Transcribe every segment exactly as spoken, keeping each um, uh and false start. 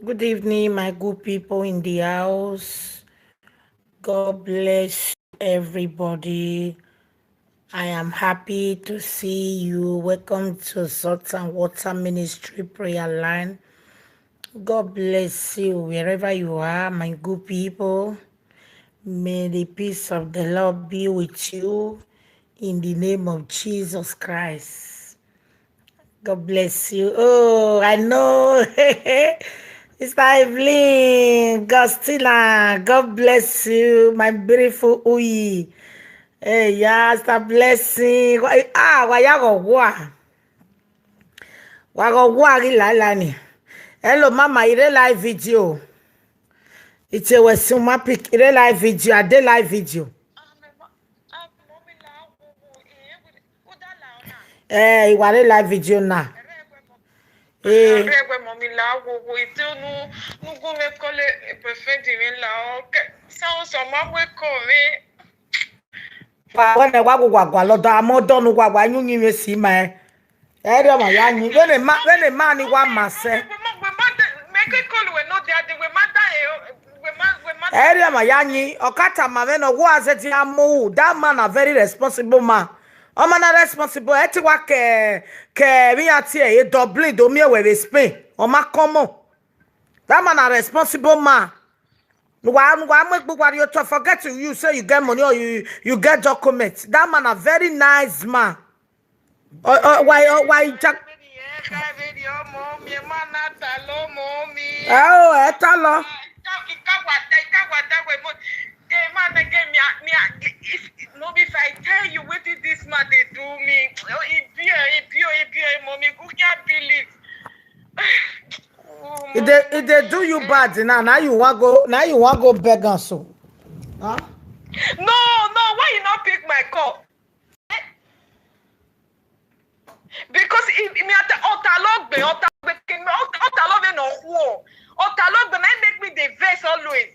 Good evening, my good people in the house. God bless everybody. I am happy to see you. Welcome to Salt and Water Ministry Prayer Line. God bless you wherever you are, my good people. May the peace of the Lord be with you in the name of Jesus Christ. God bless you. Oh, I know. Sister Evelyn, Gustina, God bless you, my beautiful Uyi. Hey, yeah, Sister Blessing. Wa- Ah, wa ya go wa. Wa go wa ghi la la ni. Hello, mama, I dey live video. It's a wesuma pic. I dey live video. I dey live video. Eh, I wa dey live video now. Eh, Ẹgbẹ́ mọ̀ mi la wo wo ìtí nu nugun mi kọ́lé boyfriend mi la ọ. Kẹ sáwọn sọ ma wake up mi. Wa wẹ nẹ wa gu wa gua lọdọ amọ dọnu wa wa yun yin si ma ẹ. Ẹ ri ọmọ ya yin. Vene ma vene ma ni wa ma sẹ. We ma we ma de make a call we no dey dey we ma da e we ma we ma Ẹ ri ọmọ ya yin. Ọ ka tama mwẹ nọ, wo a zẹ dia mu. That man na very responsible man. Ọma na responsible. Ẹ ti wa kẹ kẹ vbe iran tie e Dublin do miẹn wẹ vbe Spain. Ọ ma kọmọ. That man na responsible man. Wa wa mu egbe wa rhie otọ, forget you, you say you get money or you you get document. That man na very nice man. Ọ ọ wa ọ wa ija. Ẹ o, ẹ ta lọ. Mommy, if I tell you wetin this man dey do me, e pure, e pure, e pure, mommy, you can't believe. He dey he dey do you bad now. Now you wan go now you wan go beg am so. Huh? No, no, why you no pick my call? Because if me at Otalogbe, Otalogbe, Otalogbe no who, Otalogbe na make me dey vex always.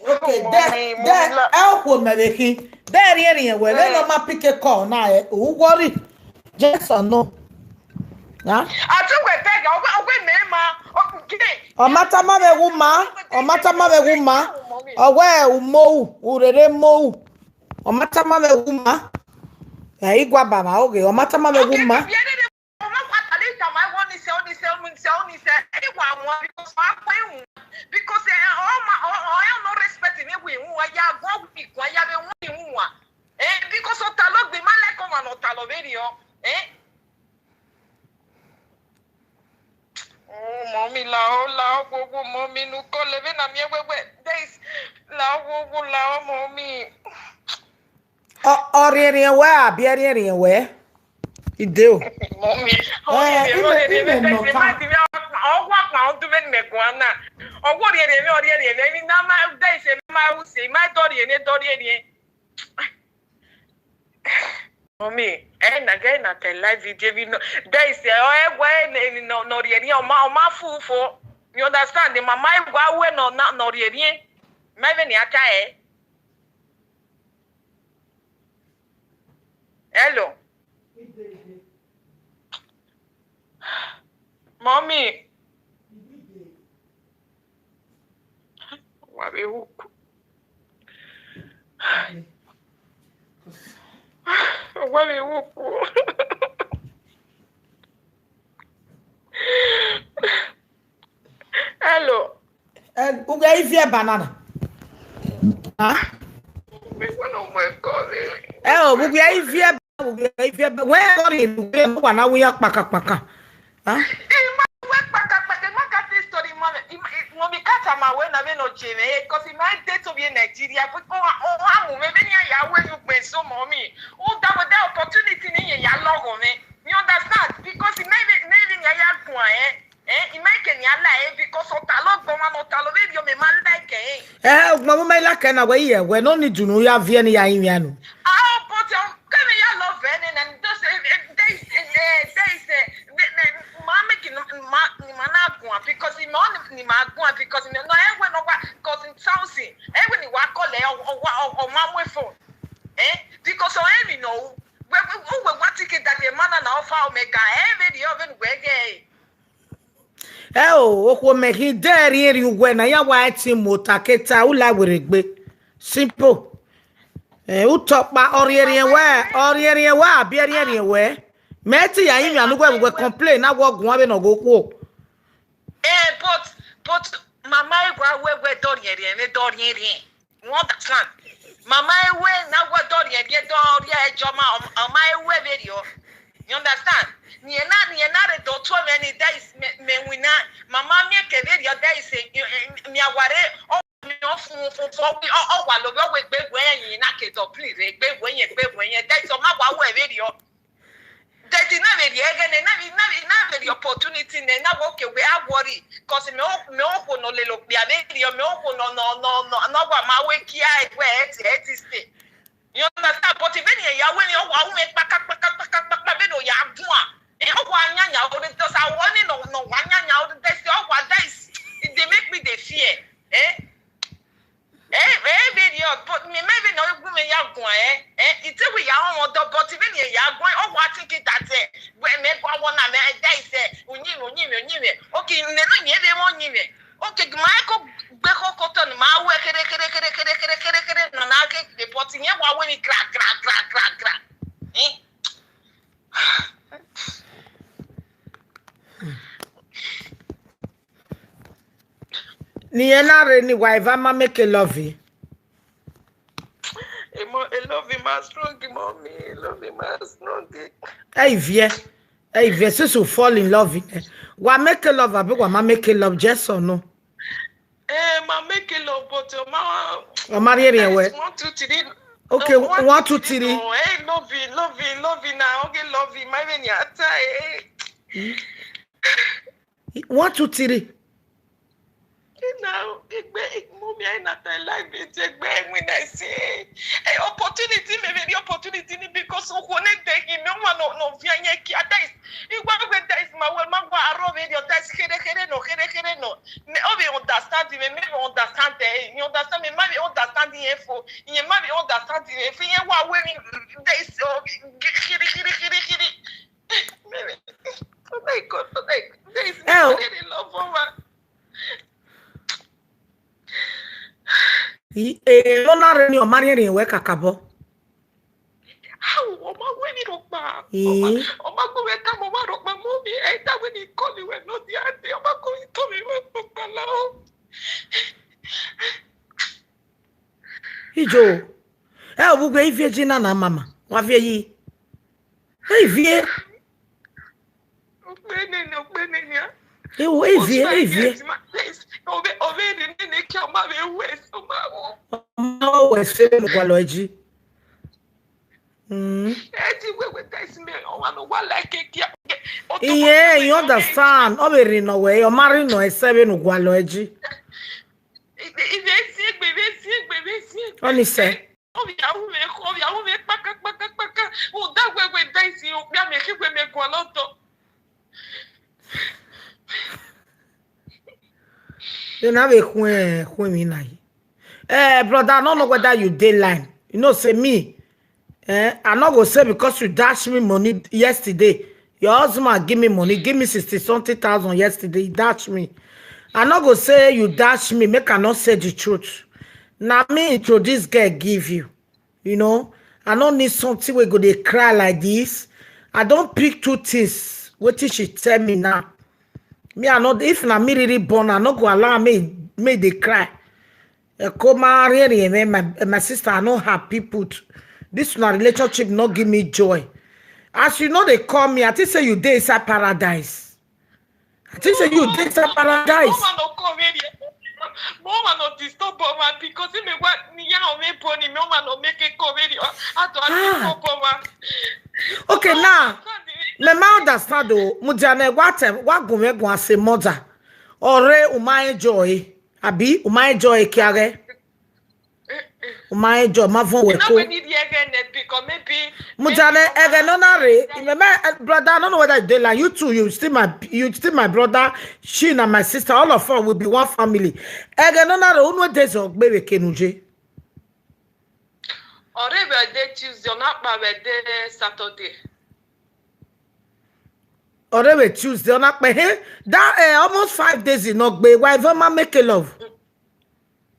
Okay, then then ẹ khuo mẹ vbe khin. Then riẹnriẹn wẹ vbene ọ ma pick a call na ẹ, u worry. Yes or no? Huh? Atugbe beg, ogwe ogwe me ma, ogwe. Ọ ma tama vbe wu ma, ọ ma tama vbe wu ma. Ọ wẹ u mo u, u rere mo u. Ọ ma tama vbe wu ma. Ẹ i gua baba oge, ọ ma tama vbe wu ma. Because ọ ya no respect ni wi wu wa ya gua wi gua ya be wu wi wu wa. Eh, because Otalogbe ma like ọmwa ne Otalogbe rriọ. Eh? Oh, mommy, lao, lao, wo, wo, mommy, nu ko leve na miẹn wẹwẹ. There is, lao, wo, wo, lao, mommy. Ọ ọ rhiẹnrhiẹn wẹ abi ẹ rhiẹnrhiẹn wẹ? I de o. Mommy, ọ rhiẹnrhiẹn, ọ rhiẹnrhiẹn, ọ rhiẹnrhiẹn, ọ wa kpa ọdun vbene mẹ guan na. Ọ wo rhiẹnrhiẹn, ọ rhiẹnrhiẹn, emwi na ma, there is, emwi ma ru se, ma dọ rhiẹnrhiẹn, dọ rhiẹnrhiẹn. Mommy, ẹ na gẹ na tẹ live video vi nọ. There is, ọ ẹ wẹ ne ne nọ nọ rhiẹnrhiẹn, ọ ma ọ ma fu fo. You understand? The mama wa wẹ nọ na nọ rhiẹnrhiẹn. Ma vbene a ta ẹ. Hello. Mommy. Wa vbe wu ku. Wa vbe wu ku. Hello. Eh, u ghe iviẹ banana. Ah? Ẹ o, u ghe iviẹ ba, u ghe iviẹ ba. Wẹ ọ rhie ne u ghe wa na wu ya kpaka kpaka. Ah? Ima wẹ kpaka kpaka, ima ka te story ma, ima, ima mi ka tama wẹ na vbene ọ je mwẹ, because ima de to vbe Nigeria, but ọ, ọ, ọ, amu mwẹ vbene iran ya wẹ ne ugbẹn so, mommy. U da wẹ that opportunity ne irẹn ya lọghọ mwẹ. You understand? Because ima vbe, ima vbe iran ya guan, eh? Eh, ima ke ni a la, eh, because Otalogbe ọmwa ne Otalogbe rriọ, mẹ ma like, eh. Eh, ugbẹn ma like na wẹ iye wẹ no need unu ya viẹ ne ya rinmwian nu. Ah, but, um, kẹmẹ ya love ẹnẹ na, just, eh, eh, there is, eh, eh, there is, eh, ma make ni ma, ni ma na guan, because ni ma, ni ma guan, because ni no, eh, wẹ no wa, because something, eh, wẹ ni wa call, eh, ọ, ọ, ọ, ọ, ọ ma mu phone. Eh, because ọ, eh, mi no, wẹ, wẹ, wẹ, wẹ wa tike that, eh, man na offer omega, eh, vbene ọ vbene wẹ ghe, eh. Ẹ o, okhuo mẹ khin de rhiẹnrhiẹn uwẹ na, ya wa ẹtin mu ota ke ta, u la werriegbe. Simple. Eh, utọkpa, ọ rhiẹnrhiẹn wẹ, ọ rhiẹnrhiẹn wẹ, abi ẹ rhiẹnrhiẹn wẹ. Mẹ te ya yin mẹ anu wẹ, wẹ complain na wọ guan vbene ọ ghe okhuo. Eh, but, but mama ẹre wa wẹ wẹ dọrhiẹnrhiẹn, vbe dọrhiẹnrhiẹn. You understand? Mama ẹre wẹ na wẹ dọrhiẹnrhiẹn, dọrhiẹ ẹjọ ma, ọ ma ẹre wẹ vberriọ. You understand? Niẹn na, niẹn na rhe do tuẹ mwẹ ni, that is, mẹ, mẹ winna. Mama miẹn ke vberriọ, that is, eh, eh, mia ware, ọ, mẹ ọ fun, fun, fun, ọ, ọ wa lo vbe ọ wẹ egbe wẹ yẹn, na ke dọ please, egbe wẹ yẹn, egbe wẹ yẹn, that is, ọ ma wa wẹ vberriọ. Daddy, na vbe rhie ẹghẹ nẹ, na vbe, na vbe, na vbe rhie opportunity nẹ, na wẹ okay, wẹ a worry, cause mẹ o, mẹ okhuo ne ọ lele okpia vberriọ, mẹ okhuo ne ọ, ne ọ, ne ọ, ne ọ, ne ọ wa ma wẹ kia wẹ ẹ ti, ẹ ti stay. You understand? But vbene irẹn ya wẹ ni, ọ wa ru mwẹ kpaka, kpaka, kpaka, kpaka, vbene ọ ya guan. Eh, ọ wa yanyan ore, just a wọ ni nọ, nọ wa yanyan ore, that's, ọ wa, that is, they make me dey fear. Eh? Eh, eh, vberriọ, but mẹ, mẹ vbene ọ gu mwẹ ya guan, eh, eh, I te wẹ ya rọnmwẹ ọdọ, but vbene irẹn ya guan, ọ wa think that, eh, wẹ mẹ gua wọ na, mẹ, eh, that is, eh, uyinmwẹ, uyinmwẹ, uyinmwẹ. Okay, nene uyinmwẹ vbe mwẹ uyinmwẹ. Okay, ma ko gbe khokho otọ ne ma wẹ khere, khere, khere, khere, khere, khere, khere, nọ na ke gbe, but irẹn wa wẹ ni gra, gra, gra, gra, gra. Eh? Ne irẹn na rre ni wa eva ma make love. Emo, e love ma strong, mommy, e love ma strong. Ẹ i viẹ, ẹ i viẹ, since you fall in love, eh, wa make love abi wa ma make love, yes or no? Eh, ma make love, but ọ ma, ọ ma rhiẹnrhiẹn wẹ. One, two, three. Okay, no, one, two, three. No, eh, love, love, love na, okay, love, ma even ya ta, eh. One, two, three. Ina, egbe, mommy, I na ta life, but egbe, when I say, eh, opportunity, maybe the opportunity, because okhuo ne de gi me, wa no, no, via ye kia, that is, I wa gbe, that is my way, ma wa aro vberriọ, that is khere, khere, no, khere, khere, no. Me, ọ vbe understand me, me vbe understand, eh, you understand me, ma vbe understand the info, you ma vbe understand the info, you wa wẹ me, that is, oh, khere, khere, khere, khere. Oh my God, oh my God. There is no one in love for her. Ẹ, eh, no na rre ni, ọ ma rhiẹnrhiẹn wẹ kakabọ. How, ọ ma wẹ ni rhọkpa. Ọ ma, ọ ma gbe wẹ tama, ọ ma rhọkpa, mommy, ẹ da wẹ ni call wẹ no dia de, ọ ma gbe wẹ tama wẹ rhọkpa la o. Ijo, ẹ, ovbi uwẹ ivie ji na na mama, wa viẹ yi. Ẹ, ivie. Okpene ni, okpene ni a. Ewo, ivie, ivie. Ovbe, ovbe ni ni ni ke ọ ma vbe wẹ, ọ ma wo. Ọ ma wẹ se vbene u gualọ ẹji. Mm. Ẹ ti wẹ wẹ that is me, ọ wa no wa like kia. Iye, you understand? Ọ vbe rhie nọ wẹ, ọ ma rhie nọ ẹsẹ vbene u gualọ ẹji. Ivie, ivie si egbe, ivie si egbe, ivie si egbe. Ọ ni sẹ. Ovbi a ru mwẹ, ovbi a ru mwẹ kpaka, kpaka, kpaka. Uda wẹ wẹ that is okpia mẹ khin wẹ mẹ gualọ otọ. You na vbe khuẹn, khuẹn mi na yi. Eh, brother, I don't know whether you dey line. You know, say me, eh, I no go say because you dash me money yesterday. Your husband give me money, give me sixty something thousand yesterday. He dash me. I no go say you dash me, make I not say the truth. Na me introduce girl give you. You know, I no need something wey go dey cry like this. I don pick two things. Wetin she tell me now? Me, I no, if na me really born, I no go allow me, me dey cry. Eko ma rhiẹnrhiẹn, my, my sister, I no happy put. This una relationship no give me joy. As you know, they call me, I think say you dey inside paradise. I think say you dey inside paradise. Mama no come here. Mama no disturb mama because he may want me ya o me born him. Mama no make it come here. I don't disturb mama. Okay, now, me ma understand o. Mudiane, what, what go me go as a mother? Ore, u ma enjoy. Abi, u ma enjoy kiare. U ma enjoy, ma vọn wẹ ko. Mudiane, ẹghẹ nọ na rre, remember, eh, brother, I don't know whether you dey like, you too, you still my, you still my brother, she na my sister, all of us will be one family. Ẹghẹ nọ na rre, unu de zọ gbe vbe kenu je. Ọre vbe day Tuesday, ọ na kpa vbe day Saturday. Ọre vbe Tuesday, ọ na kpẹ he, that, eh, almost five days nọ gbe, wa eva ma make love.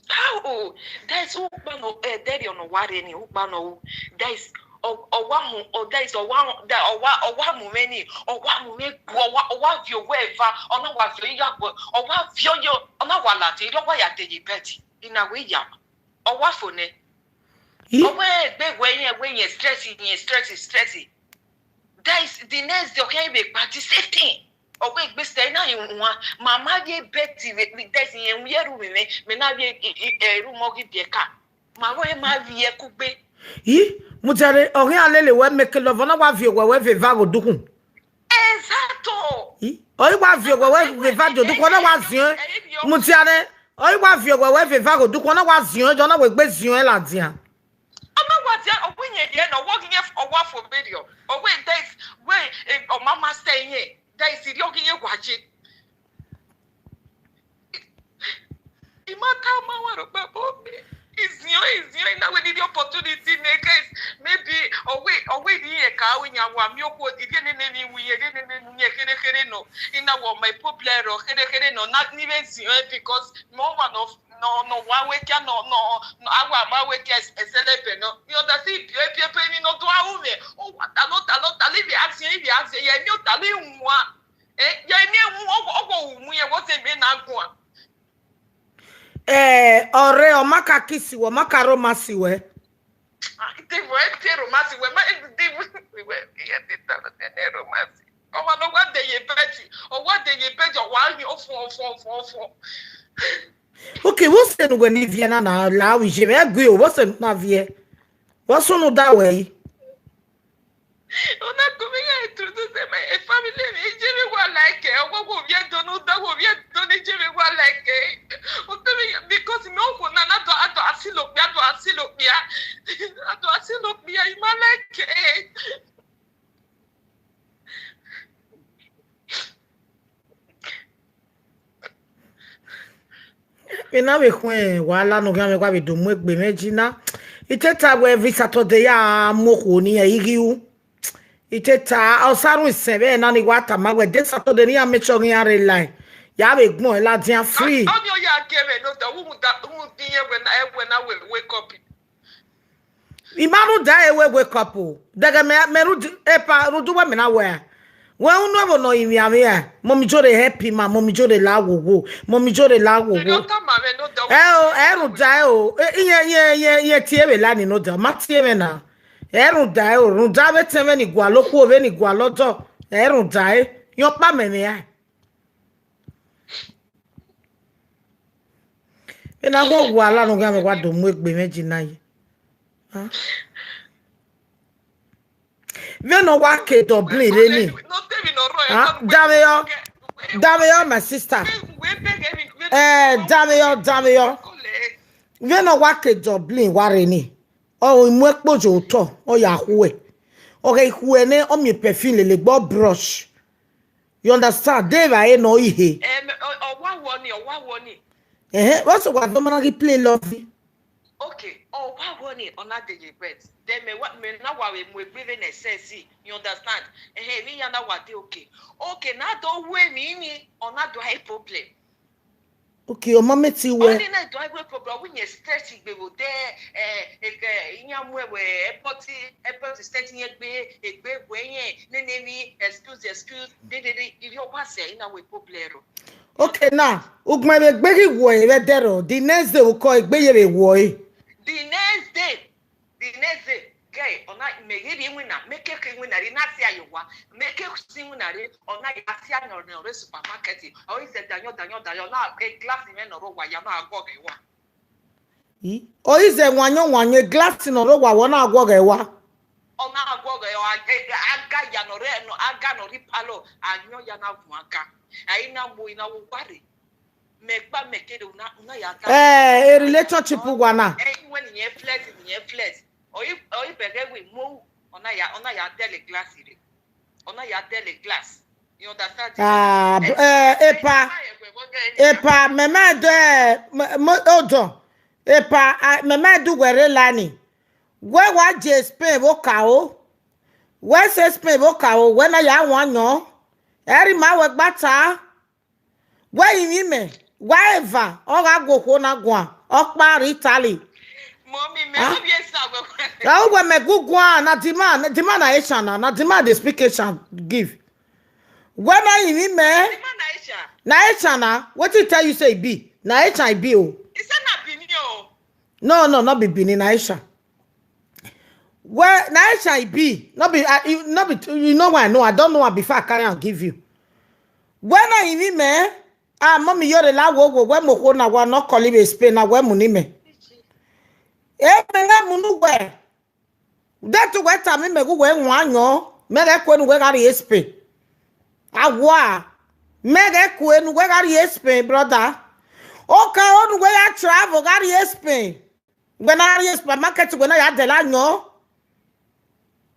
How? That is ukpa nọ, eh, dẹrriọ nọ wa rre ni, ukpa nọ. That is, ọ, ọ wa mu, ọ, that is, ọ wa, that, ọ wa, ọ wa mu mwẹ ni, ọ wa mu mwẹ gbu, ọ wa, ọ wa viọ owẹ eva, ọ na wa viọ iya gbe, ọ wa viọ yo, ọ na wa ladian, ọ wa ya deye bed, I na wẹ ya, ọ wa fo nẹ. Ih. Ọ wẹ egbe wẹ yẹn, wẹ yẹn stress, yẹn stress, stress. That is the next day, ọ khian vbe kpa the same thing. Ọ wẹ egbe sẹ na yi wan, ma ma ye bed vbe, vbe, that is yẹn wi ẹru vbe mwẹ, mẹ na vbe, i, i, ẹru mọ ghi biẹ ka. Ma wẹ ma vbe ẹkugbe. Ih, mudia rre, ọ khian lele wẹ make love, ọ na wa viọ owẹ wẹ vbe eva gho dukhun. Exacto. Ih, ọ i wa viọ owẹ wẹ vbe eva gho dukhun, ọ na wa ziọn. Mudia rre, ọ i wa viọ owẹ wẹ vbe eva gho dukhun, ọ na wa ziọn, ọ na wẹ egbe ziọn ladian. Ọ ma wa dia, ọ wẹ yẹn yẹ nọ, ọ wọ ghi yẹn, ọ wa fo beriọ. Ọ wẹ that is, wẹ, eh, ọ ma ma sẹ yẹn. That is, irhiọ ghi yẹn wa ye. I ma ta ma wa rhọkpa bọ mẹ. Iziọn, iziọn, I na wẹ need opportunity nẹ, guys. Maybe, ọ wẹ, ọ wẹ ni yẹn ka wẹ yan wa miẹn okhuo, irhiẹ nene ni wi yẹn, irhiẹ nene ni yẹn, khere, khere nọ. I na wẹ ọ ma problem rọ, khere, khere nọ, na, ni vbe ziọn, because mẹ ọ wa nọ nọ, nọ wa wẹ kia, nọ, nọ, nọ, a wa ma wẹ kia ẹs-, ẹsẹlẹ ẹbẹ nọ. You understand? Ibi, ibi, ibi, emwi nọ do a ru mwẹ. Ọ wa ta lo, ta lo, ta lo, ivbi a ziẹn, ivbi a ziẹn, ya emwi ota lo iwan. Eh, ya emwi ẹwu, ọ, ọ, ọ, wu mu yẹn, what's the mean na guan? Eh, ọre, ọ ma ka kiss wẹ, ọ ma ka romance wẹ. Ah, the way they romance, we ma, the way, the way, yeah, they tell us they romance. Ọ wa nọ, ọ wa deye bed, ọ wa deye bed, ọ wa ghi ọfọn, ọfọn, ọfọn, ọfọn. Okay, vbọzẹ ne uwẹ ni viẹ na, na la vbe iye mwẹ, ẹ gui o, vbọzẹ ne u na viẹ? Vbọ sunu da wẹ yi? Ọ na gu mwẹ ya introduce my family, me, iye mwẹ wa like, ọ wa wo viẹ do, ne u da wo viẹ do, ne iye mwẹ wa like. Ọ tell me, because me, okhuo na, na do, a do a silo okpia, a do a silo okpia. A do a silo okpia, I ma like. Vbene a vbe khuẹn wahala ne ọ khian mwẹ, wa vbe do mu egbe mwẹ ji na. I te ta wẹ every Saturday ya mu okhuo ni, ẹ i ghi ru. I te ta, ọ sa rhun isẹn vbe na ni wa tama wẹ, de Saturday ne iran make sure iran rre line, ya vbe gbẹn ladian free. Ọ, ọ ni ọ ya gie mwẹ ne odẹ, u mu da, u mu di yẹn wẹ na, ẹ wẹ na wẹ wake up. I ma rhunmwuda ẹre wẹ wake up o. Dẹghẹ mẹ, mẹ rhunmwuda, epa, rhunmwuda uwẹ mẹ na wẹ a. Wẹ unu ẹvbo ne ọ rinmwian mwẹ a. Mummy Joy help ima, Mummy Joy la wowo, Mummy Joy la wowo. Erriọ ọ tama mwẹ ne odẹ. Ẹ o, ẹ rhunmwuda ẹre o. E, iye, iye, iye, iye tie vbe la ni ne odẹ. Ma tie mwẹ na. Ẹ rhunmwuda ẹre o. Rhunmwuda vbe etẹn mwẹ ni gualọ okhuo, vbe ni gualọ ọdọ. Ẹ rhunmwuda ẹre. Iyan ọkpa mẹ mwẹ a. Vbene a wa wahala ne ọ khian mwẹ, wa do mu egbe mwẹ ji na ye. Ah. Vbene ọ wa ke Dublin rre ni. Ah, danmwehọ, danmwehọ, my sister. Eh, danmwehọ, danmwehọ. Vbene ọ wa ke Dublin wa rre ni. Ọ mu ekpo ye otọ, ọ ya khuẹ. Ọ ghe khuẹ nẹ, ọ miẹn perfume lele egbe, ọ brush. You understand? De evbare ne ọ i he. Em, ọ, ọ wa wọ ni, ọ wa wọ ni. Ẹhẹn, vbọzẹ wa do ma na ghi play love? Okay, ọ wa wọ ni, ọ na deye bed. Then mẹ wa, mẹ na wa vbe mu egbe vbe nẹ sẹsi, you understand? Ẹhẹn, emwi iran na wa de okay. Okay, na do wu emwi ni, ọ na do a problem. Okay, ọ ma mẹ te wẹ. Ọni na do a problem, ọ wi yẹn stress igbe vbe odẹ, eh, eh, iran mu ẹwẹ airport, airport stress yẹn gbe, egbe wẹ yẹn, nene emwi, excuse, excuse, dedede, irhiọ wa sẹ, I na wẹ problem rọ. Okay, now, ugbẹn vbe egbe ghi wọ ẹre vbe ẹdẹrọ, the next day u kọ egbe ye vbe wọ ẹre. The next day, the next day, guy, ọ na, mẹ ghi rhie iwinna, mẹ ke ke iwinna rre, na sia ye owa, mẹ ke si iwinna rre, ọ na ya sia nọ, nọ rre supermarket, ọ i zẹ dayọn, dayọn, dayọn, ọ na ke glass mwẹ nọ rre owa ya, ọ na guọghọ ẹre wa. I, ọ i zẹ wanyan, wanyan, glass nọ rre owa, ọ na guọghọ ẹre wa. Ọ na guọghọ ẹre, a, a, aga ya nọ rre, nọ, aga nọ rre parlour, ayọn ya na vuọn aga. A i na mu, I na wo owa rre. Mẹ gba mẹ kere, u na, u na ya ta. Eh, a relationship wa na. Eh, iwẹ ni yẹn flex, ni yẹn flex. Ọ i, ọ i bẹghe wẹ mu, ọ na ya, ọ na ya dẹle glass rre. Ọ na ya dẹle glass. You understand? Ah, eh, epa, epa, mẹ ma do, eh, mo, odọ. Epa, ah, mẹ ma do wẹ rre la ni. Wẹ wa je Spain vbe okaro. Wẹ sẹ Spain vbe okaro, wẹ na ya wan yọn. Ẹre ima wẹ gba ta. Wẹ rinmwian mẹ, wa eva, ọ gha gu okhuo na guan, ọkpa rre Italy. Mommy, mẹ Ah. no be esa wẹ. Ya wẹ mẹ gu guan, na the man, the man na Asian na, na the man dey speak Asian give. Wẹ na rinmwian mẹ. The man na Asian. Na Asian na, wetin tell you say e be? Na Asian e be o. He say na Benin o. No, no, no be Benin, na Asian. Well, na Asian e be. No be, I, you, no be, you know why? No, I don't know her before I carry am give you. Wẹ na rinmwian mẹ, ah, mommy, yọrre la wo wo, wẹ mu okhuo na wa nọ call ibe Spain na, wẹ mu ni mẹ. E mẹ na mu nu wẹ. Detu wẹ tama mẹ gu wẹ wan yọn, mẹ ghẹ kue nu wẹ gha rrie Spain. Awa, mẹ ghẹ kue nu wẹ gha rrie Spain, brother. Oka ro nu wẹ ya travel gha rrie Spain. Wẹ na rrie supermarket, wẹ na ya dẹla yọn.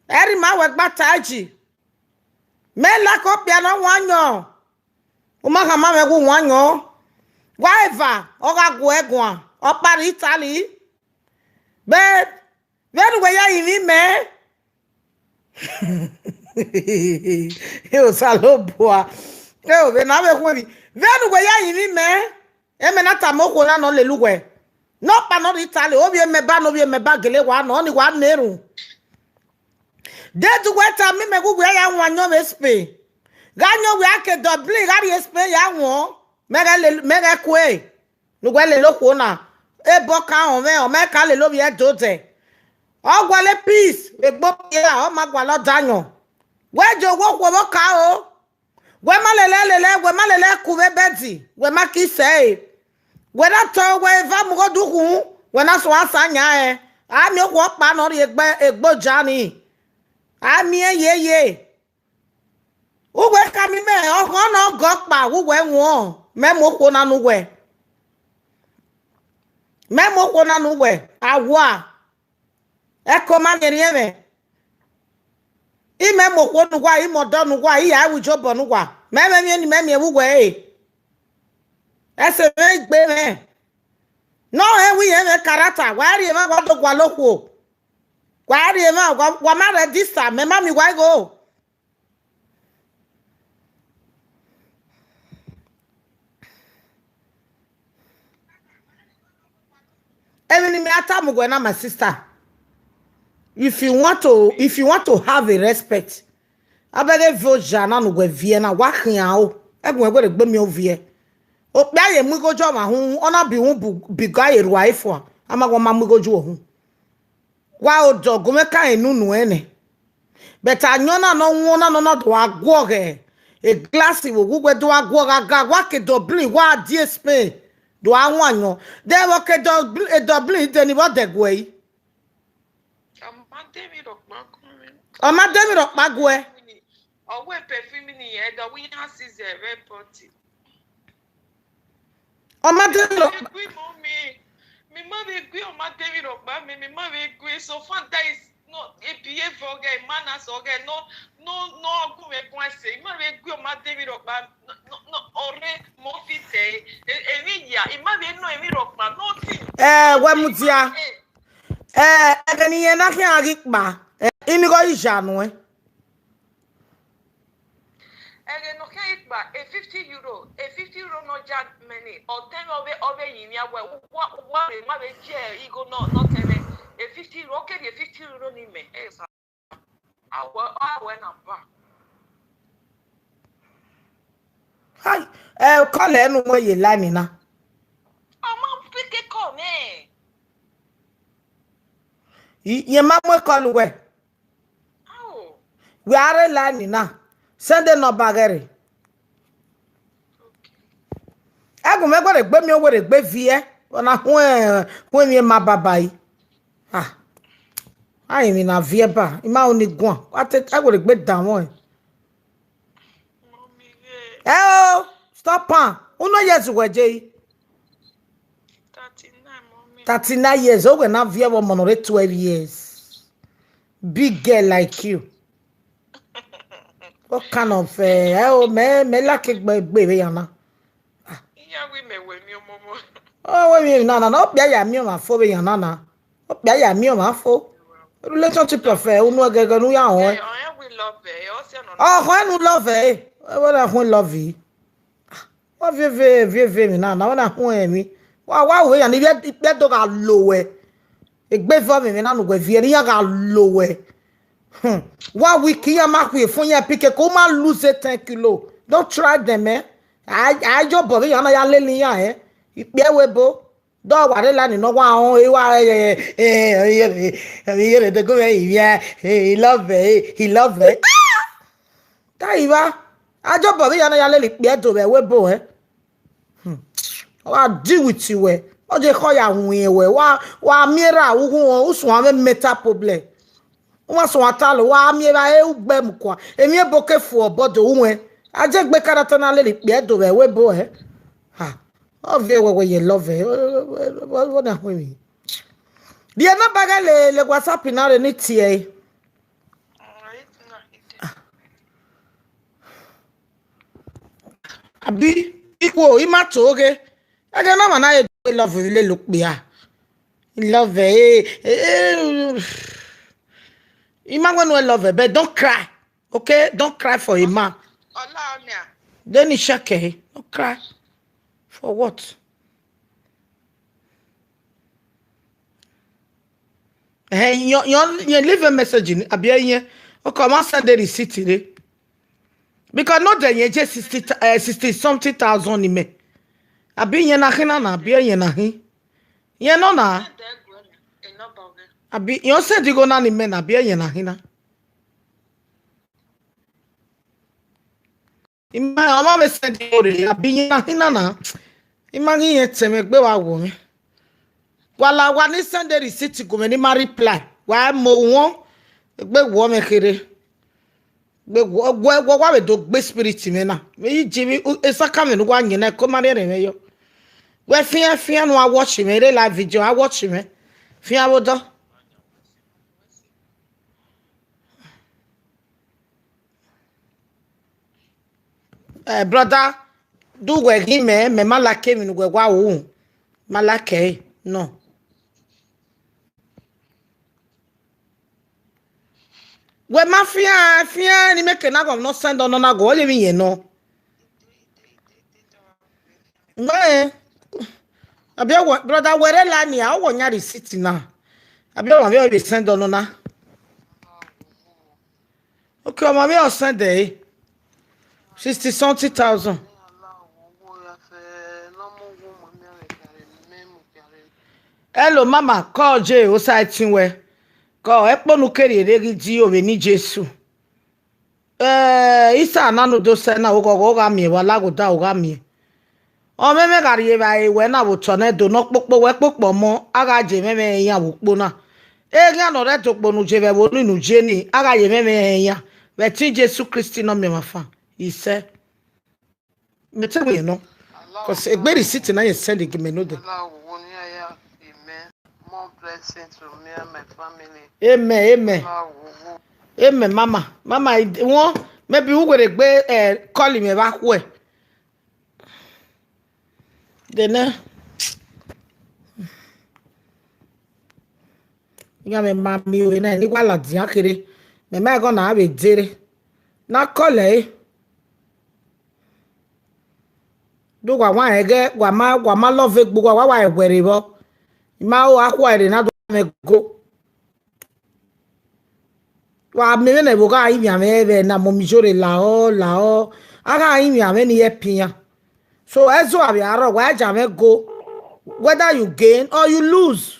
Ẹre ima wẹ gba ta ji. Mẹ la ke okpia na wan yọn. U ma khama mwẹ gu wan yọn. Wa eva, ọ gha gu ẹ guan, ọ kpa rre Italy. Be, vbene uwẹ ya rinmwian mẹ. Osanobua. Eo, vbe na vbe khuẹn emwi. Vbene uwẹ ya rinmwian mẹ, emẹ na tama okhuo na ne ọ lele uwẹ. Ne ọkpa ne ọ rre Italy, ovbi emẹ ba ne ovbi emẹ ba gele wa nọ, ọni wa na erhunmwu. Deghẹ uwẹ tama mẹ gu uwẹ ya wan yọn vbe Spain, gha yọn uwẹ a ke Dublin gha rrie Spain ya wọn, mẹ ghẹ lele, mẹ ghẹ kue. Ne uwẹ lele okhuo na, ebe ọ ka rọnmwẹ, ọ ma ka lele ovbi ẹdẹ odẹ. Ọ gualọ peace vbe egbe okpia, ọ ma gualọ ọdayọn. Wẹ je owa okhuo vbe ọka o. Wẹ ma lele lele, wẹ ma lele ku vbe bed, wẹ ma ki sẹ ẹre. Wẹ na tọ wẹ eva mu igho dukhun, wẹ na suẹn asan yan ẹn. A miẹn okhuo ọkpa ne ọ rrie egbe, egbe oja ni. A miẹn yeye. Uwẹ ka miẹn mẹ, ọghọn ne ọ gọ ọkpa, uwẹ wọn, mẹ mu okhuo na ne uwẹ. Mẹ mu okhuo na ne uwẹ, awa. Ẹko ma miẹn rhiẹnmwẹ. Imẹ mu okhuo ne uwa, imẹ ọdọ ne uwa, I ya ru ijobọ ne uwa. Mẹ mwẹ emwi ne imẹ miẹn vbe uwẹ re. Ẹse mwẹ gbe mwẹ. Ne ọ rẹn wẹ irẹn mwẹ character, wa rhie emwa wa do gualọ okhuo. Wa rhie emwa, wa, wa ma register, mẹ ma miẹn uwa igho. Emwi ne imẹ a tama uwẹ na, my sister, if you want to, if you want to have a respect, abẹghe viẹ oja na ne uwẹ viẹ na, wa khian o, ẹguẹn wẹ rhe gbe miẹn oviẹ. Okpia ye mu igho jọ ọmwa uhunmwu, ọ na bi uhunmwu bu, bi igho ye rua efua, a ma wẹ ọ ma mu igho ju ohunmwu. Wa odọ gu mwẹ ka rẹn unu ẹnẹ. But ayọn na ne ọ wọn na nọ na do a guọghọ egilasi vbe oghughe do a guọghọ aga wa ke Dublin wa die Spain do a wan ayọn. De vbe ọ ke Dublin, e Dublin de ni vbe ọ dẹguẹ yi. Ọ ma de emwi rhọkpa gu mwẹ. Ọ ma de emwi rhọkpa guẹ. Ọ wẹ perfume ni ẹdọ wẹ iran size vbe body. Ọ ma de emwi rhọkpa. Mẹ ma vbe gui, ọ ma de emwi rhọkpa mẹ, mẹ ma vbe gui. So far, that is not a behavior ọghẹ, manners ọghẹ, no, no, no, gu mwẹ guan ẹse. I ma vbe gui, ọ ma de emwi rhọkpa, no, no, no, ọre mọ fi tẹ, e, emwi ya, I ma vbe nọ emwi rhọkpa, nothing. Eh, wẹ mudia. Eh, ẹghẹ ne irẹn na khian ghi kpa, eh, inigho yi ya nuẹn. Ẹghẹ ne ọ khian ghi kpa, e fifty euro, e fifty euro nọ Germany, ọ tẹn mwẹ ọ vbe, ọ vbe yin mwẹ wẹ, uwa, uwa rre, ma vbe je igho nọ, nọ tẹn mwẹ, e fifty euro, ọ ke rhie fifty euro ni mẹ, ẹ sa, a wẹ, a wẹ na ba. Hai, ẹ, call ẹ nu wẹ ye line na. Ọ ma pick call mwẹ. I, ye ma mu call wẹ. Ao. Wẹ a rre line na. Send number ghẹ rre. Ẹgun mwẹ wẹ rhe gbe miẹn, wẹ rhe gbe viẹ. Ọ na khuẹn, khuẹn emwi ma baba yi. Ah. A emwi na viẹ ba, I ma ho ni guan. Wa te, a wẹ rhe gbe danmwẹ. Mommy, yeah. Eh, oh, stop am. Unu years wẹ je yi? Thirty-nine, mommy. Thirty-nine years. Owẹ na viẹ vbe ọmọ nọ rre twelve years. Big girl like you. What kind of, eh, eh, oh, mẹ, mẹ like gbe, gbe vbe yan na. Iran wẹ mẹ wẹ miẹn ọmọ ọmọ. Oh, wẹ miẹn na na na, okpia ya miẹn ọmwa fo vbe yan na na. Okpia ya miẹn ọmwa fo. Relationship of, eh, unu ẹgẹgẹ ne u ya họn. Eh, ọrẹn we love, eh, ọ sẹ nọ. Ọ họn enu love, eh. Wẹ na khuẹn love. Wa viẹ eve, viẹ eve emwi na, na wẹ na khuẹn emwi. Wa, wa ru iran ni vbe ikpia do gha lo wẹ. Egbe vọ mwẹ emwi na ne uwẹ viẹ ne iran gha lo wẹ. Hmm. Wa weak, iran ma khuiefun, iran pick, ke u ma lose ten kilo. Don't try them, eh? A, a ye obọ vbe iran na ya lele iran, eh? Ikpia ẹvbo ebo. Dọ wa rre la ni nọ wa họn, e wa, eh, eh, eh, eh, eh, eh, de go me, yeah, eh, he love, eh, he love, eh. Ah! Ta iva. A ye obọ vbe iran na ya lele ikpia do vbe ẹvbo ebo, eh? Hmm. Wa deal with wẹ. Ọ je khọ ya wiẹn wẹ. Wa, wa miẹn ra ughun, usun avbe mental problem. Uwa sẹ uwa ta lo, wa miẹn evba, e ugbẹ mu kua. Emwi ebo ke fu obọ do uwẹn. A je gbe character na lele ikpia do vbe ẹvbo ebo, eh? Ha. Ọ viẹ wẹ wẹ ye love, eh? Vbọ na khuẹn emwi. Rhie number ghẹ le, le WhatsApp na rre ne I tie ẹre. Abi, ikhuo, I ma to ghe. Ẹghẹ na ma na ye do love vbe lele okpia. I love, eh, eh, eh, I ma wẹ ne u love, but don't cry. Okay? Don't cry for a man. Ọla ọnia. Then he shake, eh? Don't cry. For what? Eh, you, you, you leave a message in, abi, eh, yeah. Okay, I wan send the receipt today. Because no dey yẹn je sixty, eh, sixty something thousand ni mẹ. Abi yẹn na khin na na, abi yẹn na khin. Yẹn nọ na. Abi yẹn send igho na ni mẹ na, abi yẹn na khin na. I ma, ọ ma vbe send igho rre, abi yẹn na khin na na. I ma ghi yẹn tẹ mwẹ egbe wa wọ mwẹ. Wa la wa ni send the receipt gu mwẹ ni ma reply. Wa mo wọn, egbe wọ mwẹ kherhe. Gbe wọ, wọ, wọ, wa vbe do gbe spirit mwẹ na. Vbe yi ji vbe u-, esakamwẹ ne uwa yẹn na, ko ma rhiẹnrhiẹn mwẹ yọ. Wẹ fian, fian ne uwa watch mwẹ, rre live video, a watch mwẹ. Fian vbe odọ. Eh, brother, do wẹ ghi mẹ, mẹ ma like emwi ne uwẹ wa ru. Ma like ẹre, no. Wẹ ma fian, fian ni mẹ ke na gọ ne ọ send ọnọ na gọ, ọ ye emwi yẹn nọ. Wẹ, abi ọwọ, brother, wẹ rre la nia, ọ wọ yan receipt na. Abi ọmwa vbe ọ vbe send ọnọ na. Okay, ọmwa vbe ọ send ẹre. Sixty something thousand. Hello, mama, call je osa ẹtin wẹ. Call, ẹkpo ne u kere rre ghi di ovbi eni Jesu. Eh, isa na ne u do sẹ na, oghọghọ u gha miẹn, wa laghoda u gha miẹn. Ọ mwẹ mwẹ gha rhie evbare wẹ na vbe otọ nẹ, do ne ọ kpokpo wẹ kpokpo ọmọ, a gha ye mwẹ mwẹ iran vbe ukpo na. Eghian ne ọ rre do kpo ne u ye vbe ẹvbo ni ne u ye ni, a gha ye mwẹ mwẹ iran. Vbe ẹtin Jesu Kristi ne ọ miẹn ọmwa fan, isẹ. Mẹ te wẹ nọ. Cause egbe receipt na ye send gi mẹ no de. Amen. More blessing to me and my family. Amen, amen. Amen, mama. Mama, I d-, won, maybe u were gbe, eh, call me back where. Then, eh, iran mwẹ ma miẹn ọvbe na, ne I wa ladian kherhe. Mẹ ma ẹghẹ na vbe dere. Na call ẹre. Do wa wa ẹghẹ, wa ma, wa ma love egbe uwa, wa wa ẹwẹre vbọ. I ma ho akhua ẹre na do mwẹ go. Wa miẹn vbene ẹvbo gha rinmwian mwẹ vbe na, mummy Iyore lahọ, lahọ. A gha rinmwian mwẹ ne I help iran. So, ẹzọ avbe arọ, wa ja mwẹ go. Whether you gain or you lose.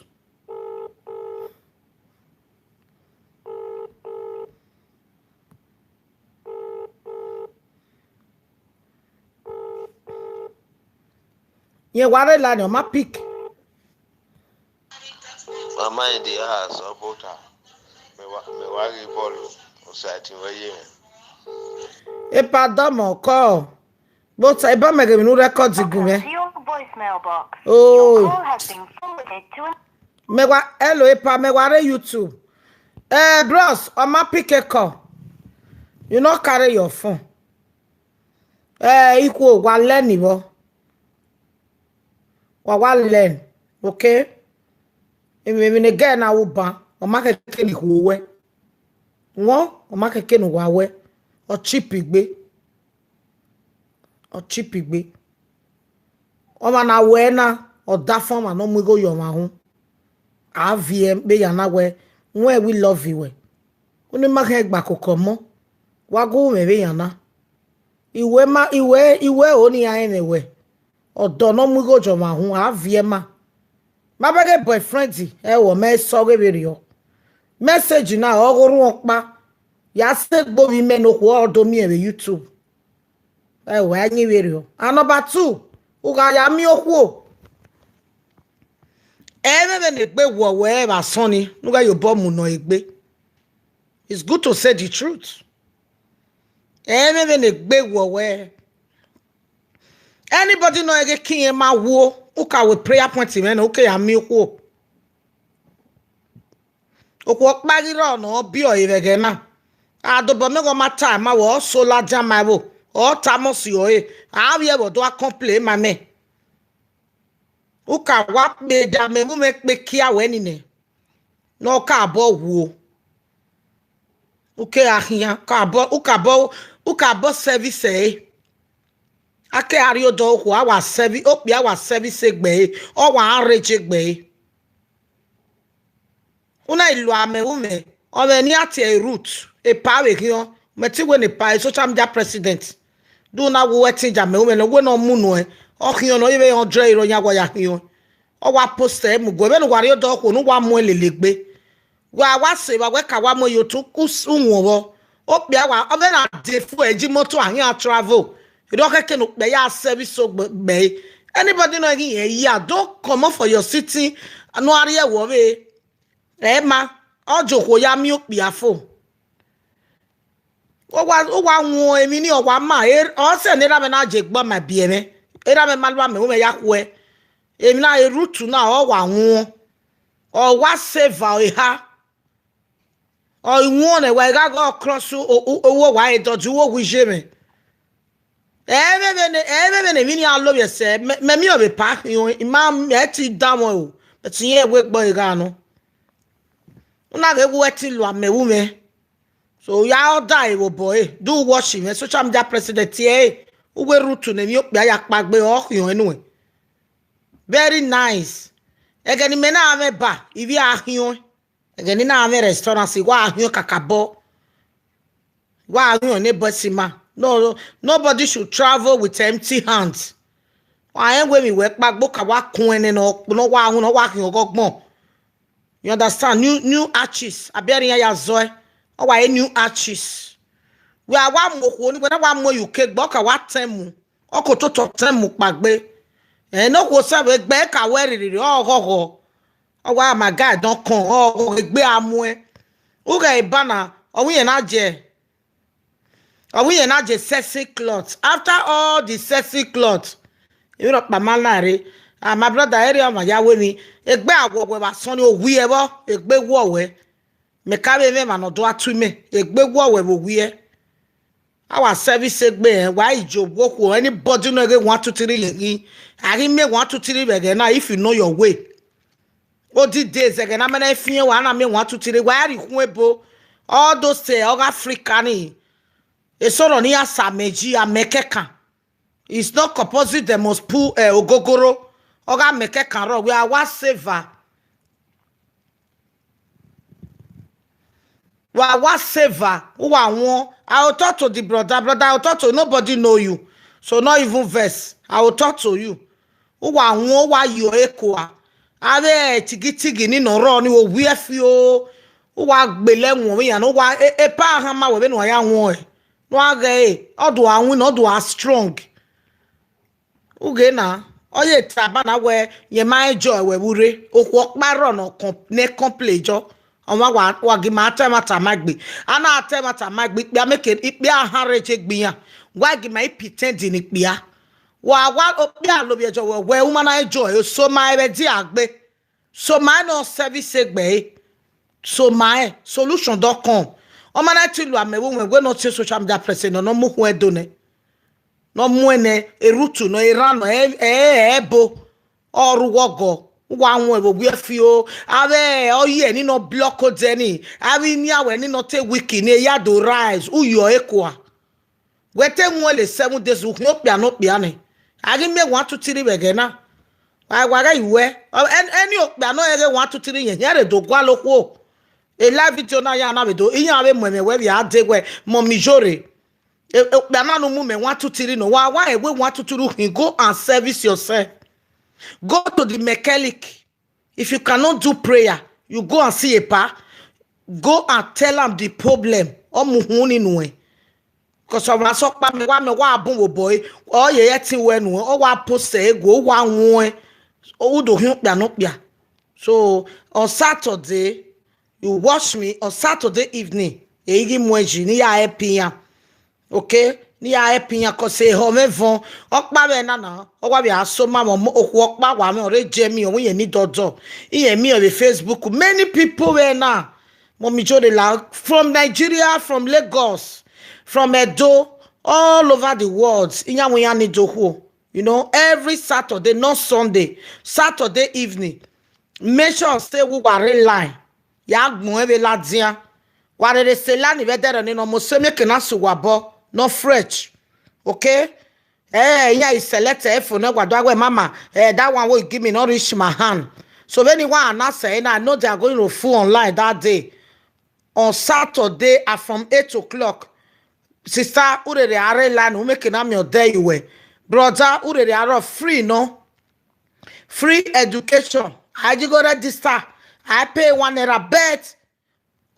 Yẹn wa rre la ni, ọ ma pick. Mama in the house, ọ bota. Mẹ wa, mẹ wa ghi bọọlụ, osaiti wẹ ye mwẹ. Epa dọmọ kọ. But eba mẹ ghe emwi ne u record gu mwẹ. Your voicemail box. Oh. Your call has been forwarded to an Mẹ wa, hello, epa, mẹ wa rre YouTube. Eh, bros, ọ ma pick a call. You no carry your phone. Eh, ikhuo, wa lẹ ni vbọ. Wa wa learn, okay? Emwi, emwi ne girl na ru ban, ọ ma khẹke ne ikhuo wẹ. Won, ọ ma khẹke ne uwa wẹ. Ọ cheap egbe. Ọ chip gbe. Ọmwa na wẹ na, ọ dafọn ọmwa ne ọ mu igho ye ọmwa uhunmwu. A viẹ vbe ya na wẹ, wẹ we love wẹ. Unu ima khẹ gba koko ọmọ, wa gu mwẹ vbe ya na. Iwẹ ma, iwẹ, iwẹ o ni a rẹn mwẹ wẹ, ọdọ ne ọ mu igho ye ọmwa uhunmwu, a viẹ ma. Ma bẹghe boyfriend, ẹ wọ mẹ sọ ghe vberriọ. Message na ọ ghe orhuọn ọkpa, ya sẹ egbe ovbi mẹ ne okhuo ọ do miẹn vbe YouTube. Ẹ wẹ a yin vberriọ. And number two, u gha ya miẹn okhuo. Ẹmwẹ vbene egbe wọ wẹ vbe asọn ni, ne u ghẹ ye obọ mu nọ egbe. It's good to say the truth. Ẹmwẹ vbene egbe wọ wẹ. Anybody nọ ẹghe ke irẹn ma wuo, u ka wẹ prayer point mwẹ na, u ke ya miẹn okhuo. Okhuo ọkpa ghi rrọọ ne ọ biẹ ọre vbe ẹghẹ na. A dobọ mẹ ghe ọ ma ta ma wẹ, ọ so ladian ma ẹvbo, ọ tama ọsi ọre, a vbiẹ vbe ọ do a complain ma mẹ. U ka wa kpe da mẹ mu mwẹ kpe kia wẹ nene, ne ọ ka bọ wuo. U ke gha khian, u ka bọ, u ka bọ, u ka bọ service ẹre. A ke gha rrie odọ okhuo, a wa service, okpia wa service egbe ẹre, ọ wa rre je egbe ẹre. U na i lua mẹ ru mwẹ, ọ mwẹ ne a tie Ruth, epa vbe khian, mẹ te wẹ ne epa social media president. Do na wu ẹtin ja mẹ ru mwẹ, ne ọ wẹ ne ọ mu nuẹn, ọ khian nọ, ọ yevbe hundred euro yan wa ya khian. Ọ wa post ẹre mu guẹ, vbene uwa rrie odọ okhuo ne uwa muẹn lele egbe. Wa wa sẹ evba, wẹ ka wa mu ẹre ye otu, u s-, u wọn vbọ. Okpia wa, ọ vbe na de fu ẹre, ji motor a khian travel. Erriọ khẹke ne okpia ya service egbe ẹre. Anybody nọ ghi rẹn ya, don't comot for your city, ne a rrie ẹvbo vbe. Ẹ ma, ọ je okhuo ya miẹn okpia fo. Ọ wa, ọ wa wọn emwi ni, ọ wa ma, er-, ọ sẹ ne erha mwẹ na je gbe ma biẹ mwẹ. Erha mwẹ ma lua mẹ ru mwẹ ya khuẹ. Emwi na, Ruth na, ọ wa wọn. Ọ wa sẹ eva eha. Ọ i wọn nẹ wa, I gha ghe ọ cross o, o, o, owa ẹre dọdi, uwu owa iye mwẹ. Ẹ i mwẹ vbene, ẹ i mwẹ vbene emwi ni a lo vbe ẹsẹ, mẹ, mẹ miẹn ọvbe epa khian, I ma, mẹ ti danmwẹ o, but irẹn wẹ egbe ọre gha nọ. U na ghe wẹ u ẹtin lua mẹ ru mwẹ. So, ya ọda ẹre vbe obọ ẹre, do watch mwẹ, social media president ẹre, uwu Ruth ne emwi okpia ya kpaegbe, ọ khian nuẹn. Very nice. Ẹghẹ ne imẹ na mwẹ ba, ivbi a khian. Ẹghẹ ne I na mwẹ restaurant, wa khian kakabọ. Wa ghi rẹn ne bus ma. No, nobody should travel with empty hands. Wa rẹn wẹ emwi wẹ kpaegbe, ka wa kun ẹnẹ ne ọ, ne ọ wa hun, ne ọ wa khian ọghọgbọn. You understand? New, new arches. Abẹrẹ iran ya zọe. Ọ wa re new arches. Wẹ a wa mu okhuo ni, wẹ na wa mu U K gbe, ọ ka wa tẹn mu. Ọ ko totọ tẹn mu kpaegbe. Ẹ, ne okhuo sẹ vbe egbe ka wẹ rhirhirhi, ọ ghọghọ. Ọ wa, my guy don come, ọ ghọghọ egbe a muẹn. U ghẹ eba na, ọ wẹ irẹn na je. Ọ wẹ irẹn na je sexy cloth. After all the sexy cloth, emwi rhọkpa ma na rre. Ah, my brother, erriọ ọmwa ya wẹ emwi. Egbe a wọ wẹ vbe asọn ni, owiẹ vbọ, egbe wọ wẹ. Mẹ ka vbe mwẹ emwa ne ọ do a tu imẹ, egbe wọ wẹ vbe owiẹ. A wa service egbe rẹn, wa i je owa okhuo, anybody nọ ghe one, two, three lẹ ghi, a ghi miẹn one, two, three vbe ẹghẹ na, if you know your way. Odi days ẹghẹ na, mẹ na fian wa na miẹn one, two, three, wa rhie ikhuẹn ebo. All those things, ọ gha Africa ni. Eso rọ ni a sa mẹ ji, a mẹ kẹkan. It's not compulsory they must put, eh, ogogoro. Ọ gha mẹ kẹkan rrọọ, wẹ a wa sẹ eva. Wa wa sẹ eva, u wa wọn. I will talk to the brother, brother, I will talk to, nobody know you. So not even vex. I will talk to you. U wa wọn, u wa yo ekua. Avbe tigitigi ni nọ rrọọ ni, wo wiẹ fi o. U wa gbele ẹwọnmwẹ iran, u wa, e-, epa a hama wẹ vbene uwa ya wọn ẹre. Ne uwa ghẹ ẹre, ọ do a winna, ọ do a strong. Ughẹ na, ọ ye tama na wẹ, rẹn ma enjoy wẹ vbe u rre, okhuo ọkpa rrọọ ne ọ com-, ne complain jọ, ọmwa wa, wa gi ma ta ẹmwata ma egbe. A na ta ẹmwata ma egbe, ikpia meke, ikpia a han rre je gbe iran, wa gi ma i pretend ne ikpia. Wa, wa, okpia lo vbiẹ jọ wẹ, wẹ u ma na enjoy, so ma ẹvbo ẹdia gbe. So ma ẹn ne ọ service egbe ẹre. So ma ẹn, solution do come. Ọ ma na te lua mẹ vbe uwẹ wẹ ne ọ tie social media person nọ, ne ọ mu ukhuẹn do nẹ. Ne ọ mu ẹn nẹ, erutu nọ, eran nọ, ẹ, ẹ, ẹ, ẹbo, ọ rre uwu ọgọ, u wa wọn ẹvbo wiẹ fi o. Avbe ọ ye ni nọ block odẹ ni, avbe ini awẹ ni nọ te weak ni, eya do rise, u yọ ekua. Wẹ te wọn le seven days, u khian okpia ne okpia nẹ. A ghi miẹn one, two, three vbe ẹghẹ na. Wa, wa ghẹ yuẹ. Ọ, ẹn-, ẹni okpia nọ ẹghẹ one, two, three yẹn, yẹn rre do gualọ okhuo. E live video na ya na vbe do, iran vbe mu ẹmwẹ wẹ vbe a de wẹ, Mummy Iyore. E, e, okpia na ne u mu mẹ one, two, three nọ, wa, wa, e wẹ one, two, three, u khin, go and service yourself. Go to the mechanic. If you cannot do prayer, you go and see a pa. Go and tell am the problem. Ọ mu uhunmwu ni nuẹn. 'Cause ọ ma sẹ ọkpa mẹ, wa mẹ, wa bun vbe obọ ẹre, ọ ye ẹtin wẹ nuẹn, ọ wa post ẹre, gu, ọ wa wuẹn, u do khian okpia ne okpia. So, on Saturday, you watch me on Saturday evening. Ẹ i ghi mu ẹn yi, ne I ya help iran. Okay? Ne I ya help iran, 'cause ehọ mwẹ vọn, ọkpa vbe na na, ọ wa vbe a so ma mwẹ, okhuo ọkpa wa mwẹ, ọ rre jẹ miẹn, ọ wẹ irẹn ni dọdọ, irẹn miẹn vbe Facebook. Many people vbe na, Mummy Iyore la, from Nigeria, from Lagos, from Edo, all over the world. Iran wẹ iran ni do okhuo. You know, every Saturday, not Sunday, Saturday evening, make sure say u wa rre line, ya gbẹn vbe ladian. Wa rherhe sẹ line vbe ẹdẹrriọ ni nọ, mo sẹ miẹn ke na sẹ uwa obọ, nọ fresh. Okay? Eh, iran i select e phone, wa do a wẹ, mama, eh, that one wey you give me no reach my hand. So when you want answer, I know they are going to full online that day. On Saturday at from eight o'clock. Sister, u rherhe a rre line, u miẹn ke na miẹn ọdẹ iwẹ. Brother, u rherhe a rrọọ free nọ. Free education. I just go register. I pay one naira, but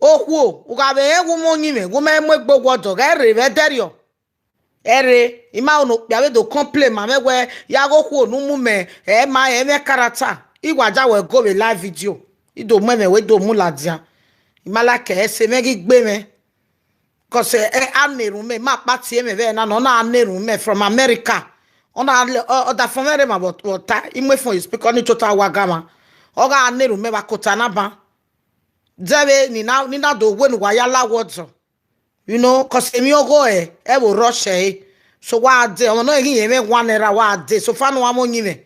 okhuo, u gha vbe rẹn, wu mẹ uyinmwẹ, wu mẹ mu egbe wọdọ, ghẹ rre vbe ẹdẹrriọ. Ẹ rre, I ma ho ne okpia vbe do complain ma mwẹ wẹ, ya ghe okhuo ne u mu mẹ, ẹ ma, ẹ mwẹ character. I wa ja wẹ go vbe live video. I do mu ẹmwẹ wẹ, I do mu ladian. I ma like ẹse mwẹ ghi gbe mwẹ. 'Cause, eh, eh, a na erhunmwu mẹ, ma kpa tie mwẹ vbe na, nọ na na erhunmwu mẹ from America. Ọ na le, ọ, ọdafẹn mwẹ rre ma vbe ọta, I mu efọn ye speak, ọ ni tota wa ga mwa. Ọ gha na erhunmwu mẹ vbe akota na ban. Zẹ vbe ni na, ni na do wẹ ne uwa ya la wẹ ọdọ. You know, 'cause emwi ọghọe, ẹ vbe rush ẹre. So wa dee, ọmọ nọ ghi yẹn mwẹ one naira, wa dee. So far ne uwa mwẹ uyinmwẹ.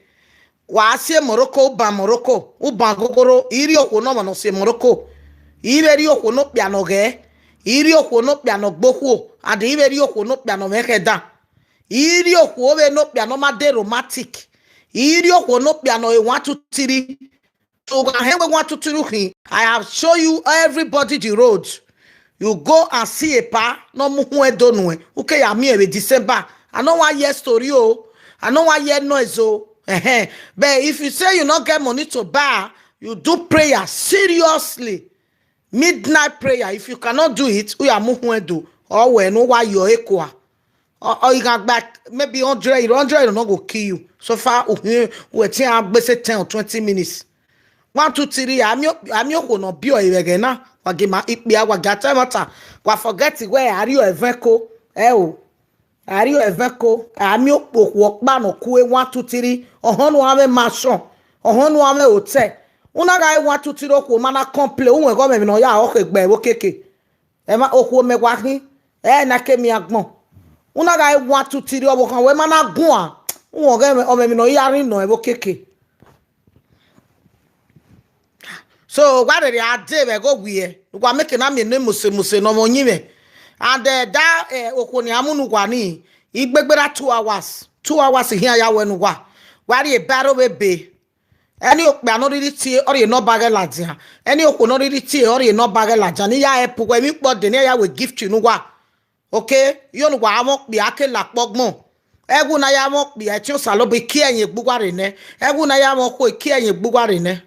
Wa si Morocco, u ban Morocco, u ban gogoro, I rhie okhuo ne ọmọ ne ọ si Morocco. I vbe rhie okhuo ne okpia ne ọ ghẹ, I rhie okhuo ne okpia ne ọ gbe okhuo, and I vbe rhie okhuo ne okpia ne ọ mwẹ ẹghẹ dan. I rhie okhuo vbe ne okpia ne ọ ma de romantic. I rhie okhuo ne okpia ne ọ he one, two, three. So, u gha hẹn wẹ one, two, three u khin, I have show you everybody the road. You go and see a pa, ne ọ mu uhunmwu Ẹdo nuẹn, u ke ya miẹn vbe December. I no wan hear story o. I no wan hear noise o. Ẹhẹn. But if you say you no get money to buy, you do prayer seriously. Midnight prayer, if you cannot do it, u ya mu uhunmwu Ẹdo, ọ wẹ ne u wa yọ ekua. Ọ, ọ, I gha gba maybe hundred euro, hundred euro no go kill you. So far, u, u, u ẹtin a gbe sẹ ten or twenty minutes. One, two, three, a miẹn, a miẹn okhuo ne ọ biẹ ọre vbe ẹghẹ na, wa gie ma ikpia, wa gie a ta ẹmwata, wa forget wẹ a rhie ẹvẹn ko, ẹ o. A rhie ẹvẹn ko, a miẹn okhuo ọkpa ne ọ ku one, two, three, ọhọn ne uwa mwẹ mansion, ọhọn ne uwa mwẹ hotel. U na gha re one, two, three okhuo ma na complain, u wẹ ghe ọmọ emwi ne ọ ya ọkhe gbe ẹvbo keke. Ẹmwẹ okhuo mẹ wa khin, ẹ na ke miẹn agbọn. U na gha re one, two, three, ọvbokhan wẹ ma na guan, u wẹ ghe ọmọ emwi ne ọ ya rhin nọ ẹvbo keke. So, wa rherhe a dee vbe ẹghẹ owiẹ, wa make na miẹn ne mose mose ne ọ mwẹ uyinmwẹ. And, eh, da, eh, okhuo ne a mu ne uwa ni, igbegberra two hours, two hours ihian ya wẹ ne uwa, wa rhie eba ẹre ovbe ebe. Ẹni okpia ne ọ rhirhi tie, ọ rhie ne ọ ba ghẹ ladian. Ẹni okhuo ne ọ rhirhi tie, ọ rhie ne ọ ba ghẹ ladian. Ne I ya help uwa, emwi kpọ dee ne I ya wẹ gift ne uwa. Okay, yo ne uwa a mwẹ okpia, a ke la kpọ gbọn. Ẹghẹ ne a ya mwẹ okpia, ẹtin Osanobua, I kie ẹre egbe uwa rre nẹ. Ẹghẹ ne a ya mwẹ okhuo, I kie ẹre egbe uwa rre nẹ.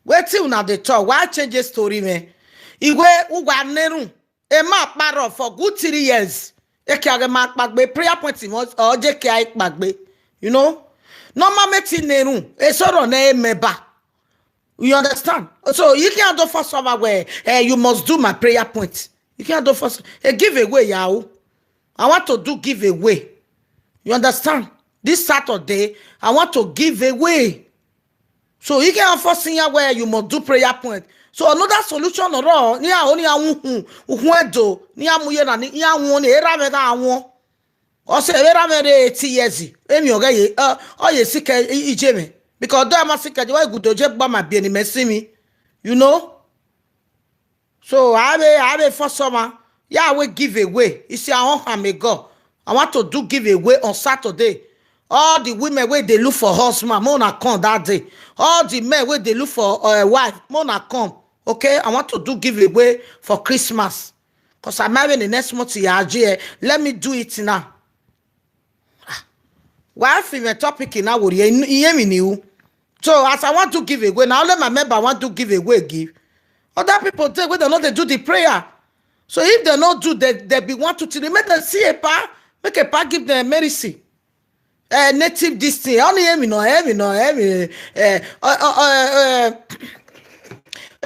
Wetin una dey talk? Wa change story mwẹ. Iwe uwa na erhunmwu. Emwa kpa rrọọ for good three years. Ekia ghẹ ma kpaegbe, prayer point mọ, ọ je kia kpaegbe. You know? Normal mẹ te na erhunmwu, eso rọ nẹ emẹ ba. You understand? So, you can't do for someone where, eh, you must do my prayer point. You can't do for s-, a giveaway, yao. I want to do giveaway. You understand? This Saturday, I want to give away. So, you can't force in where you must do prayer point. So, another solution or all, ni a only a wun, wun do, ni a muye na, ni a won, ni era me da won. Ọ sẹ vbe erha mwẹ rre eighty years, emwi ọ ghẹ ye, ọ, ọ ye sikẹ i, ijemwẹ. Because do ma si kẹjẹ wẹ gudo je gba ma bie ni mẹ si mi. You know? So, I will, I will for summer. Yeah, I will give away. You see, I won't harm a God. I want to do give away on Saturday. All the women where they look for husband, more na come that day. All the men where they look for a wife, more na come. Okay, I want to do give away for Christmas. Because I'm having the next month here. Let me do it now. Wa fi mwẹ topic na wo rrie, iye emwi ni ru. So as I want to give away, na only my member want to give away give. Other people take wey dem no dey do the prayer. So if dem no do, they, they be want to till make dem see a pa, make a pa give them mercy. Eh, native this thing. Only emwi no, emwi no, emwi. Eh, uh, uh, uh, uh,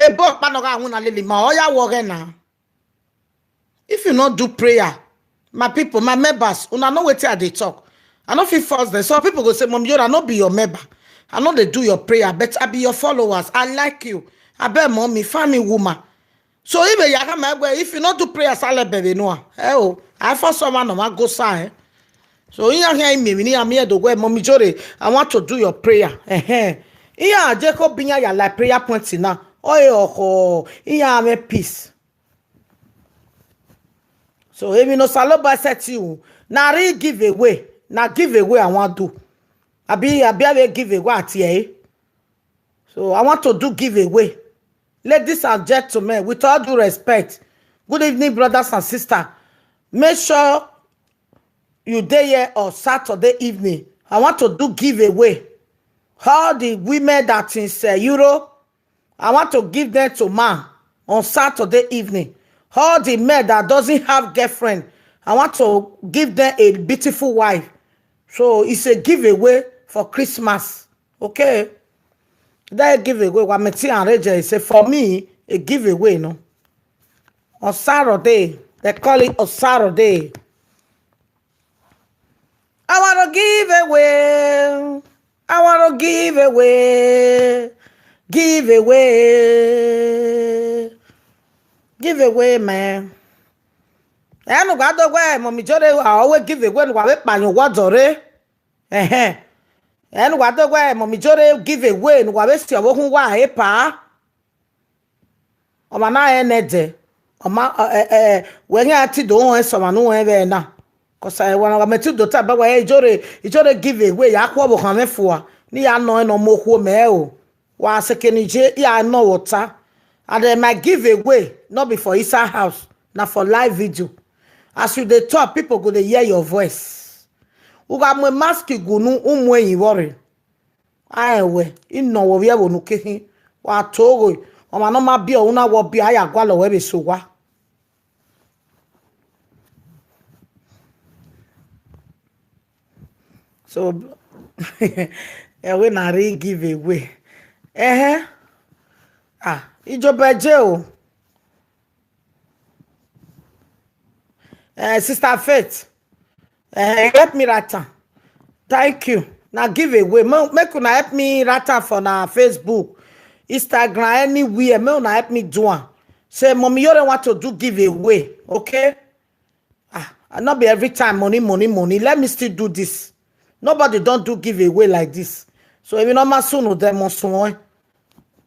ebo ọkpa nọ gha winna lele ma, ọ ya wọ ghẹ na. If you no do prayer, my people, my members, una know wetin I dey talk. I no fit force them. Some people go say, "Mom Yora, no be your member. I no dey do your prayer, but I be your followers. I like you. I bet mommy, family woman." So if you have my way, if you no do prayer, salebe no. Eh oh, I for someone no ma go sa eh. So iran khian mi ni ami edo we, "Mom Yora, I want to do your prayer." Eh eh. Iran Jacob binya ya like prayer point na. Oh eh oh, iran have peace. So emwi ne Osanobua set you, na rhie give away, na give away I want do. Abi, abi avbe give away atie. So I want to do give away. Ladies and gentlemen, with all due respect, good evening, brothers and sisters. Make sure you dey here on Saturday evening. I want to do give away. All the women that in uh, Europe, I want to give them to man on Saturday evening. All the men that doesn't have girlfriend, I want to give them a beautiful wife. So it's a giveaway for Christmas. Okay? That giveaway, what me and Rachel say for me, a giveaway, no? On Saturday, they call it on Saturday. I want to give away. I want to give away. Give away. Give away, man. Ẹnu gha do wẹ Mọmi Jore, I always give away, ne uwa vbe kpa yan uwa dọre. Ẹhẹn. Ẹnu gha do wẹ Mọmi Jore give away, ne uwa vbe si ọvbokhan uwa epa. Ọmwa na rẹn nẹdẹ, ọ ma, ẹ, ẹ, ẹ, wẹ khian te do rẹn sẹ ọmwa ne u rẹn vbe ẹre na. Cause ẹ, wa mẹ te do ta ba wẹ, ẹ, Ijore, Ijore give away, ya khu ọvbokhan mwẹ fua, ne I ya nọ ẹn ne ọ mu okhuo mẹ o. Wa sẹ eke ne I ye, I ya nọ vbe ọta. And, eh, my give away, no be for inside house, na for live video. As you dey talk, people go dey hear your voice. U gha mu mask gu unu, u mu ẹyin vbọ rre. Aẹn wẹ, I nọ wẹ ovbi ẹvbo ne u ke khin, wa to ghe, ọmwa ne ọ ma biẹ unu na wẹ ọ biẹ, a ya gualọ wẹ vbe sẹ owa. So, ẹ wẹ na rhie give away. Ẹhẹn. Ah, Ijoba je o. Eh, Sister Faith, eh, help me write am. Thank you. Na give away. Mo-, make una help me write am for na Facebook, Instagram, anywhere. Make una help me do am. Say, Mọmi Iyore want to do give away, okay? Ah, no be every time money, money, money. Let me still do this. Nobody don do give away like this. So if you no ma sunu, then mo sun.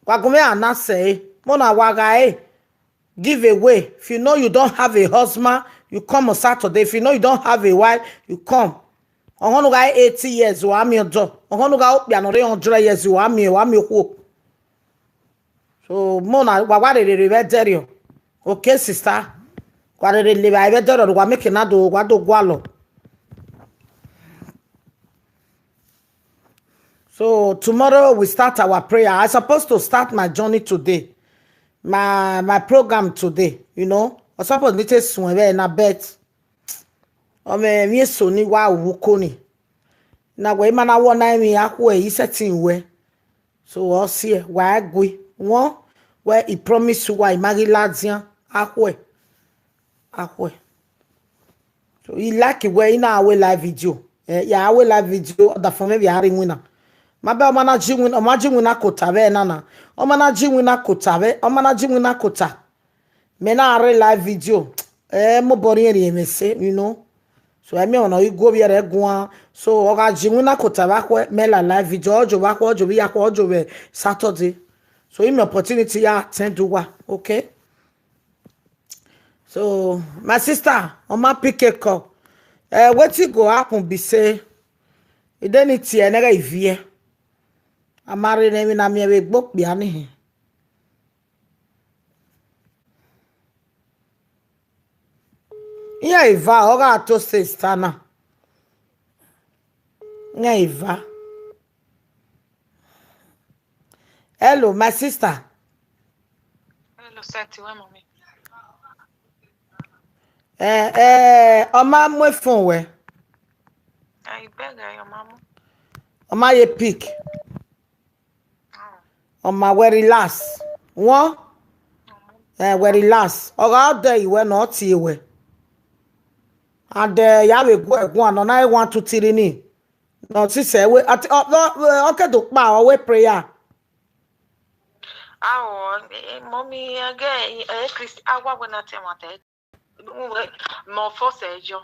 Wa gun me ana say, mo na wa ga e. Give away. If you know you don't have a husband, you come on Saturday. If you know you don't have a wife, you come. Ọghọn ne u gha re eighty years, wa miẹn ọdọ. Ọghọn ne u gha re okpia ne ọ rre hundred years, wa miẹn, wa miẹn okhuo. So, mo na, wa, wa rherhe rre vbe ẹdẹrriọ. Okay, sister. Wa rherhe le evbare vbe ẹdẹrriọ, wa make na do, wa do gualọ. So tomorrow we start our prayer. I supposed to start my journey today, my, my program today, you know. I suppose need to swim where na bet. Ọ mwẹ emwi eso ni wa ru uko ni. Na wẹ ima na wọ na emwi akhuẹ i sẹtin wẹ. So ọ siẹ, wa gui. Wọ, wẹ I promise you, wa ima ghi ladian akhuẹ. Akhuẹ. So, I like wẹ I na wẹ live video. Eh, ya wẹ live video, ọdafẹn mwẹ vbe a rre iwinna. Ma bẹ ọma na ji iwinna, ọma ji iwinna kota vbe nana. Ọma na ji iwinna kota vbe, ọma na ji iwinna kota. Mẹ na rre live video. Eh, mobọ rhiẹnrhiẹn mwẹ sẹ, you know. So, ẹmwẹ ọmọ ne ọ ghi gu ovbi ẹre guan. So, ọ gha ji iwinna kota vbe akhuẹ, mẹ la live video, ọ jọ vbe akhuẹ, ọ jọ vbe iyakhuẹ, ọ jọ vbe Saturday. So, imẹ opportunity ya attend uwa, okay? So, my sister, ọ ma pick a call. Eh, wetin go happen be say, I de ni tie nẹ ghẹ I viẹ. A ma rre ne emwi na miẹn vbe egbe okpia ni hin. Iran eva, ọ gha to sista na. Iran eva. Hello, my sister. Hello, sir, ti wẹ, mommy. Eh, eh, ọ ma mu phone wẹ. I beg, I am, mama. Ọ ma ye pick. Ọ ma wẹ relax. Wọ? Eh, wẹ relax. Ọ gha dẹ iwẹ ne ọ tie wẹ. And, eh, ya vbe gu ẹguan nọ na, one, two, three ni. Nọ sisẹ wẹ, ọ, ọ, ọ, ọ ke do kpa, ọ wẹ prayer. Ao, eh, mommy, ẹghẹ, eh, Christ, a wa wẹ na te ẹmwata, eh, mẹ ọ force ẹjọ,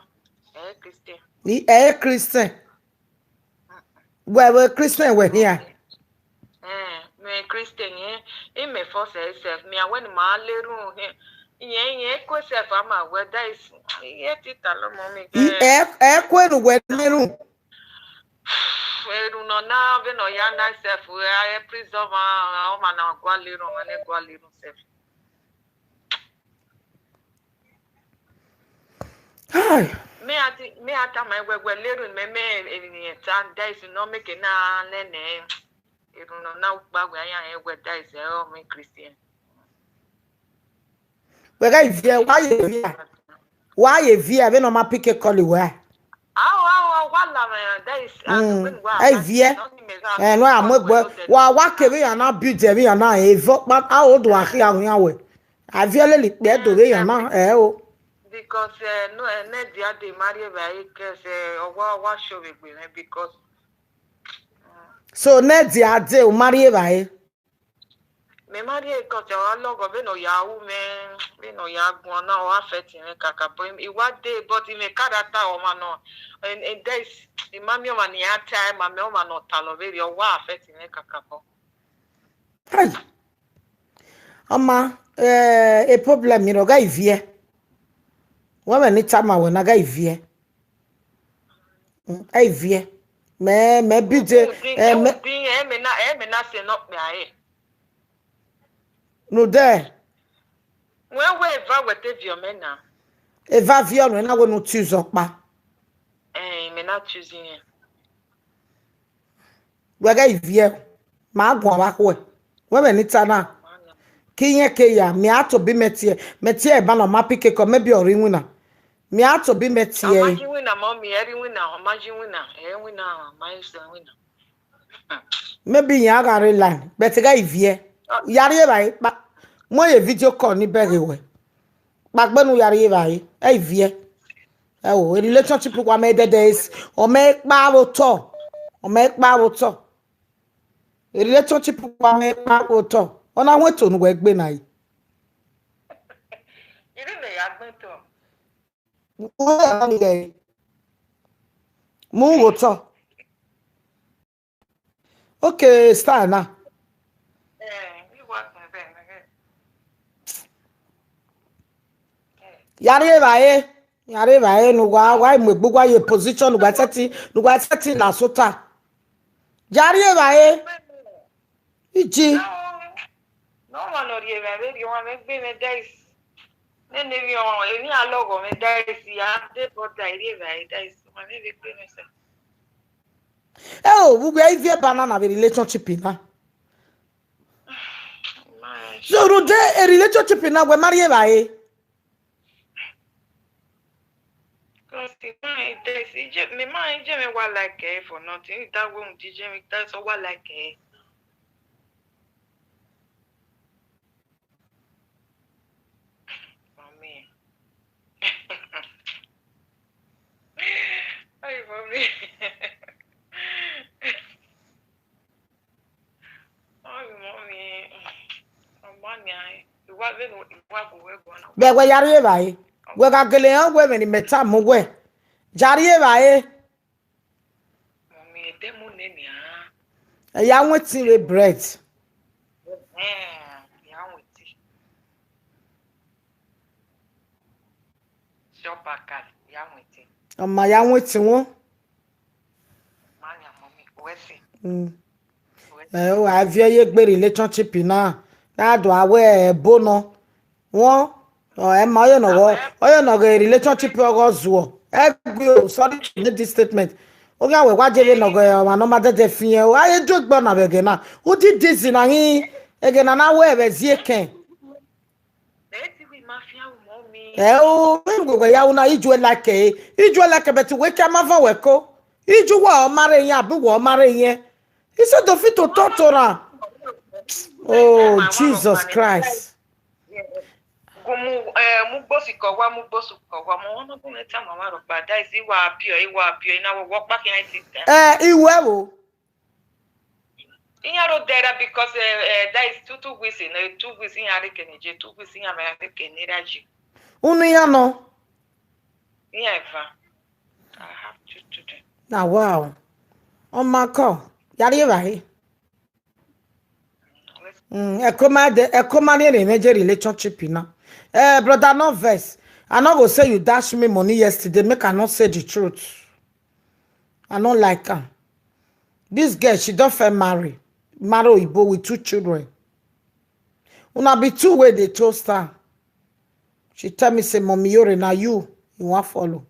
eh, Christian. I, eh, Christian. Wẹ, wẹ Christian wẹ hian. Eh, mẹ Christian, eh, I mẹ force ẹre self, mẹ a wẹ ne ma le erhunmwu hẹ. Iyẹn, iyẹn eku self, a ma wẹ, that is, iye tita lọ, mommy. I, eh, eh, eku enu wẹ ne erhunmwu. Erhunmwu nọ na, vbene ọ ya na self, eh, preserve, ah, ọmwa na gua le erhunmwu, ọmwa ne gua le erhunmwu self. Hai. Me a ti, me a tama wẹ, wẹ le erhunmwu mẹ, mẹ emwi ne irẹn ta, that is not make na nene erhunmwu nọ na ukpa wẹ a ya rẹn wẹ, that is, eh, ọ mẹ Christian. Wẹ gha viẹ, wa ye viẹ. Wa ye viẹ, vbene ọ ma pick a call wẹ. Ao, ao, ao, wa la mwẹ, that is, ah, Mm. when wa Ẹ viẹ. Ẹ, no, a mu egbe. Wa, wa kevbe iran na build ẹmwẹ iran na, evọ kpa, a o do a khia wian wẹ. A viẹ lele ikpẹ do vbe iran na, ẹ o. Because, eh, no, eh, ne dia de marry evbare, cause, eh, ọ wa, ọ wa show vbe egbe mwẹ, because, mm. So, ne dia de u marry evbare? Mẹ ma rhie cause ọ gha lọghọ vbene ọ ya ru mwẹ, vbene ọ ya guan na, ọ gha affect mwẹ kakabọ. I wa dee, but imẹ character ọmwa nọ, and, and that is, I ma miẹn ọmwa ne iran ta, I ma miẹn ọmwa ne ọ talọ vberriọ, ọ wa affect mwẹ kakabọ. Hai. Ọma, eh, a problem ni rọ gha iviẹ. Wẹ mwẹ ni tama wẹ na gha iviẹ. Mm, ẹ i viẹ. Mẹ, mẹ bi de, Udin, eh, mẹ udin, ẹ mẹ na, ẹ mẹ na sẹ nọ kpia ẹ. Rhunmwuda. Wẹ wẹ eva wẹ te viọ mẹ na. Eva viọ nuẹn na wẹ ne u choose ọkpa. Eh, mẹ na choose yẹn. Wẹ ghẹ i viẹ, ma guan vbe akhuẹ. Wẹ mwẹ ne I ta na. Ke iyẹn ke ya, mẹ a tobọ mẹ tie, mẹ tie eba na, ọ ma pick a call, maybe ọ rre iwinna. Mẹ a tobọ mẹ tie. Ọ ma yi iwinna, mummy, ẹ rre iwinna, ọ ma yi iwinna, ẹ winna, ọ ma yi sẹ iwinna. Maybe iran gha rre line, but ghẹ i viẹ. Ya rri evbare, kpa, mu ye video call ni bẹghe wẹ. Kpagbenu ya rri evbare, ẹ i viẹ. Ẹ o, relationship wa mẹ dẹdẹ is, ọ mẹ kpa vbe otọ. Ọ mẹ kpa vbe otọ. Relationship wa mẹ kpa vbe otọ. Ọ na wọn eto ne uwẹ gbe na yi. Iri mẹ ya gbẹn tọ. Mu vbe otọ. Okay, star na. Eh, mi wa gbẹn vbe nẹ. Ya rri evbare, ya rri evbare ne uwa, wa mu egbe uwa ye position ne uwa sẹtin, ne uwa sẹtin la sota. Ya rri evbare. Iji. No, no one no rri evbare, rri ọmwa mwẹ gbe mwẹ, that is. Nene rri ọmwa, emwi a lọghọ mwẹ, that is, ya de bọda, rri evbare, that is, ọmwa mwẹ vbe gbe mwẹ sẹ. Ẹ o, vbe uwẹ i viẹ banana vbe relationship na. So, rhunmwuda e relationship na, wẹ ma rri evbare. Because the man, there's, he just, the man, he just wa like her for nothing. That way, he just, that's all wa like her. Mommy. Hey, mommy. Bẹ wẹ ya rri evbare, wẹ gha gele rẹn wẹ ẹmwẹ ne imẹ tama uwẹ, Jarhie evbare. Mummy, edemu nene a. Ya wẹtin vbe bread. Eh, ya wẹtin. Shop back, ya wẹtin. Ọ ma ya wẹtin wọn. Ma yan, Mummy, wẹtin. Mm. Ẹ, wa viọ ye egbe relationship na, na do a wẹ ẹbo nọ. Wọn, ọ, ẹ ma, ọyọ nọ ghọ, ọyọ nọ ghẹ relationship ọghọ zuọ. Ẹ gbe o, sorry to make this statement. Oghian wẹ wa je vbe nọ ghẹ ọmwa nọ ma dẹdẹ fiẹn o. A ye ju egbe ọna vbe ẹghẹ na. Udi dizi na ghi ẹghẹ na na wẹ vbe zie kẹn. Ẹ o, vbe ngue wẹ ya ru na, iju ẹ like ẹre, iju ẹ like ẹre, but wẹ ka ma van wẹ ko. Iju wẹ ọ ma rre iyẹn, abi wẹ ọ ma rre iyẹn. Iso do fit to talk to ra. Oh, Jesus Christ. Gu mu, eh, mu gbosi kọ wa, mu gbosi kọ wa, mo wọn gun ne tama wa rọkpa, that is, iwa biọ, iwa biọ, ina wo wọkpa khian isi ta. Eh, iwe wo. Iran ro dẹra because, eh, eh, that is two, two weeks in, eh, two weeks iran rre kene je, two weeks iran ma rre kene ra je. Unu iran nọ? Iran eva. I have two children. Na wa o. Ọ ma kọ, ya rri evbare. Mm, ẹko ma de, ẹko ma rri ene mwẹ je relationship na. Eh, brother, no vex. I no go say you dash me money yesterday, make I not say the truth. I no like am. This girl, she don first marry, marry oyibo with two children. Una be two wey dey toast am. She tell me say, "Mommy Iyore, na you he wan follow."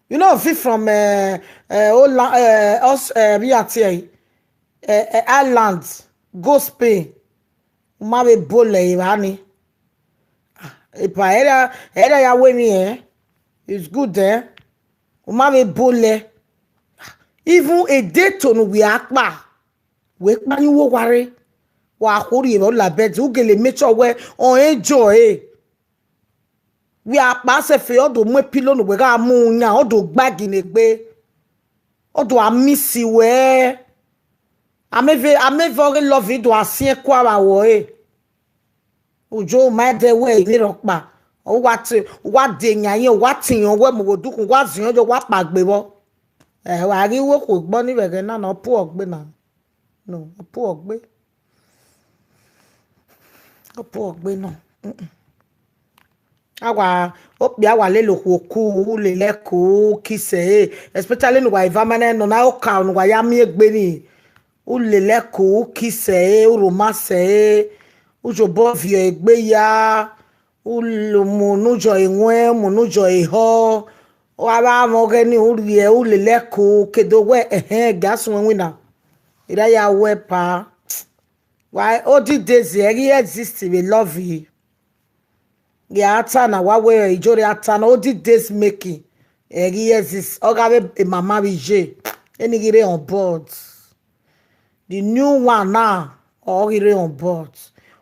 You know, fit from, eh, eh, Ola, eh, us, eh, Riatie, eh, eh, Ireland, go Spain. Uma vbe bọlẹ evba ni. Ah, epa, ẹre, ẹre ya wẹ emwi, eh? It's good, eh? Uma vbe bọlẹ. Even a day to nu wẹ a kpa. Wẹ kpa ni wo wa rre. Wa khorri evba la bed, u gele make sure wẹ ọ enjoy, eh? Wẹ a kpa sẹfe, ọ do mu epilo ne uwẹ gha mu yan, ọ do gba ginegbe. Ọ do a miss wẹ. Amẹvbe, amẹvbe ọghe love do a siẹn kua vbe awọ ẹre. Ujo ma dẹ wẹ ivbi rhọkpa. Ọ wa te, wa de yan yẹn, wa tiyan wẹ mu vbe odukhun, wa ziọn yo, wa kpa gbe vbọ. Ẹ, wa ghi wo okhuo egbe ọnii vbe ẹghẹ na, na ọ puọ gbe na. No, ọ puọ gbe. Ọ puọ gbe nọ. Mm-mm. A wa, okpia wa lele okhuo ku, u lele ẹko, u kiss ẹre, especially ne uwa eva ma nẹ nọ na, oka ne uwa ya miẹn egbe ni, u lele ẹko, u kiss ẹre, u romance ẹre, u zobọ viọ egbe ya, u lo mu ne u zọ ẹre wọn, mu ne u zọ ẹre họ, wa vbe mwẹ ọghẹ ni, u rhie, u lele ẹko, ke do wẹ, ẹhẹn, gas wẹn winna. I ra ya wẹ pa. Wa, odi days ẹ ghi exist vbe love yi. Ya ta na, wa wẹ ijore a ta na, odi days making ẹ ghi exist. Ọ gha vbe mama vbe iye, eni ghi rre on board. The new one now, ọ ghi rre on board.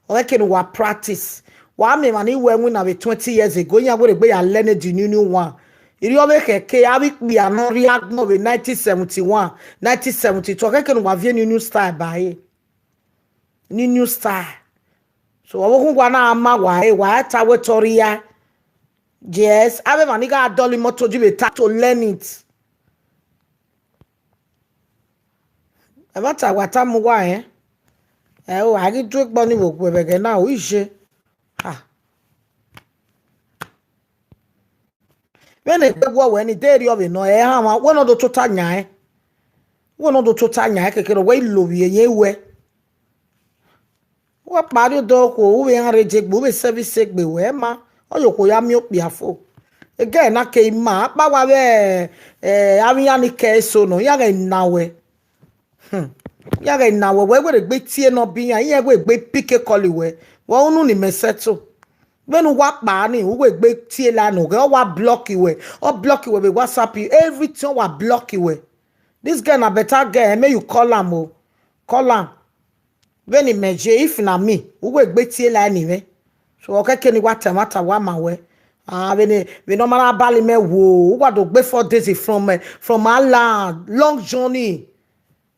Ọ ghẹ kene wa practice. Wa miẹn emwa ni wẹ winna vbe twenty years ago, iran were egbe ya learn the new, new one. Irriọ vbe khẹke, avbe ikpia ne ọ rhie agbọn vbe nineteen seventy-one, nineteen seventy-two, ọ ghẹ kene wa viọ new, new style ba ẹre. Ni new style. So, ọvbokhan wa na ma wa re, wa ta wẹ te ọ rhia. Yes, avbe emwa ni gha dọlọ imoto ji vbe ta to learn it. Ẹmwata wa tama uwa rẹn. Ẹ o, a ghi du egbe ọnii vbe oguẹ vbe ẹghẹ na, o iye. Ha. Vbene egbe wọ wẹ ni, de erriọ vbe nọ, ẹ hanmwa, wẹ ne ọ do tota yan ẹn. Wẹ ne ọ do tota yan ẹn, kẹkẹ ne ọ wẹ i lovbiẹ yẹn wẹ. Wẹ kpa rrie odọ okhuo, u vbe rhan rre egbe, u vbe service egbe wẹ, ẹ ma, ọ ye okhuo ya miẹn okpia fo. Egẹ na ke ima, akpa wa vbe, eh, avbe iran ni ke eso nọ, iran ghẹ na wẹ. Hmm. Iran ghẹ na wẹ, wẹ were egbe tie ne ọ bi iran, iran were egbe pick call wẹ, wẹ unu ni mẹ settle. Vbene uwa kpa ni, u were egbe tie la nọ, ọ wa block wẹ, ọ block wẹ vbe WhatsApp, everything ọ wa block wẹ. This girl na better girl, make you call am o. Call am. Vbene imẹ ye, if na me, u were egbe tie la ni mwẹ. So, ọ kẹkẹ ni wa ta ẹmwata wa ma wẹ. Ah, vbene, vbene ọ ma na bali mẹ wo, u wa do gbe four days from, eh, from Ireland, long journey.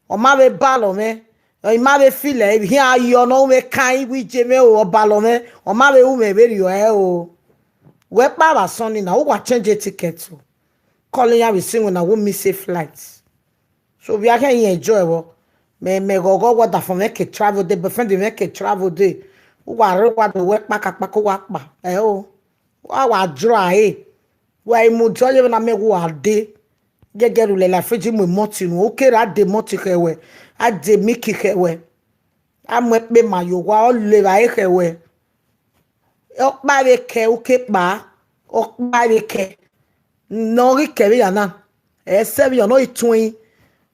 Ọ ma vbe balọ mwẹ, ọ ma vbe feel ẹre, iran yọ ne ọ mwẹ kan iwẹ iye mwẹ o, ọ balọ mwẹ, ọ ma vbe ru mwẹ vberriọ ẹre o. Wẹ kpa vbe asọn ni na, u wa change ticket o. call iran vbe sẹ iwinna, wo miss a flight. So vbe a khian enjoy vbọ? Mẹ, mẹ ghọghọ wa da fọn mwẹ ke travel day, boyfriend mwẹ ke travel day. Uwa rre, uwa do wẹ kpakakpaka, uwa kpa. Ẹ o. Wa, wa dry e. Wa i mudia ye vbene a miẹn wẹ uwa dee. Gẹgẹ rhulẹ la fridge mu emọti unu, u ke ra de emọti khẹ wẹ, a de milk khẹ wẹ, a mu ẹkpema ye owa, ọ lo evbare khẹ wẹ. Ọkpa vbe kẹ, u ke kpa, ọkpa vbe kẹ. Ne ọ ghi kẹ vbe ya na, ẹ sẹ vbe ya nọ, ọ i tuẹn.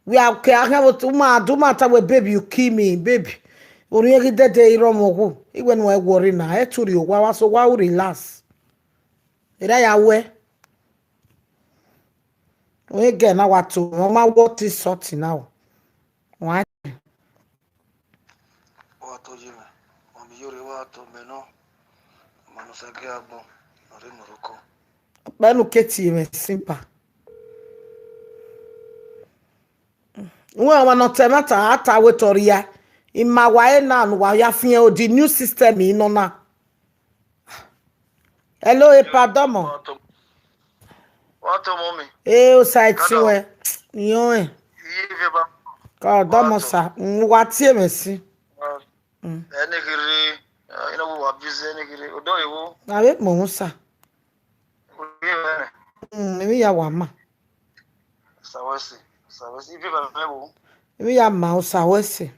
Wẹ a kẹ a khian vbe u ma, u ma ta wẹ, "Baby, you kill me, baby." Orhiọn ghi dẹdẹ i rre ọmọ wu, iwẹ ne uwẹ worry na, ẹ tu rhie owa, wa so wa u relax. Erha ya wẹ. Wẹ gẹ na wa to, ọ ma wọ ti sọtin na o. Wa Wa to ye mwẹ, ma miẹn iyore wa to mẹ nọ, ma nọ sẹ gie agbọn, ma rre Morocco. Ọkpẹnu ke tie mwẹ simple. Wẹ ọmwa ne ọ ta ẹmwata, a ta wẹ te ọ rhia. I ma wa re na ne uwa ya fian o, the new system i nọ na. Hello, epa dọmọ. Wa to, wa to, mummy. Eh, osa ẹtin wẹ. Iyan ẹn. Iye vẹ ba. Ka dọmọ sa. Mm, wa tie mwẹ si. Mm. Ẹni kiri, ina wo wa busy ẹni kiri. Odo ewo. Na vbe kpọnmwẹ sa. Oye vẹ. Mm, emwi ya wa ma. Sa wẹ si, sa wẹ si. Iye vẹ ba wo. Emwi ya ma, osa wẹ si.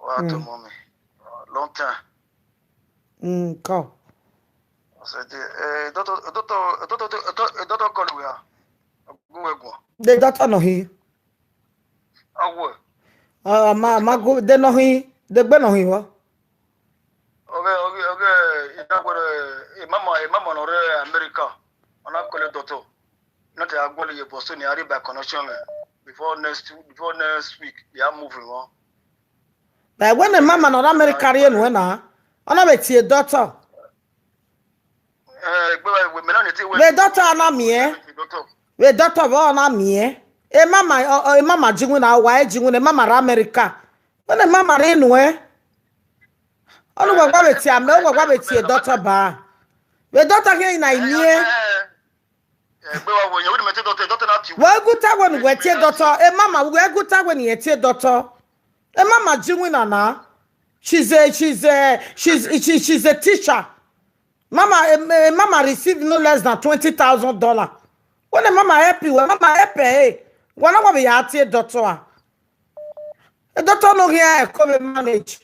Wa to, mummy. Long time. Mm, ka. I said, eh, doctor, doctor, doctor, doctor, doctor call we are. Go we go. The doctor nọ hin. Awe. Ah, ma, ma go, de nọ hin, de gbe nọ hin vbọ? Okay, okay, okay. Ina were, eh, mama, eh, mama nọ rre America. Ọ na call doctor. Not a go ye Boston, I read by connection, eh, before next, before next week, they are moving on. But wẹ ne mama nọ rre America rhie nuẹn na, ọ na vbe tie doctor. Eh, egbe wa, we, me na ni tie we. Vbe doctor na miẹn. Doctor. Vbe doctor vbe ọ na miẹn. E mama, ọ, ọ, e mama ji iwinna, wa e ji iwinna, e mama rre America. Wẹ ne mama rhie nuẹn. Ọ ne uwa gba vbe tie amẹ, uwa gba vbe tie doctor ba. Vbe doctor khian na i miẹn. Egbe wa wo, yẹn wo ni mẹ tie doctor, doctor na tie. Wẹ gu ta wẹ ne uwẹ tie doctor, e mama, wẹ gu ta wẹ ne irẹn tie doctor. E mama ji iwinna na. She's a, she's a, she's, she, she's a teacher. Mama, e, e mama receive no less than twenty thousand dollar. Wẹ ne mama help you, mama help ẹ, eh. Wa na wa vbe ya tie doctor a. E doctor no khian ẹ ko vbe manage.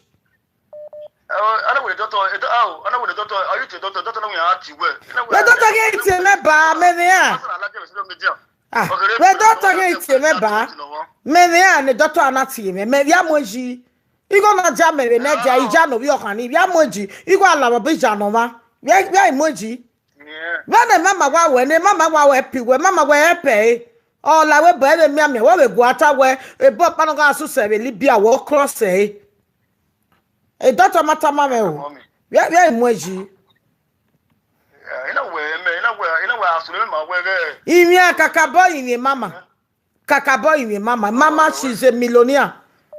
Eh, ana wẹ doctor, eh, do-, ah, ana wẹ doctor, are you the doctor? Doctor no khian a tie wẹ. Ina wẹ, doctor khian i tie mẹ ba, mẹ vbe a. Ah, vbe doctor khian i tie mẹ ba. Mẹ vbe a ne doctor a na tie mẹ, mẹ vbe a mu eji. Igho na dia mẹ vbe ne dia, ija ne ovbi ọkhan ni, vbe a mu eji. Igho a la vbe ija nọ mwa. Vbe, vbe a i mu eji. Vbe ne mama wa wẹ, ne mama wa wẹ pi wẹ, mama wẹ help ẹ. Ọ la wẹ bọ ẹvbe mianmian, wẹ vbe gua ta wẹ, ebo ọkpa nọ gha susẹ vbe Libya, wẹ cross ẹ. E doctor ma tama mwẹ o. Vbe, vbe a i mu eji. Ina wẹ, mẹ, ina wẹ, ina wẹ a sunu ma wẹ ghẹ. Imwian kakabọ imwi mama. Kakabọ imwi mama. Mama, she's a millionaire.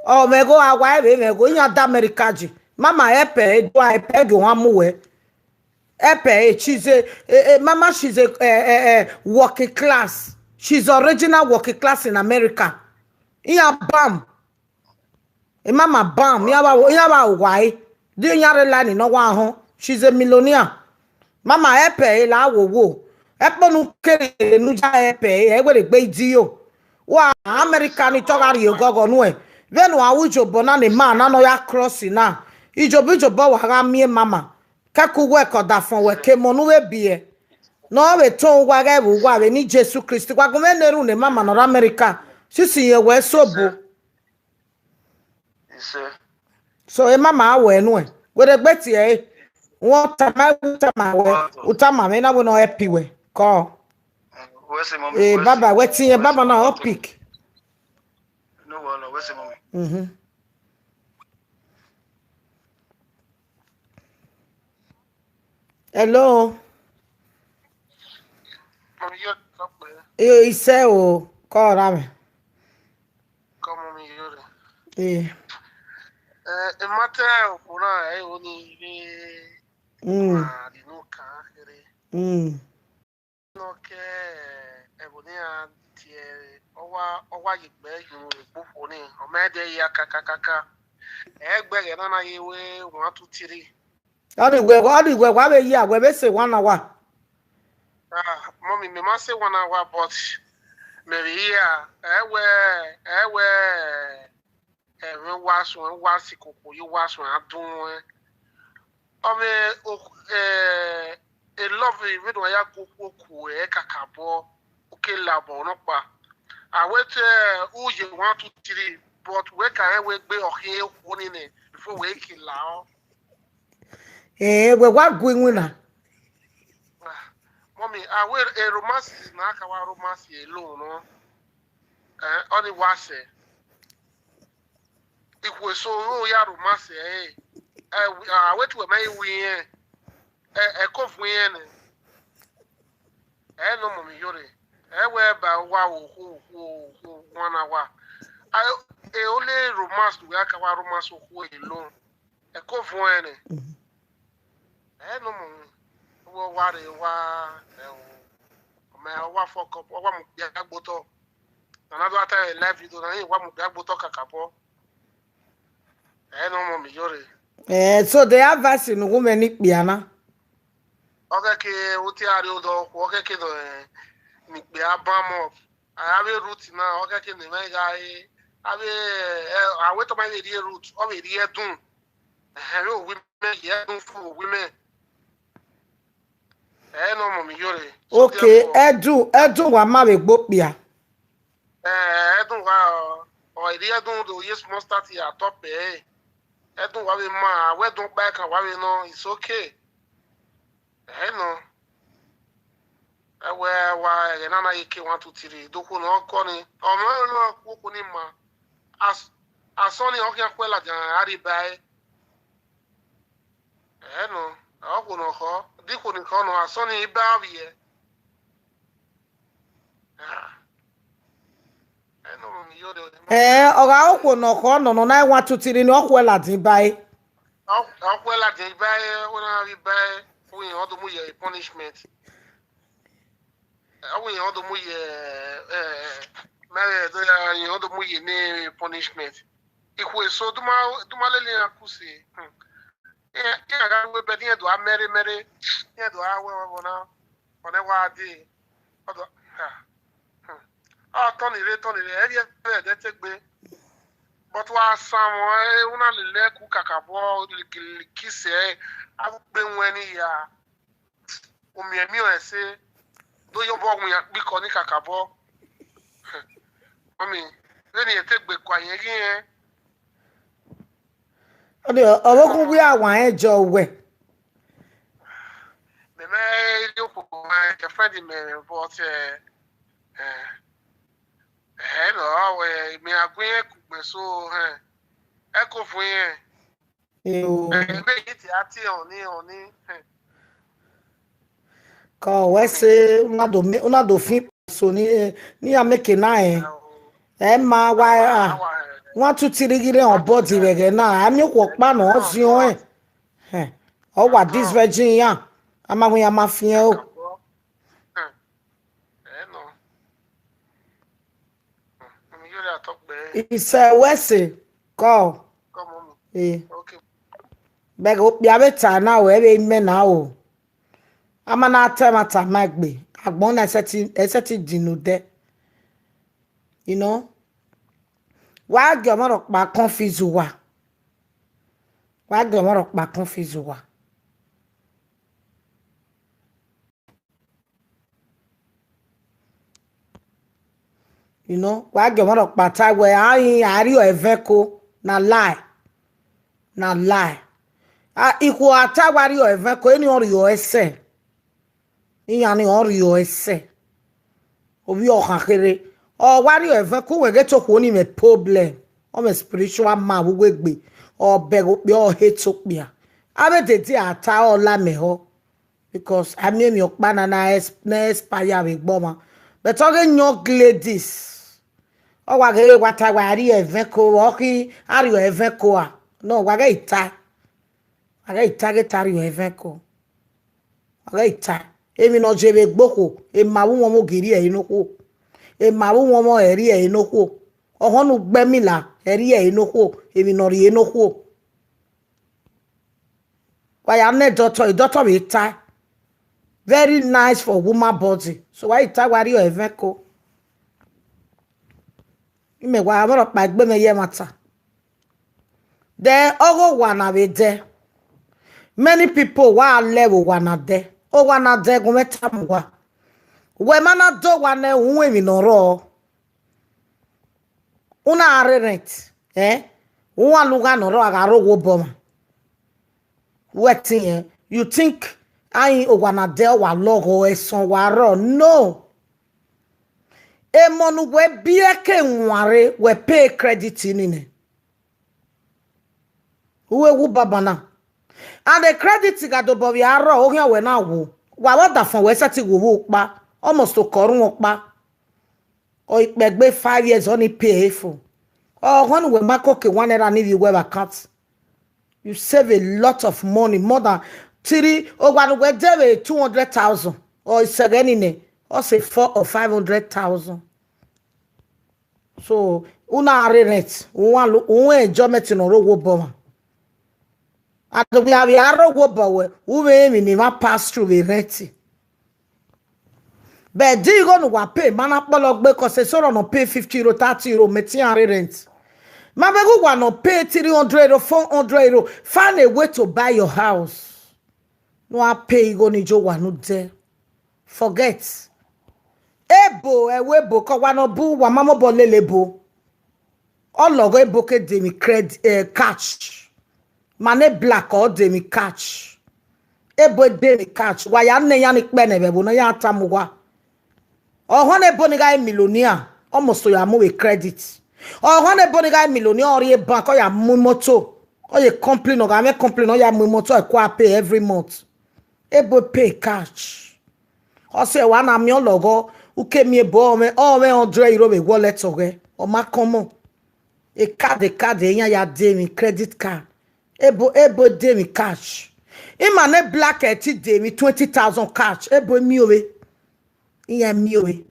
Ọ mwẹ gho, a wa ẹvbe mwẹ gho, iran da America ji. Mama help ẹ, do help ẹ, do wan mu wẹ. Help ẹ, she's a, eh, eh, mama, she's a, eh, eh, eh, working class. She's original working class in America. Iran bam. E mama bam, iran vbe, iran vbe wa e. Di iran rre line nọ wa họn. She's a millionaire. Mama help ẹ la wo wo. Ẹkpo ne u kere ne u ya help ẹ, ẹ wẹ rhe gbe idiyo. Wa America ni tọ gha rhie oghọghọ nuẹn. Vbene uwa ru ijobọ na ne ma na nọ ya cross na. Ijobọ ijobọ wa gha miẹn mama. Kẹkẹ uwẹ ke ọdafọn wẹ ke emọ ne u vbe biẹ. Ne ọ vbe tọn uwa ghẹ vbe uwa vbe ne Jesu Kristi. Wa gun mwẹ ne erhunmwu ne mama nọ rre America. Sisi yẹn wẹ sobo. Ise. So, e mama wẹ nuẹn. Wẹ rhe gbe tie ẹre. Wẹ tama, wẹ tama wẹ. Wa to. U tama mwẹ na wẹ ne ọ help wẹ. Kọ. Wẹ sẹ, mummy, eh, wẹ sẹ. Baba, wẹ tie, wẹ baba sẹ, na, wa ọ to. Pick. No, wa lọ, wẹ sẹ, mummy. Mhm. Hello. Mummy, yo, tọpẹ. Yo, ise o, kọ ra mẹ. Kọ, mummy, yo re. Eh. Eh, e ma te okhuo na, e o ni vbe. Mm. Ma di nu kan kere. Mm. Nọ ke, Ẹvbo ne iran tie, ọ wa, ọ wa ye egbe yunmwu egbe okhuo ni, ọ ma dẹ ya kakakaka. Ẹ i gbe ẹghẹ na na ye wẹ one, two, three. Ọ ni wẹ, ọ ni wẹ, wa vbe ya, wẹ vbe sẹ one hour. Ah, mummy, mẹ ma sẹ one hour, but mẹ vbe ya, ẹ wẹ, ẹ wẹ, ẹmwẹ wa suẹn, wa si koko ye wa suẹn a dun ẹn. Ọ vbe, o, eh, e love vbe do ya gu okhuo ku ẹ kakabọ, u ke la obọ nọkpa. A wẹ te u ye one, two, three, but wẹ ka rẹn wẹ egbe ọ khian okhuo ni nẹ, before wẹ ke la ọ. Eh, wẹ wa gu iwinna. Ah, mummy, a wẹ e romance na ka wa romance alone nọ. Eh, ọ ni wa sẹ. Ikhuo eso ru ya romance ẹre. Ẹ, a wẹ te wẹ ma i wi irẹn. Ẹ, ẹ ko vu irẹn nẹ. Ẹ nọ mummy yore. Ẹ wẹ ba wa wo okhuo, okhuo, okhuo, one hour. A, e only romance wẹ a ka wa romance okhuo alone. Ẹ ko vuẹn nẹ. Mhm. Ẹ nọ mummy. Wẹ wa rre wa, ẹ o. Ọ ma wa fuck up, ọ wa mu okpia gbe otọ. Na na do ata live video na, wa mu okpia gbe otọ kakabọ. Ẹ nọ mummy yore. Eh, so the advice ne u gu mwẹ ne ikpia na. Ọ khẹke u tie a rrie odọ okhuo, ọ khẹke nọ, eh, ne ikpia bam up. A vbe root na, ọ khẹke ne emwa gha re, a vbe, eh, a wẹ te ọ ma vbe rrie root, ọ vbe rrie ẹdun. Ẹhẹn, vbe owi mẹ, ye ẹdun fo owi mẹ. Ẹ nọ mummy yore. So okay, therefore, ẹdun, ẹdun wa ma vbe gbe okpia. Eh, ẹdun wa, ọ, ọ rrie ẹdun do ye small start ya top ẹ. Ẹdun wa vbe ma, a wẹ ẹdun ọkpa kan wa vbe nọ, it's okay. Ẹ nọ. Ẹ wẹ wa ẹghẹ na na ye ke one, two, three, do okhuo ne ọ kọ ni. Ọ ma rẹn ne ọ ku okhuo ni ma. As-, asọn ni ọ khian khuẹ ladian a rrie ba ẹre. Ẹ nọ, ọ khuo ne ọ khọ, di khuo ni khọ nọ, asọn ni i ba vbiẹ. Ah. Ẹ nọ mummy yore. Eh, ọ gha okhuo ne ọ khọ nọ, nọ na one, two, three ni ọ khuẹ ladian ba ẹre. Ọ, ọ khuẹ ladian ba ẹre, ọ na vbe ba ẹre, u yin ọ do mu ye punishment. Ọ wẹ ọ do mu ye, eh, mẹ do ya, ọ do mu ye ne punishment. Ikhuo eso du ma, du ma lele iran kuse. Hmm. Iran, iran gha ru ebe ne iran do a mẹre mẹre, iran do a wẹ wẹ vbọ na, ọ nẹ wa dee. Ọ do, ha. Hmm. Ọ tọn ni rre, tọn ni rre, ẹ vbiẹ ẹdẹ te gbe. But wa san mwẹ, una lele ẹku kakabọ, kise, a gbe wẹn ni ya. Omiẹn miẹn ọnrẹn ẹse, do ye obọ wian kpikọ ni kakabọ. Mummy, vbene irẹn te gbe kua irẹn ghi rẹn. Ọ ni, ọvbokhan uwu a wa rẹn jọ wẹ. Mẹ mẹ rhie okhuo, my girlfriend mẹ, but, eh, eh, ẹ nọ, ọ wẹ, mẹ a gu irẹn kugbe, so, eh, ẹ ko vuọn irẹn. Eo. Ẹ, vbe yi te a tie ọni, ọni, eh. Ka wẹ sẹ, una do mi-, una do fin so ni, ni a make na, eh. Ẹ o. Ẹ ma wa, a, a wa, eh, one, two, three ghi rre on board vbe ẹghẹ na, a miẹn okhuo ọkpa nọ, ọ ziọn ẹn. Eh, ọ wa this virgin ya, a ma wẹ a ma fiẹn o. Ẹ nọ. Mummy, yọrẹ atọ kpẹ. Isẹ wẹ sẹ, kọ. Kọ, mummy. Eh. Okay. Bẹghe okpia vbe ta na o, ẹ vbe imẹ na o. A ma na ta ẹmwata ma egbe, agbọn na ẹsẹtin, ẹsẹtin din odẹ. You know? Wa gie ọmọ rhọkpa confuse uwa. Wa gie ọmọ rhọkpa confuse uwa. You know, wa gie ọmọ rhọkpa ta wẹ, a rin, a rrie ẹvẹn ko, na lie. Na lie. A, ikhuo a ta wa rrie ẹvẹn ko, eni ọ rrie ẹsẹ. Iran ni ọ rrie ẹsẹ. Ovbi ọkhan kherhe. Ọ wa rrie ẹvẹn ko, wẹ ghe te okhuo ni mwẹ problem. Ọ mwẹ spiritual man vbe uwu egbe. Ọ bẹghe okpia, ọ hate okpia. Avbe dede a ta ọ la mẹ họ. Because a miẹn emwi ọkpa na na ex-, na expire vbe egbe ọmwa. But ọ ghe young ladies. Ọ wa ghe wa ta wa rrie ẹvẹn ko, ọ khi a rrie ẹvẹn ko a. No, wa ghẹ ita. Wa ghẹ ita ghe ta rrie ẹvẹn ko. Wa ghẹ ita. Emwi ne ọ ye vbe gbe okhuo, ema vbe uwọnmwọ ghi rrie ẹre ne okhuo. Ema vbe uwọnmwọ ẹre rrie ẹre ne okhuo. Ọhọn ne ugbẹmila ẹre rrie ẹre ne okhuo, emwi ne ọ rrie ne okhuo. Wa ya nẹ doctor, doctor vbe tae, very nice for woman body. So wa i tae wa rrie ẹvẹn ko. Imẹ wa mwẹ rhọkpa egbe mwẹ ye ẹmwata. Then ọghe owa na vbe dẹ. Many people wa lẹ vbe owa na dẹ. Owa na dẹ gun mwẹ tama uwa. Wẹ ma na do owa nẹ, u ru emwi ne ọ rrọọ. U na rre rent, eh? U wa lugha ne ọ rrọọ, a gha rre owa obọ mwa. Wẹ tin, eh? You think ayin owa na dẹ, wa lọghọ ẹsọn wa rrọọ? No. Emọ ne uwẹ biẹ ke wanre, wẹ pay credit ni nẹ. Uwẹ wu baba na. And the credit gha dobọ vbe arrọọ, okhian wẹ na wo. Wa vbe ọdafọn wẹ sẹtin wo vbe ukpa, almost okọ ọrhuẹn ọkpa. Ọ ikpẹgbe five years, ọ ni pay e fo. Ọghọn ne uwẹ ma koko one naira ni vbe uwẹ vbe account. You save a lot of money, more than three, owa ne uwẹ dẹ vbe two hundred thousand, or sẹghẹ ni nẹ, ọ sẹ four or five hundred thousand. So, u na rre rent, u wa lo, u enjoyment ne ọ rre owa obọ mwa. Adogbe a vbe a rre owa obọ wẹ, u vbe emwi ne emwa pass through vbe rent. But de igho ne uwa pay, ma na kpọlọ gbe, cause eso rọ nọ pay fifty euro, thirty euro, mẹ te iran rre rent. Ma vbe ghe uwa nọ pay three hundred euro, four hundred euro, find a way to buy your house. Ne uwa pay igho ni ye owa ne u dẹ. Forget. Ebo, ẹvbo ebo, ke owa nọ bu, wa ma mobọ lele ebo. Ọ lọghọ ebo ke de emwi cred-, eh, cash. Ma ne black ọ de emwi cash. Ebo de emwi cash. Wa ya nẹ iran ni kpẹ nẹ vbe ẹvbo ne ọ ya tama uwa. Ọhọn ne ebo ni gha re millionaire, almost ọ ya mu vbe credit. Ọhọn ne ebo ni gha re millionaire, ọ rrie bank, ọ ya mu imoto. Ọ ye complain, ọ gha mwẹ complain, ọ ya mu imoto, ọ kua pay every month. Ebo pay cash. Ọ sẹ wa na miẹn ọlọghọ, u ke miẹn ebo ọmwẹ, ọmwẹ hundred euro vbe wallet ọghẹ, ọ ma kọmọ. E card, e card, iran ya de emwi credit card. Ebo, ebo de emwi cash. Ima ne black ẹ ti de emwi twenty thousand cash, ebo miẹn ovbe. Iran miẹn ovbe.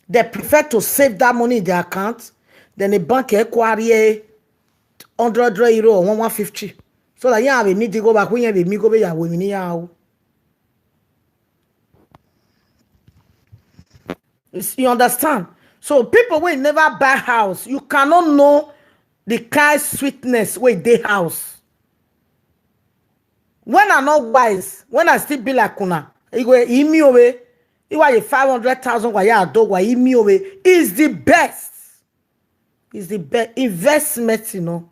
They prefer to save that money in their account than a bank ẹ kua rrie hundred euro or one one fifty. So that iran vbe need igho vbe akhuẹ, iran vbe miẹn igho vbe ya ru emwi ne iran ru. You s-, you understand? So people wey never buy house, you cannot know the kind sweetness wey dey house. When I no wise, when I still be like una, igho, imiẹn ovbe, iwa ye five hundred thousand wa ya do wa, imiẹn ovbe is the best. Is the best investment, you know.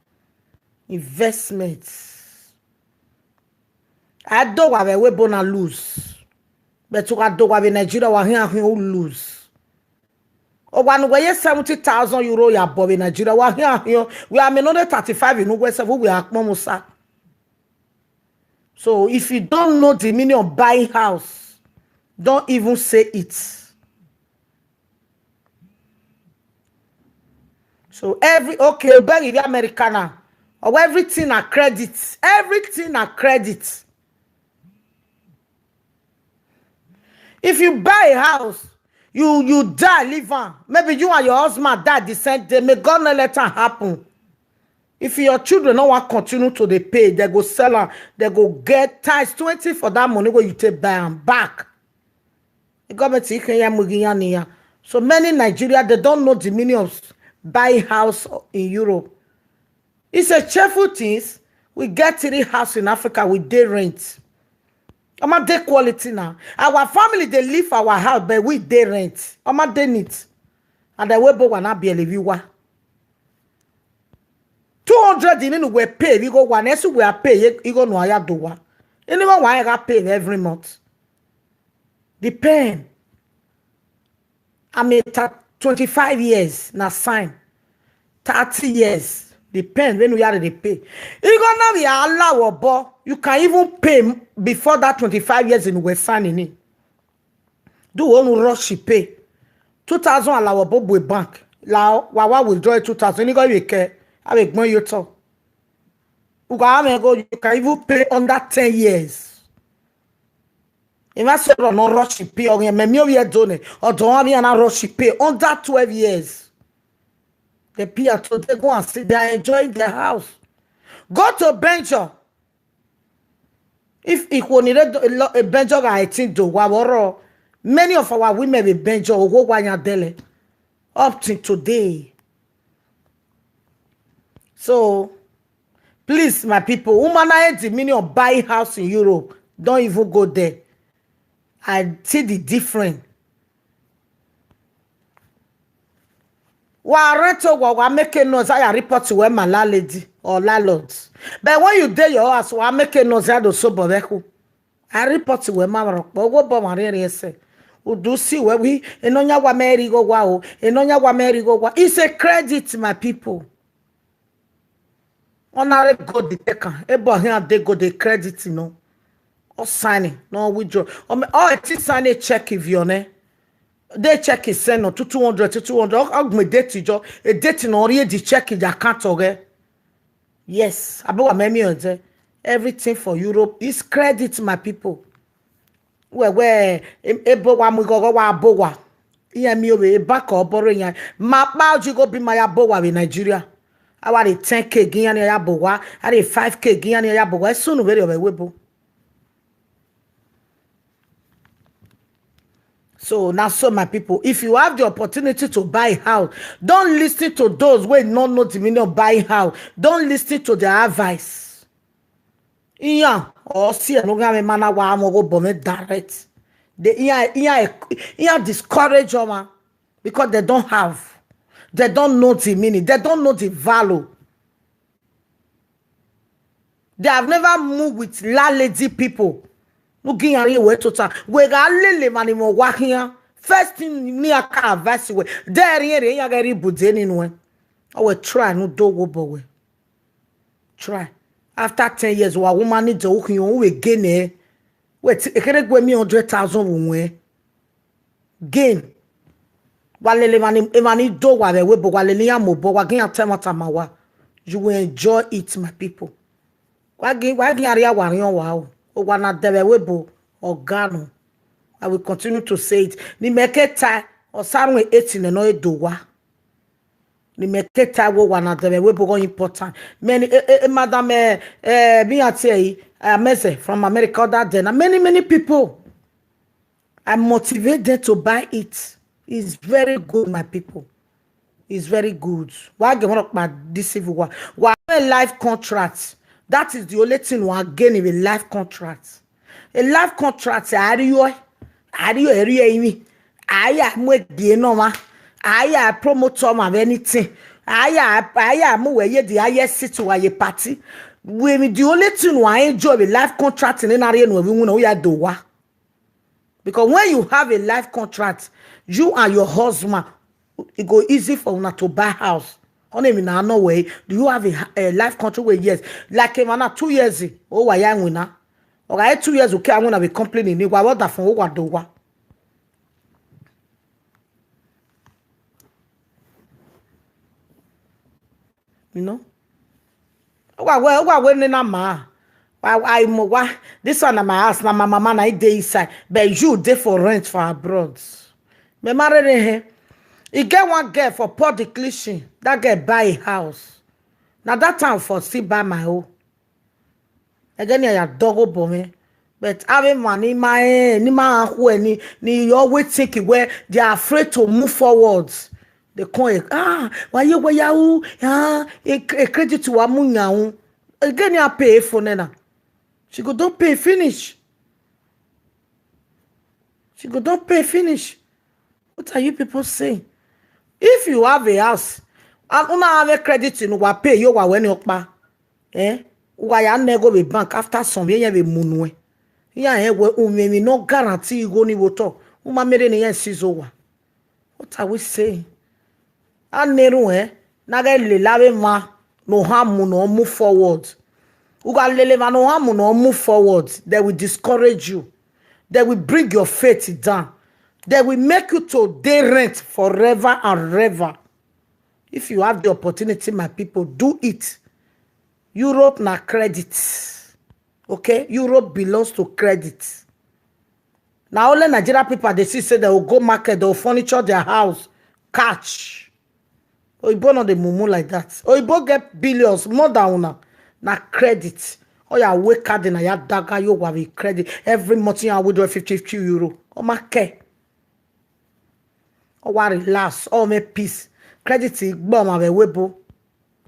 Investment. A do wa vbe ẹvbo ebo na lose. But u gha do wa vbe Nigeria, wa khian khian u lose. Owa ne uwẹ ye seventy thousand euro ya bọ vbe Nigeria, wa khian khian, wẹ a miẹn ne ọ rre thirty-five ne uwẹ sef, wẹ a kpọnmwẹ osa. So if you don't know the meaning of buying house, don't even say it. So every, okay, beg if you America now. Or everything na credit. Everything na credit. If you buy a house, you, you die, leave am. Maybe you and your husband die the same day. May God not let am happen. If your children no wan continue to dey pay, they go sell am, they go get times twenty for that money wey you take buy am back. The government, he can ya mugi ya ni ya. So many Nigeria, they don't know the meaning of buying house in Europe. It's a cheerful things. We get three house in Africa, we dey rent. Ọma dey quality now. Our family dey live for our house, but we dey rent. Ọma dey neat. And then we bo wa na biẹlẹ vbe uwa. Two hundred ni ne uwẹ pay vbe igho wa, ne ẹse uwẹ a pay ye igho ne uwa ya do wa. Ini vbe wa gha pay every month. The pen. I mean, ta-, twenty-five years na sign. Thirty years. The pen when we are the pay. Igho na vbe allow obo. You can even pay m-, before that twenty-five years in we signing it. Do one rush pay. Two thousand allow obo bu bank. Lao, wa wa withdraw two thousand. Igho you care. I will gbon you to. Uga ame go, you can even pay under ten years. Emwa sẹ ọrọ ne ọ rush pay ọghe, mẹ miẹn ovbi Ẹdo nẹ, ọdọ ọmwa vbe iran na rush pay under twelve years. They pay and today go and sit, they are enjoying their house. Go to Benjo. If ikhuo ni rre do, lo, eh, Benjo gha ẹtin do, wa vbe ọrọ, many of our women vbe Benjo, ogho wa yan dẹlẹ up till today. So, please, my people, woman, I hate the meaning of buying house in Europe. Don't even go there. I see the difference. Wa rent owa, wa make noise, a ya report wẹ ma landlady or landlord. But when you dey your house, wa make noise, a do sobọ vbe khu. A report wẹ ma rhọkpọ, wo bọ ma rhiẹnrhiẹn sẹ. Udu si wẹ wi, enọyan wa mẹ righo wa o, enọyan wa mẹ righo wa. It's a credit, my people. Ọ na re gold te kan, ebo a khian de gold, credit nọ. Ọ sign, ne ọ withdraw. Ọ mẹ, ọ ti sign check viọ nẹ. De check sẹ nọ, two, two hundred, two, two hundred. Ọ, ọ gbẹn date jọ, e date ne ọ rhie the check ye account ọghẹ. Yes, abe wa mẹ miẹn ẹdẹ. Everything for Europe is credit, my people. Wẹ, wẹ, e, ebo wa mu ighọghọ wa bo wa. Iran miẹn ovbe, e bank ọ bọrọ iran. Ma kpa uji gho bi ma ya bo wa vbe Nigeria. A wa rhie ten K gi iran ni ya bo wa, a rhie five K gi iran ni ya bo wa. Esunu vberriọ vbe ẹvbo ebo. So, na so, my people, if you have the opportunity to buy a house, don't listen to those wey no know the meaning of buying house. Don't listen to their advice. Iran, ọ si ẹre ne u gha mwẹ ma na wa mwẹ ọghe obọ mwẹ direct. They, iran, iran, iran discourage ọmwa because they don't have, they don't know the meaning, they don't know the value. They have never moved with landlady people. Ne u gi iran rhie wẹ tota. Wẹ gha lele emwa ni mwẹ owa khian. First thing ne iran ka advice wẹ, de rhiẹnrhiẹn iran ghẹ rhie ibude ni nuẹn. Ọ wẹ try ne u do wo obọ wẹ. Try. After ten years, wa woman ni dẹ ukhiọn, u vbe gain ẹre. Wẹ te, ekherhe gu miẹn hundred thousand vbe uwẹn. Gain. Wa lele emwa ni, emwa ni do wa vbe ẹvbo ebo, wa lele iran mobọ, wa gi iran ta ẹmwata ma wa. You will enjoy it, my people. Wa gi, wa gi iran rhia wa rhiọn wa o. Owa na dẹ vbe ẹvbo ebo, ọga nọ. I will continue to say it. Ne imẹ ke tae, ọ sa rhun eighteen nẹ ne ọ re do wa. Ne imẹ ke tae wẹ owa na dẹ vbe ẹvbo ebo ghe ọ important. Mẹ ni, e, e, e, madam, eh, eh, me I tell you, Ameze from America, that day, na many, many people, I motivate them to buy it. It's very good, my people. It's very good. Wa ghe mwẹ rhọkpa this civil war. Wa have a life contract. That is the only thing wa gain in a life contract. A life contract, a rhie, a rhie, a rhie emwi. A ya mu egie nọ ọmwa. A ya promote ọmwa vbe anything. A ya, a ya mu wẹ ye the highest seat wa ye party. With the only thing wa enjoy vbe life contract ne na rhie nuẹn vbe iwinna, u ya do wa. Because when you have a life contract, you and your husband, it go easy for una to buy house. Ọni emwi na nọ wẹ, do you have a, a life contract? Wẹ yes. Like emwa na two years, o wa ya winna. Ọ gha re two years, u ke a winna vbe company ni, wa vbe ọdafẹn, u wa do wa. You know? Wa wẹ, wa wẹ ne na ma. Wa, wa, I mo wa. This one na my house, na my mama na e dey inside. But you dey for rent for abroad. Me ma rere he. E get one girl for Port Declension. That girl buy a house. Na that time for still buy my own. Ẹghẹ ne a ya dọghe obọ mwẹ. But avbe emwa ni ma rẹn, ni ma rẹn khuẹ, ni, ni always think wẹ they are afraid to move forward. They come, eh, ah, wa ye wẹ ya ru, ah, e, e credit wa mu yan ru. Ẹghẹ ne a pay for nẹ na. She go don pay finish. She go don pay finish. What are you people saying? If you have a house, and una have a credit ne uwa pay ye owa wẹ ni ọkpa, eh? Uwa ya na ẹghẹ vbe bank after some year, iran vbe mu nuẹn. Iran rẹn wẹ u mwẹ emwi ne ọ guarantee igho ni vbe otọ, u ma miẹn rre ne iran seize owa. What are we saying? A na erhunmwu, eh, na ghẹ lele avbe emwa ne ohan mu ne ọ move forward. U gha lele emwa ne ohan mu ne ọ move forward, they will discourage you. They will bring your faith down. They will make you to dey rent forever and ever. If you have the opportunity, my people, do it. Europe na credit. Okay? Europe belongs to credit. Na only Nigeria people dey see say they will go market, they will furniture their house, catch. Oyibo no dey mumu like that. Oyibo get billions more than una. Na credit. Ọ ya wake up, na ya daga yo wa with credit. Every month you withdraw fifty, fifty euro. Ọ ma kẹ. Ọ wa relax, ọ mwẹ peace. Credit gbe ọmwa vbe ẹvbo ebo.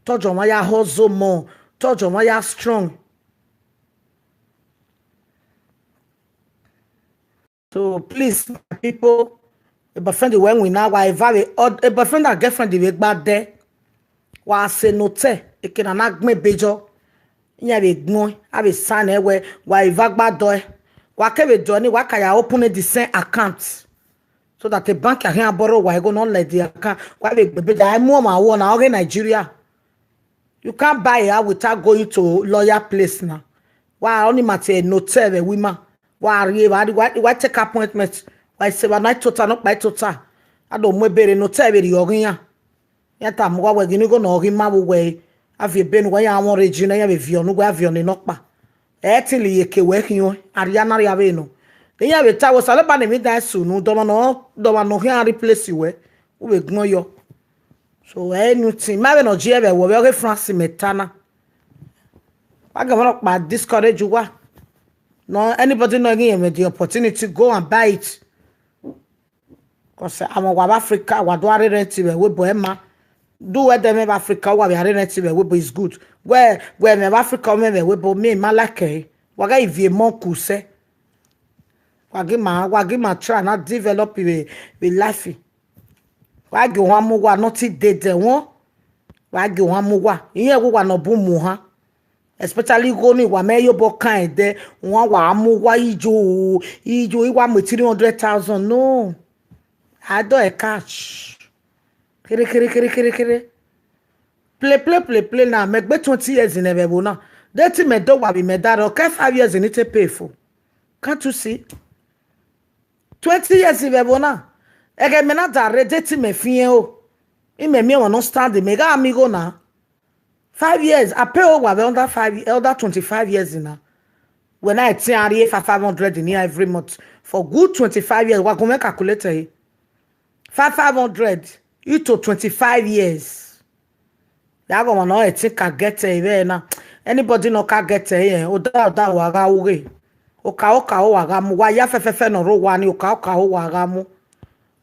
Tọjọ ọmwa ya hustle more. Tọjọ ọmwa ya strong. So please, my people, a boyfriend wẹ winna, wa eva vbe, a boyfriend and girlfriend vbe gba dẹ. Wa sẹ ne otọ, eke na na gbẹn bejọ. Iran vbe gbẹn, a vbe sign ẹre wẹ, wa eva gba dọe. Wa kevbe dọe ni, wa ka ya open the same account. So that the bank can borrow wa ego no let the account. Wa vbe gbẹn bejọ, a mu ọmwa wọ na, ọghe Nigeria. You can't buy a house without going to lawyer place na. Wa only matter no tell the women. Wa rie, wa, wa, wa take appointment. Wa say wa na tota, no kpa tota. A do mu ebere no tell very young ya. Ya ta mu wa we gini go no ghi ma wo we. A fi ebe nu wa ya won regina ya be vi onu we a vi onu no kpa. Ẹ ti li ye ke we khian, a ria na ria vbe nọ. Iran vbe ta wo Osanobua ne emwi dan sunu, dọmwa nọ, dọmwa nọ khian replace wẹ, u vbe gbọn yọ. So, anything, ma vbe nọ ji ẹvbo vbe ọghe France mẹ ta na. Wa gẹ mwa kpa discourage uwa. No, anybody nọ ghi mwẹ the opportunity, go and buy it. 'Cause, uh, amwa wa vbe Africa, wa do a rent vbe ẹvbo ebo ẹ ma. Do wẹ dẹ mwẹ vbe Africa, wa vbe a rent vbe ẹvbo ebo is good. Wẹ, wẹ mwẹ vbe Africa, mwẹ vbe ẹvbo ebo, me ma like ẹre. Wa gha ivie mọ ku sẹ. Wa gi ma, wa gi ma try na develop vbe, vbe life. Wa gi ohan mu uwa, nothing dey there, won. Wa gi ohan mu uwa. Iran ẹvbo uwa nọ bun mu ohan. Especially igho ni wa mẹ ye obọ kan ẹdẹ, wan wa mu uwa ijo, ijo, I wa mu three hundred thousand, no. I don't catch. Kere, kere, kere, kere, kere. Play, play, play, play na. Mẹ gbe twenty years in ẹvbo na. Date mẹ do wa vbe mẹ da rọ, ke five years in it pay for. Can't you see? Twenty years in ẹvbo na. Ẹghẹ mẹ na da rre, date mẹ fiẹn o. Imẹ miẹn wọn no stand, mẹ gha mi igho na. Five years, I pay over the under five, under twenty-five years now. When I tell you five, five hundred in here every month for good twenty-five years, wa gun me calculate it. Five, five hundred, you to twenty-five years. Ya go man, no, I think I get it. Even now, anybody no can get it. Eh? Oda, oda, wa ga uge. Oka, oka, o wa ga mu. Wa ya fe, fe, fe, no ro wa ni. Oka, oka, o wa ga mu.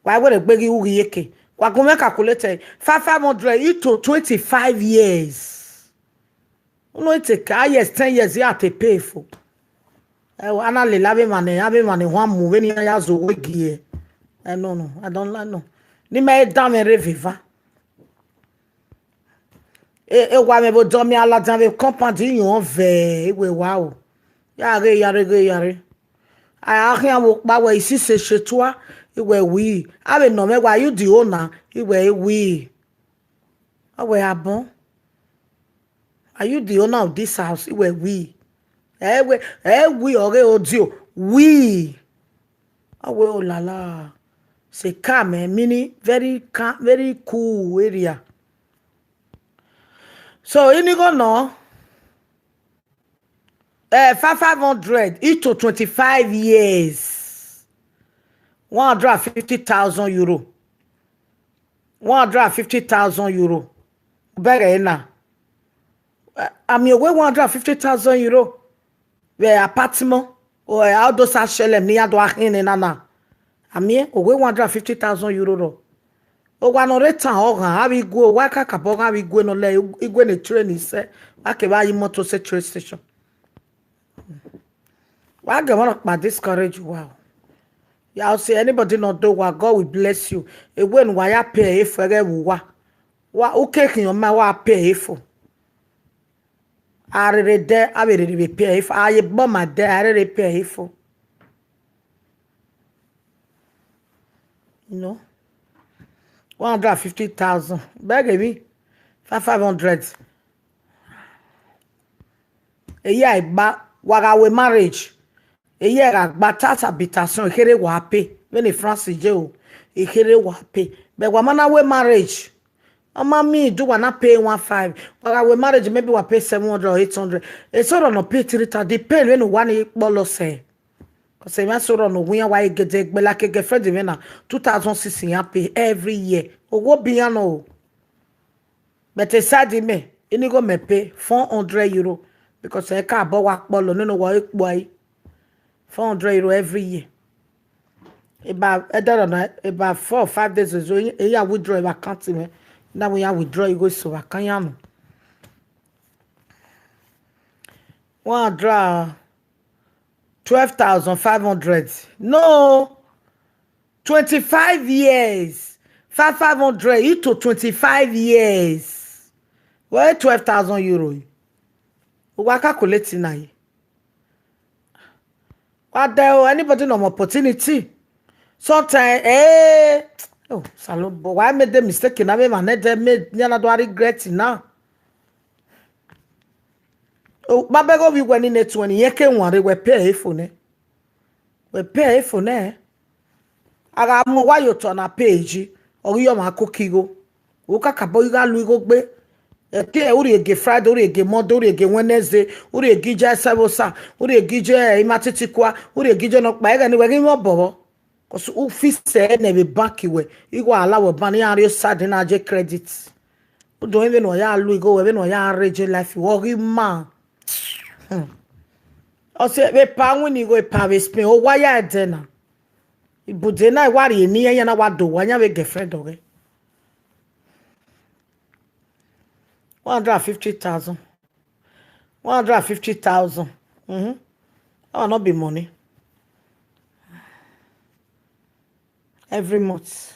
Wa were gbe ghi ughi eke. Wa gun me calculate. Five, five hundred, you to twenty-five years. Uno take, ah, yes, ten years, you have to pay for. Eh, ana lele avbe emwa ne, avbe emwa ne wa mu vbene iran ya zẹ owa gie. Eh, no, no, I don't like, no. Ne imẹ dan mwẹ rre vbe eva. E, e wa mwẹ vbe odọ mẹ a ladian vbe compound iyọn vẹ iwe wa o. Ya ghe ya rre, ghe ya rre. A khian vbe okpa wẹ isi se she tua, iwẹ wi. Avbe nọ mwẹ wa, you the owner, iwẹ wi. Ọ wẹ abọn. Are you the owner of this house? Iwẹ wi. Ẹ wẹ, ẹ wi ọghe odio. Wi. Ọ wẹ olala. Se calm, eh, meaning very calm, very cool area. So, inigho nọ, eh, five, five hundred, it to twenty-five years. One hundred and fifty thousand euro. One hundred and fifty thousand euro. Bẹghe na. Eh, I mean, we one hundred and fifty thousand euro. Vbe apartment, or, eh, all those are shell, ni ya do a hin na na. I mean, o we one hundred and fifty thousand euro ro. O wa nọ rre tan ọghan, avbe igue, wa ka kabọ ghan avbe igue nọ lẹ, igue ne train sẹ, wa ke vbe a yi motor sẹ train station. Wa gẹ mwa kpa discourage wa o. Ya say anybody no do wa, God will bless you. Ewe ne wa ya pay e fo ẹghẹ vbe uwa. Wa, u ke khian ma wa pay e fo. A rere dẹ, a vbe rere vbe pay e fo. A ye bọ ma dẹ, a rere pay e fo. You know? One hundred and fifty thousand. Bẹghe emwi. Five, five hundred. Eya gba, wa gha we marriage. Eya gha gba tata bita sọn, ekherhe wa pay. Vbene France je o, ekherhe wa pay. But wa ma na we marriage. Ọ ma mean do wa na pay one five. Wa gha we marriage, maybe wa pay seven hundred or eight hundred. Eso rọ nọ pay three thousand. The pain vbene wa ni kpọlọ sẹ. 'Cause emwa eso rọ ne owa iran wa gele egbe, like girlfriend mwẹ na, two thousand six iran pay every year. Owa obi iran nọ o. But side mẹ, ini igho mẹ pay four hundred euro, because ẹ ka bọ wa kpọlọ, nene owa ọre kpua ẹre. Four hundred euro every year. About, I don't know, about four or five days ago, I, I withdraw vbe account mẹ. Na wẹ I withdraw igho eso vbe account iran nọ. One hundred, twelve thousand five hundred. No. Twenty-five years. Five, five hundred into twenty-five years. Well, twelve thousand euro. Wa calculate na ye. Wa dẹ o, anybody nọ mọ opportunity. Sometimes, eh, oh, Salobo, wa made mistake na, me ma ne de me, ya na do regret na. O, ma bẹghe ovbi wẹ ni ne tuẹn ni, irẹn ke wanre wẹ pay ẹre fo nẹ. Wẹ pay ẹre fo nẹ. A gha mu owa ye otọ na pay ji, ọ ghi ye ọmwa koko igho. Wo kakabọ ghi gha lu igho gbe. Ẹke u rhie gie Friday, u rhie gie Monday, u rhie gie Wednesday, u rhie gie ije Ẹsẹvbosa, u rhie gie ije Imatitikua, u rhie gie ije nọkpa, ẹghẹ ne wẹ ghi mwẹ obọ vbọ. 'Cause u fix ẹre nẹ vbe bank wẹ, igho a la wẹ bank, iran rhie side na je credit. U do rẹn vbene ọ ya lu igho, vbene ọ ya rre je life, wẹ ọ ghi ma. Hmm. Ọ sẹ vbe epa winna igho, epa vbe Spain, owa ya ẹdẹ na. Ibude na wa rhie eni iran, iran na wa do owa, iran vbe girlfriend ọghẹ. One hundred and fifty thousand. One hundred and fifty thousand. Mm-hmm. Oh, not be money. Every month.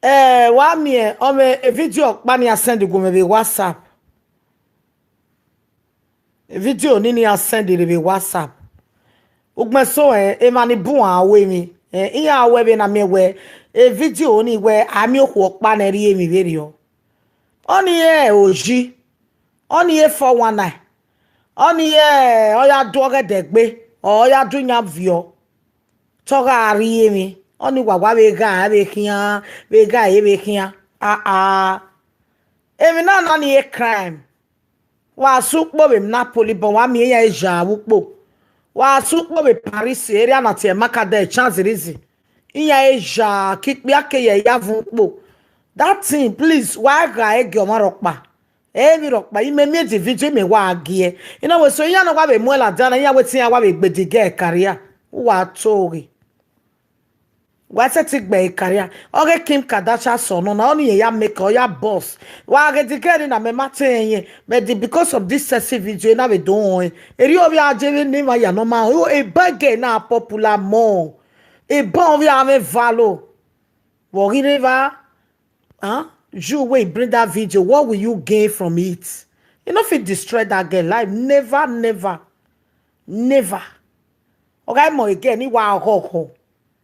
Eh, wa miẹn, ọ mwẹ video ọkpa ne iran send gu mwẹ vbe WhatsApp. Video ni ne iran send rre vbe WhatsApp. Ugbẹn so, eh, emwa ni bun a ru emwi. Eh, iran wẹ vbene a miẹn wẹ, e video ni wẹ a miẹn okhuo ọkpa ne rhie emwi vberriọ. Ọnii re oyi, ọnii re four one nine, ọnii re ọ ya do ọghẹdẹ gbe, ọ ya do iyan viọ, te ọ gha rhie emwi, ọnii wa wa vbe gha vbe khian, vbe gha ẹre vbe khian. Ah, ah. Emwi na na ni e crime. Wa sẹ ukpo vbe Napoli, but wa miẹn iran zha vbe ukpo. Wa sẹ ukpo vbe Paris, area na tie Makada, Champs-Élysées. Iran e zha ke ikpia ke ye ya vun ukpo. That thing, please, wa gha e gie ọmwa rhọkpa. Emwi rhọkpa, imẹ miẹn the video, imẹ wa gie. Ina wẹ so iran ne wa vbe muẹn ladian na, iran wẹ te iran wa vbe gbe the girl career. Uwa to ghe. Wa sẹtin gbe e career. Ọghe Kim Kardashian sọ nọ na, ọnii ya make, ọ ya boss. Wa ghe the girl na, mẹ ma te rẹn yẹn. But the, because of this sexy video, na vbe do rẹn. Erriọ ovbi a je vbe ne emwa ya nọ ma, o, e bag na popular more. E ba ovbi a mwẹ valo. Vbe ọ ghi rre evba? Huh? You wey bring that video, what will you gain from it? You no fit destroy that girl life. Never, never, never. Ọ gha mọ girl ni wa ghọghọ.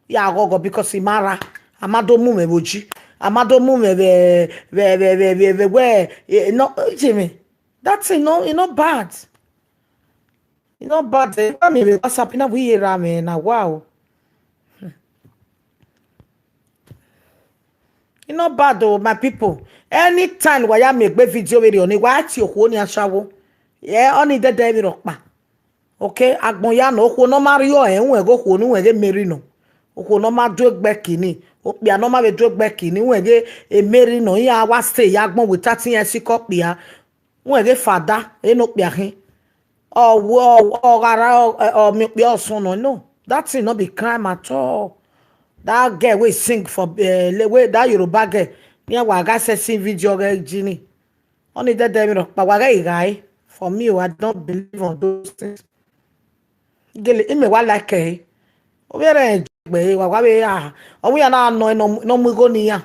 Ya ghọghọ because I ma ra. A ma do mu mwẹ vbe oji. A ma do mu mwẹ vbe, vbe, vbe, vbe, vbe, vbe, wẹ, eh, no, eh, Jimmy. That thing, no, e no bad. E no bad. Eh, wa miẹn vbe WhatsApp na, wẹ iye ra mwẹ na wa o. Hmm. E no bad o, my people. Anytime wa ya miẹn egbe video vberriọ ni, wa tie okhuo ni ashawo. Yeah, ọnii dẹdẹ emwi rhọkpa. Okay, agbọn ya nọ, okhuo ne ọ ma rriọ ẹre, wẹ ghe okhuo ni, wẹ ghe Mary nọ. Okhuo ne ọ ma do egbe kini, okpia ne ọ ma vbe do egbe kini, wẹ ghe e Mary nọ, iran wa stay ya agbọn without iran sikẹ okpia. Wẹ ghe fada, ene okpia khin. Ọ wẹ, ọ, ọ gha ra, ọ, ọ miẹn okpia ọsọn nọ, no. That thing no be crime at all. That girl wey sing for, eh, le-, wey, that Yoruba girl, iran wa gha sẹ sing video ọghe ji ni. Ọnii dẹdẹ emwi rhọkpa, wa ghẹ gha re. For me o, I don't believe on those things. Gele, imẹ wa like ẹre. Ovbi ẹre rẹn gbe, wa, wa vbe, ah, ọ wẹ iran na nọ, nọ, nọ mu igho ne iran.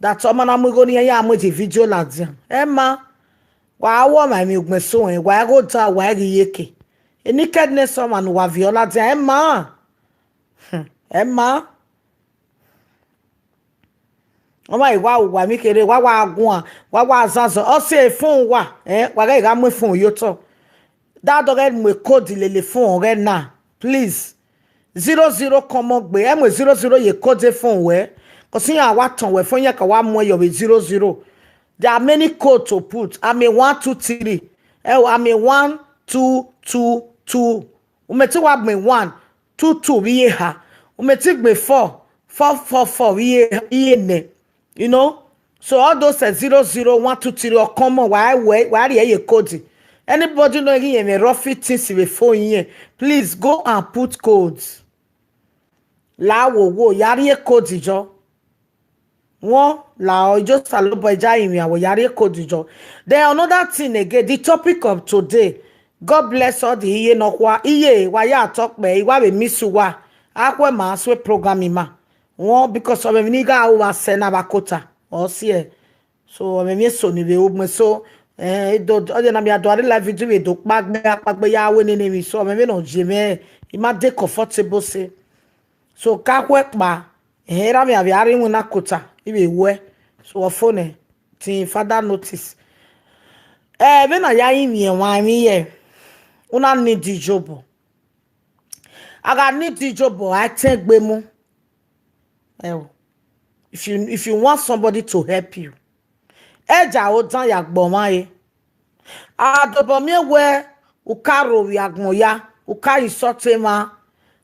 That ọ ma na mu igho ne iran, ya mu the video ladian. Ẹ ma, wa wọ ọmwa emwi ugbẹn so rẹn, wa ghe odaro, wa ghe iyeke. E nakedness ọmwa ne uwa viọ ladian, ẹ ma. Hmm, ẹ ma. Ọ ma i wa ru uwa emwi kherhe, wa wa guan, wa wa zanzan. Ọ sẹ phone uwa, eh, wa ghẹ gha mu phone ye otọ. Da dọghẹ mu code lele phone ọghẹ na, please. Zero zero kọmọ gbe, ẹ mu zero zero ye code phone wẹ. 'Cause iran wa tọn wẹ phone, iran ka wa mu ẹyọ vbe zero zero. There are many code to put. I'm a one, two, three. Eh, I'm a one, two, two, two. U mẹ te wa gbẹn one, two, two vbe iye eha. U mẹ te gbẹn four, four, four, four vbe iye, iye nẹ. You know? So all those, eh, zero, zero, one, two, three, or common, wa wẹ, wa rhie ye code. Anybody nọ ghi rẹn mwẹ rough things vbe phone yẹn, please go and put codes. La wo wo, ya rhie code jọ. Wọ la ọ, ijo Osanobua ja rinmwian wẹ, ya rhie code jọ. Then another thing again, the topic of today, God bless all the iye nọkhua, iye wa ya tọ kpẹ, I wa vbe miss uwa. Akhuẹ ma sue program ima. Wọ, because of emwi ni gha ru vbe asẹ na vbe akota, ọ siẹ. So, ọ mwẹ emwi eso ni vbe ru gbẹn. So, eh, do, ọ ye na mia do a rre live video vbe do kpaegbe, akpaegbe ya wẹ nene emwi. So, ọ mwẹ vbene ọ ye mwẹ, I ma dey comfortable sẹ. So, ka khuẹ kpa, eh, erha mwẹ avbe a rre iwinna kota, I vbe wẹ. So, ọ fo nẹ, till further notice. Eh, vbene a ya rinmwian emwa emwi ye, u na need iyobọ. A gha need iyobọ, a i tẹn egbe mu. Ẹo, if you, if you want somebody to help you, ẹ ja aro dan ya gbe ọmwa re. A dobọ miẹn wẹ u ka rhovbiẹ agbọn ya, u ka insult emwa.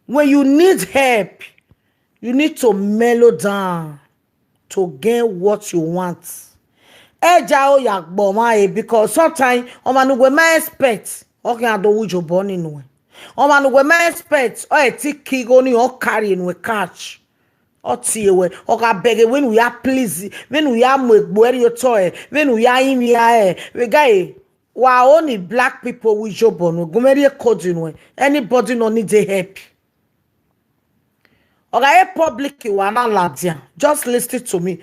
When you need help, you need to mellow down to gain what you want. Ẹ ja aro ya gbe ọmwa re, because sometimes ọmwa ne uwẹ ma expect, ọ khian do ru iyobọ ni nuẹn. Ọmwa ne uwẹ ma expect, ọ ẹre te ke igho ni, ọ carry nuẹn catch. Ọ tie wẹ, ọ gha bẹghe vbene u ya please, vbene u ya mu egbe ẹre otọ ẹre, vbene u ya rinmwian ẹre, vbe ga ẹre, wa only black people ru iyobọ nuẹn, gu mwẹ rhie code nuẹn, anybody nọ need help. Ọ gha re public wa na ladian, just listen to me.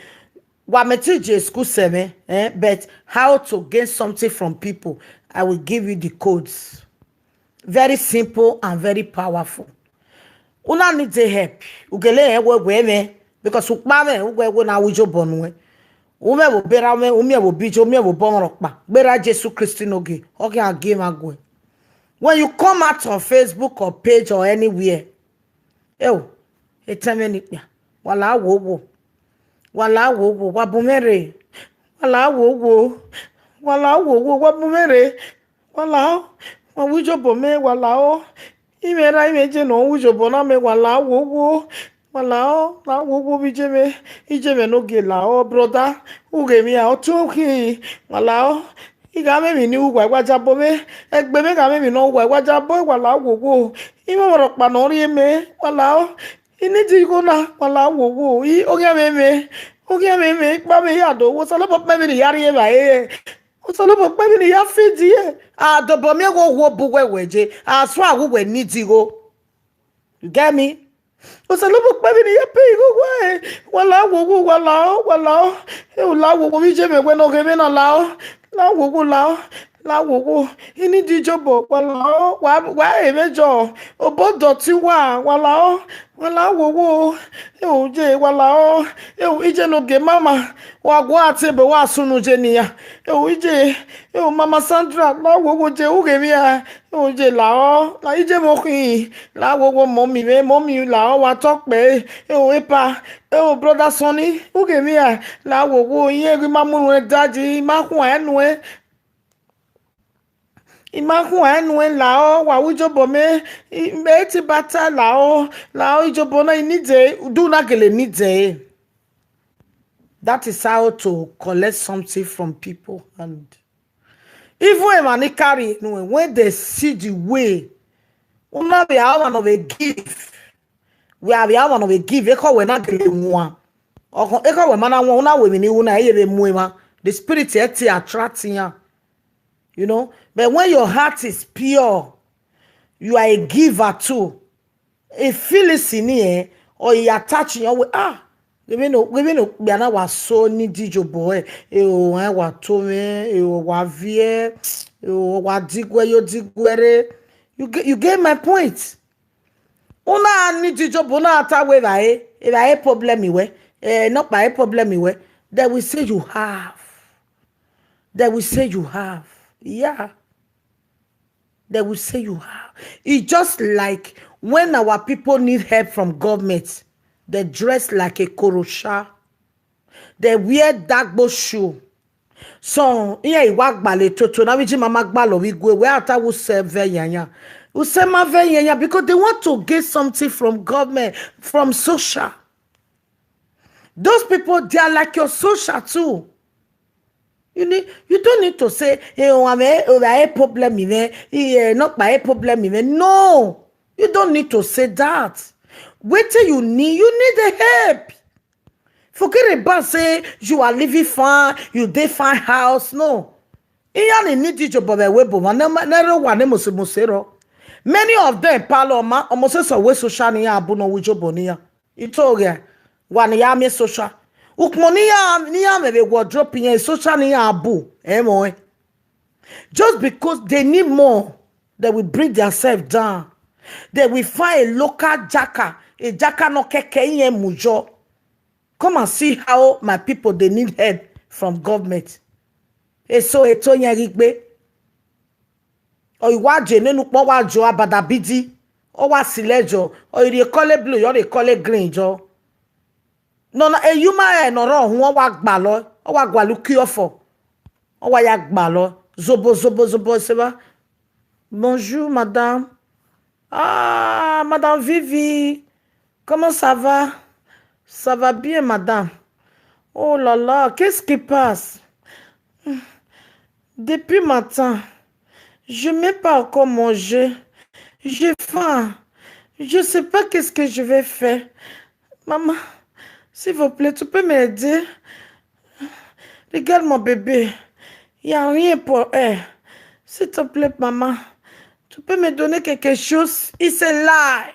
Wa mẹ te je school sẹ mwẹ, eh, but how to gain something from people, I will give you the codes. Very simple and very powerful. U na need help. U gele rẹn wẹ wẹ mwẹ, because u kpa mwẹ, u wẹ wẹ na ru iyobọ nuẹn. U mwẹ vbe obọ erha mwẹ, u miẹn vbe obọ iye, u miẹn vbe obọ ọmwa rhọkpa. Gberra Jesu Kristi ne ogie, ọ khian gie emwa guẹ. When you come out on Facebook or page or anywhere, eo, etẹn mwẹ ne ikpia, wa la wo wo. Wa la wo wo, wa bu mwẹ rre. Wa la wo wo. Wa la wo wo, wa bu mwẹ rre. Wa la, wa ru iyobọ mẹ, wa la o. Imẹ ra imẹ je ne ọ ru iyobọ na mẹ, wa la wo wo. Wa la o, la wo wo vbe iye mwẹ, iye mwẹ ne ogie la o, brother. U ghe emwi a, ọ tuẹn khin, wa la o. I gha mwẹ emwi ne I ru uwa, wa ja bọ mwẹ. Egbe mwẹ gha mwẹ emwi ne ọ ru uwa, wa ja bọ, wa la wo wo. Imẹ ọmwa rhọkpa ne ọ rhie mẹ, wa la o. I need igho na, wa la wo wo. I, oghian mwẹ mwẹ, oghian mwẹ mwẹ, ikpa mwẹ ya do wo, Osanobua kpẹ vbene I ya rrie evbare. Osanobua kpẹ vbene I ya feed ye. A dobọ miẹn wẹ okhuo bu wẹ wẹ je, a suẹn a wu wẹ need igho. You get me? Osanobua kpẹ vbene I ya pay igho wẹ, wa la wo wo, wa la o, wa la o. E u la wo wo, vbe iye mwẹ wẹ ne ọ ghe mwẹ na la o. La wo wo, la o, la wo wo. I need iyobọ, wa la o, wa, wa re mwẹ jọ. Obọ dọti wa, wa la o, wa la wo wo. E u je, wa la o. E u, iye ne ogie mama, wa gua te ebe wa sunu je nian. E u, iye, e u, mama Sandra, la wo wo je, u ghe emwi a. E u je la o, la iye mwẹ okhin, la wo wo, mummy mwẹ, mummy la o, wa tọ kpẹ, e u, epa, e u, brother Sonny, u ghe emwi a, la wo wo, irẹn ghi ma mu nuẹn daddy, I ma khuan nuẹn. I ma khuan nuẹn la o, wa ru iyobọ mẹ, I, mẹ te ba ta la o, la o, iyobọ na I need ẹre, do na gele need ẹre. That is how to collect something from people hand. Even emwa ni carry nuẹn, when they see the way, u na vbe a ọmwa ne ọ vbe give. Wẹ a vbe a ọmwa ne ọ vbe give, ekhọe wẹ na gele wan. Ọkhọ, ekhọe wẹ ma na wan, u na ru emwi ne I ru na, ẹ i ye vbe mu emwa. The spirit ẹ te attract iran. You know, but when your heart is pure, you are a giver too. E feelings ni ẹ, ọ i attach yan wẹ, ah, ghe vbene, ghe vbene okpia na wa so need iyobọ ẹre, e o rẹn wa to mwẹ, e o wa viẹ, e o wa diguẹ yo diguẹ rre. You get, you get my point? U na need iyobọ, u na ta wẹ evbare, evbare problem wẹ, eh, nọkpa problem wẹ. They will say you have. They will say you have. Yeah. They will say you have. It's just like when our people need help from government, they dress like a korosha. They wear dagbo shoe. So, iran i wa gbalọ toto, na vbe ji ma ma gbalọ vbe igue, wẹ a ta wẹ usẹ vẹ yanyan. Usẹ ma vẹ yanyan, because they want to get something from government, from social. Those people, they are like your social too. You need, you don't need to say, "Hey, oh, I'm a, oh, I have problem in there. Hey, eh, not by a problem in there." No, you don't need to say that. Wetin you need, you need the help. Forget about say you are living fine, you dey fine house. No. Iran ni need ijobọ vbe ẹvbo ebo mwa, ne ma, ne rre owa ne mose mose rọ. Many of them, palọ ma, almost sẹ wẹ social ne iran bu ne ọ wu ijobọ ne iran. Ito ghe, wa ne iran miẹn social. Ukpọn ne iran, ne iran mwẹ vbe wardrobe iran, social ne iran bu, ẹmwẹ ọnrẹn. Just because they need more, they will bring themselves down. They will find a local jaka, a jaka nọ kẹkẹ iran mu yọ. Come and see how my people, they need help from government. Eso eto yẹn ghi gbe. Ọ i wa je nene ukpọn, wa jọ abadabidi, ọ wa silẹ jọ, ọ i rhie kọle blue, ọ rhie kọle green jọ. Nọ na, e human hair ne ọ rre ọhun, ọ wa gbalọ, ọ wa gualọ uki ọfọ, ọ wa ya gbalọ, zobo, zobo, zobo, ese vba. Bonjour, madame. Ah, madame Vivi, comment ça va? Ça va bien, madame. Oh là là, qu'est-ce qui passe? Depuis matin, je n'ai pas encore mangé. J'ai faim. Je sais pas qu'est-ce que je vais faire. Maman, s'il vous plaît, tu peux m'aider? Regarde mon bébé. Il n'y a rien pour elle. S'il te plaît, maman, tu peux me donner quelque chose? It's a lie.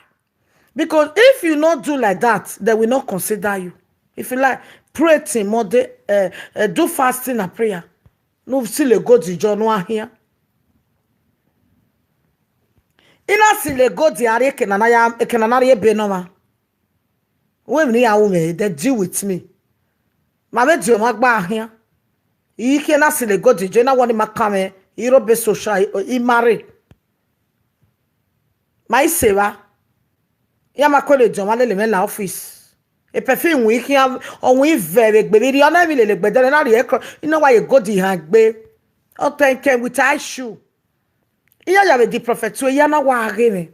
Because if you not do like that, they will not consider you. If you like, pray till Monday, uh, uh, do fasting and prayer. No, still a good job, no, here. I na silo gold a rrie eke ne a na ya, eke ne a na rrie ebe ne ọmwa. Wẹ emwi ne iran ru mwẹ, they deal with me. Ma vbe die ọmwa gba khian. I i khian na silo gold, je na wọ ne ima kan mwẹ, I rre obọ social, I, I marry. Ma i sẹ evba. Iran ma kue lele ọmwa lele mwẹ la office. E perfume wẹ i khian, ọ wẹ i vẹ vbe egbe vbe rri, ọ na emwi lele gbẹdẹ ne a na rhie ẹkọ, I na wa ye gold han egbe. Ọ tẹn kẹ with high shoe. Iran ya vbe di prophet to, eya na wa ghe mwẹ.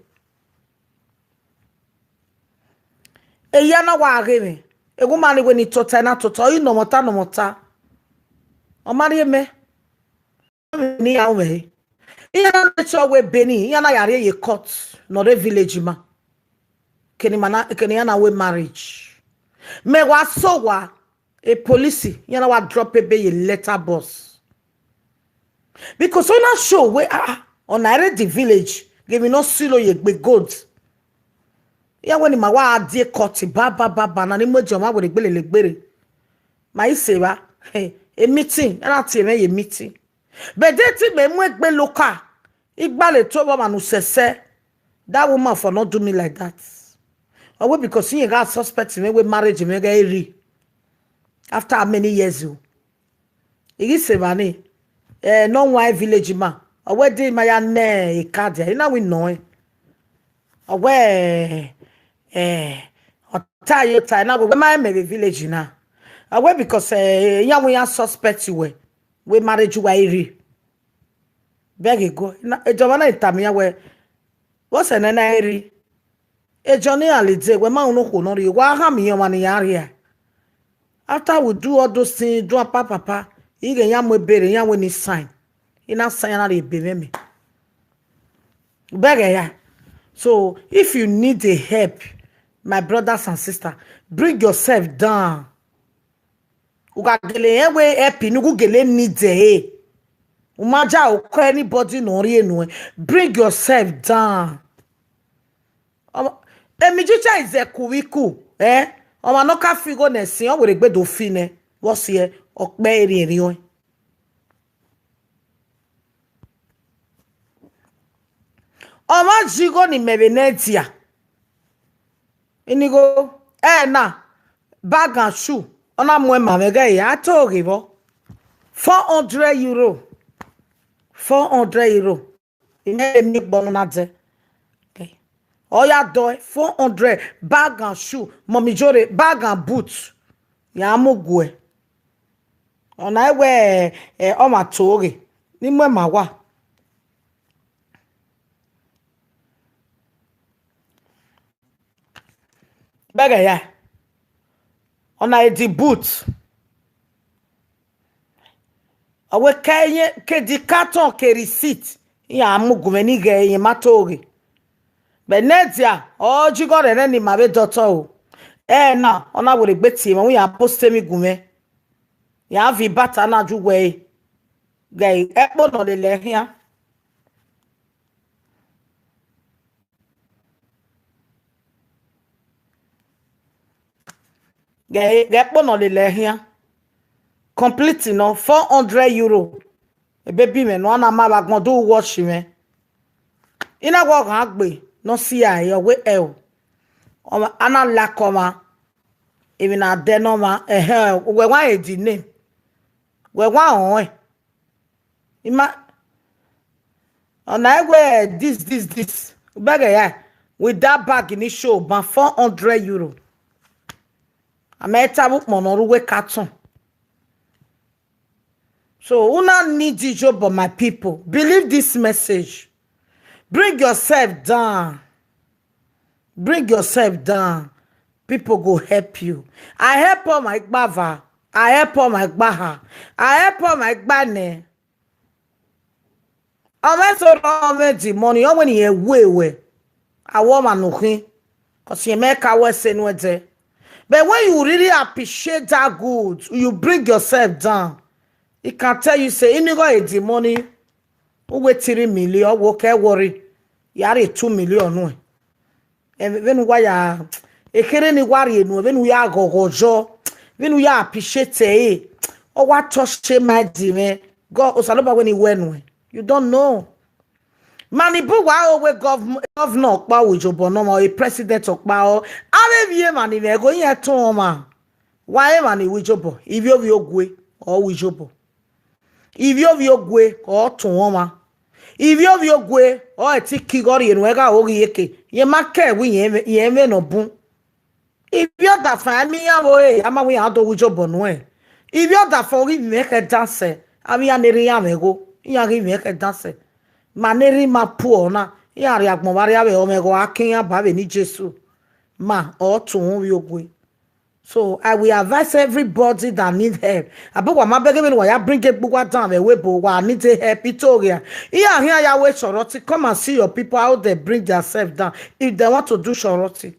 Eya na wa ghe mwẹ. Eghuma ni wẹ ne I tota, I na tota, ọ i nọ mwẹ ọta, nọ mwẹ ọta. Ọ ma rhie mẹ. Ne iran ru mwẹ he. Iran na te sọ wẹ Benin, iran na ya rrie ye court, ne ọ rre village ma. Kene ima na, kene iran na wẹ marriage. Mẹ wa sẹ owa, e police, iran na wa drop ebe ye letter box. Because ọ na show wẹ, ah, ah, ọna rre the village, ghe emwi ne ọ silo ye egbe gold. Iran wẹ ne ima wa die court ba, ba, ba, ba, na ni mu ediọn mwa werriegbe lele egbe rre. Ma i sẹ evba, eh, e meeting, a na tie mwẹ ye meeting. But de te mẹ mu egbe local, I gbalọ eto vbe ọmwa ne u sẹsẹ. That woman for not do me like that. Ọ wẹ because iran gha suspect mwẹ wẹ marriage mwẹ ghẹ rri. After how many years o? I ghi sẹ evba ni, eh, ne ọ wan village ma. Ọ wẹ de ima ya ne eka dia, I na wẹ I nọ ẹn. Ọ wẹ, eh, ọ ta ye ota, I na wẹ, wẹ ma rẹn mẹ vbe village na. Ọ wẹ because, eh, iran wẹ iran suspect wẹ, wẹ marriage uwa i rri. Bẹghe go. Na, ediọn mwa na tama iran wẹ, vbọsẹ nẹ na i rri? Ediọn ne iran le dee, wẹ ma rẹn unu okhuo ne ọ rrie, wa khama iran ọmwa ne iran rhia. After we do all those things, do apa papa, ighẹ iran mu ebe rre, iran wẹ ne I sign. I na sign, iran na rhie ebe mwẹ mẹ. Bẹghe ya. So, if you need a help, my brothers and sisters, bring yourself down. U gha gele rẹn wẹ help ne u gu gele need ẹre. U ma ja okọ anybody ne ọ rhie nuẹn. Bring yourself down. Ọmọ, emi jucha izẹku vbe iku, eh? Ọmwa ne ọ ka fi igho nẹ ẹsin, ọ werriegbe do fi nẹ, vbe ọ siẹ, ọ kpẹ erriẹnrriẹn ọẹn. Ọmwa ji igho ne imẹ vbe nẹ dia. Inigho, ẹna, bag and shoe, ọ na mu ẹn ma mwẹ ghẹ ya, a to ghe vbọ. Four hundred euro. Four hundred euro. Imẹ vbe miẹn egbọ ne ọ na dẹ. Okay. Ọ ya dọe, four hundred, bag and shoe, mummy jore, bag and boot. Ya mu guẹ. Ọna wẹ, eh, ọmwa to ghe, ne I mu ẹn ma uwa. Bẹghe ya, ọna edi boot. Ọ wẹ ke iyẹn, ke di carton, ke receipt, iran mu gu mwẹ ne I ghẹ, iyẹn ma to ghe. But ne dia, ọ jighọ rẹrẹ ne ima vbe dọtọ o. Ẹna, ọ na werriegbe tie mwẹ, iran post emwi gu mwẹ. Iran viọ ibata na ju wẹ ẹre. Ghẹ ẹkpo ne ọ lele ẹre khian. Ghẹ, ghẹ ẹkpo ne ọ lele ẹre khian. Complete nọ, four hundred euro. Ebebi mwẹ nọ, a na ma vbe agbọn do wash mwẹ. I na wẹ ọghan gbe ne ọ si a, ọ wẹ ẹo. Ọmwa, a na like ọmwa. Emwi ne a dẹ ne ọmwa, ẹhẹn, wẹ wa edi name. Wẹ wa rẹn. Ima, ọna wẹ this, this, this. Bẹghe ya, with that bag ni show, ban four hundred euro. A ma ta vbe ukpọn ne ọ rre uwu carton. So, una need iyobọ, my people. Believe this message. Bring yourself down. Bring yourself down. People go help you. I help all my gbava. I help all my gbaha. I help all my gbane. Ọ mwẹ so rọ mwẹ the money, ọ wẹ ne irẹn we wẹ, a wẹ ọmwa ne u khin, 'cause irẹn mẹ ka wẹ ẹse nuẹn dẹ. But when you really appreciate that good, you bring yourself down. He can tell you say, inigho e the money, u wẹ three million, ọ wẹ okẹ worry, ya rhie two million nuẹn. Vbene uwa ya, ekherhe ne I wa rhie nuẹn, vbene u ya ghọghọ yọ, vbene u ya appreciate ẹre, ọ wa touch mind mwẹ. God, Osanobua wẹ ne I wẹ nuẹn. You don't know. Ma ni bu wa ro wẹ gov-, governor ọkpa ọ ru iyobọ ne ọmwa, ọ president ọkpa ọ, avbe emwi emwa ni mwẹ igho iran tọn ọmwa. Wa emwa ni ru iyobọ, ivbiovbi ogue ọ ru iyobọ. Ivbiovbi ogue ọ tọn ọmwa. Ivbiovbi ogue ọ ẹtin ke igho rhie nuẹn gha ro ghi eke, irẹn ma kẹ wẹ irẹn mwẹ, irẹn mwẹ ne ọ bun. Ivbi ọdafẹn a miẹn iran vbe ore, a ma wẹ iran do ru iyobọ nuẹn. Ivbi ọdafẹn ọ ghi mwẹ khẹ dansẹ, avbe iran ne rre iran mwẹ igho, iran ghi mwẹ khẹ dansẹ. Ma ne rre ima puọ na, iran rhie agbọn vbe arria vbe ọmwa igho a ke iran ba vbe ne Jesu. Ma ọ tọn vbe ogue. So I will advise everybody that need help. Abe wa ma bẹghe vbene wa ya bring egbe uwa dan vbe ẹvbo ebo, wa need help, ito gha. Iran khian ya wẹ shorty, come and see your people how they bring their self down if they want to do shorty.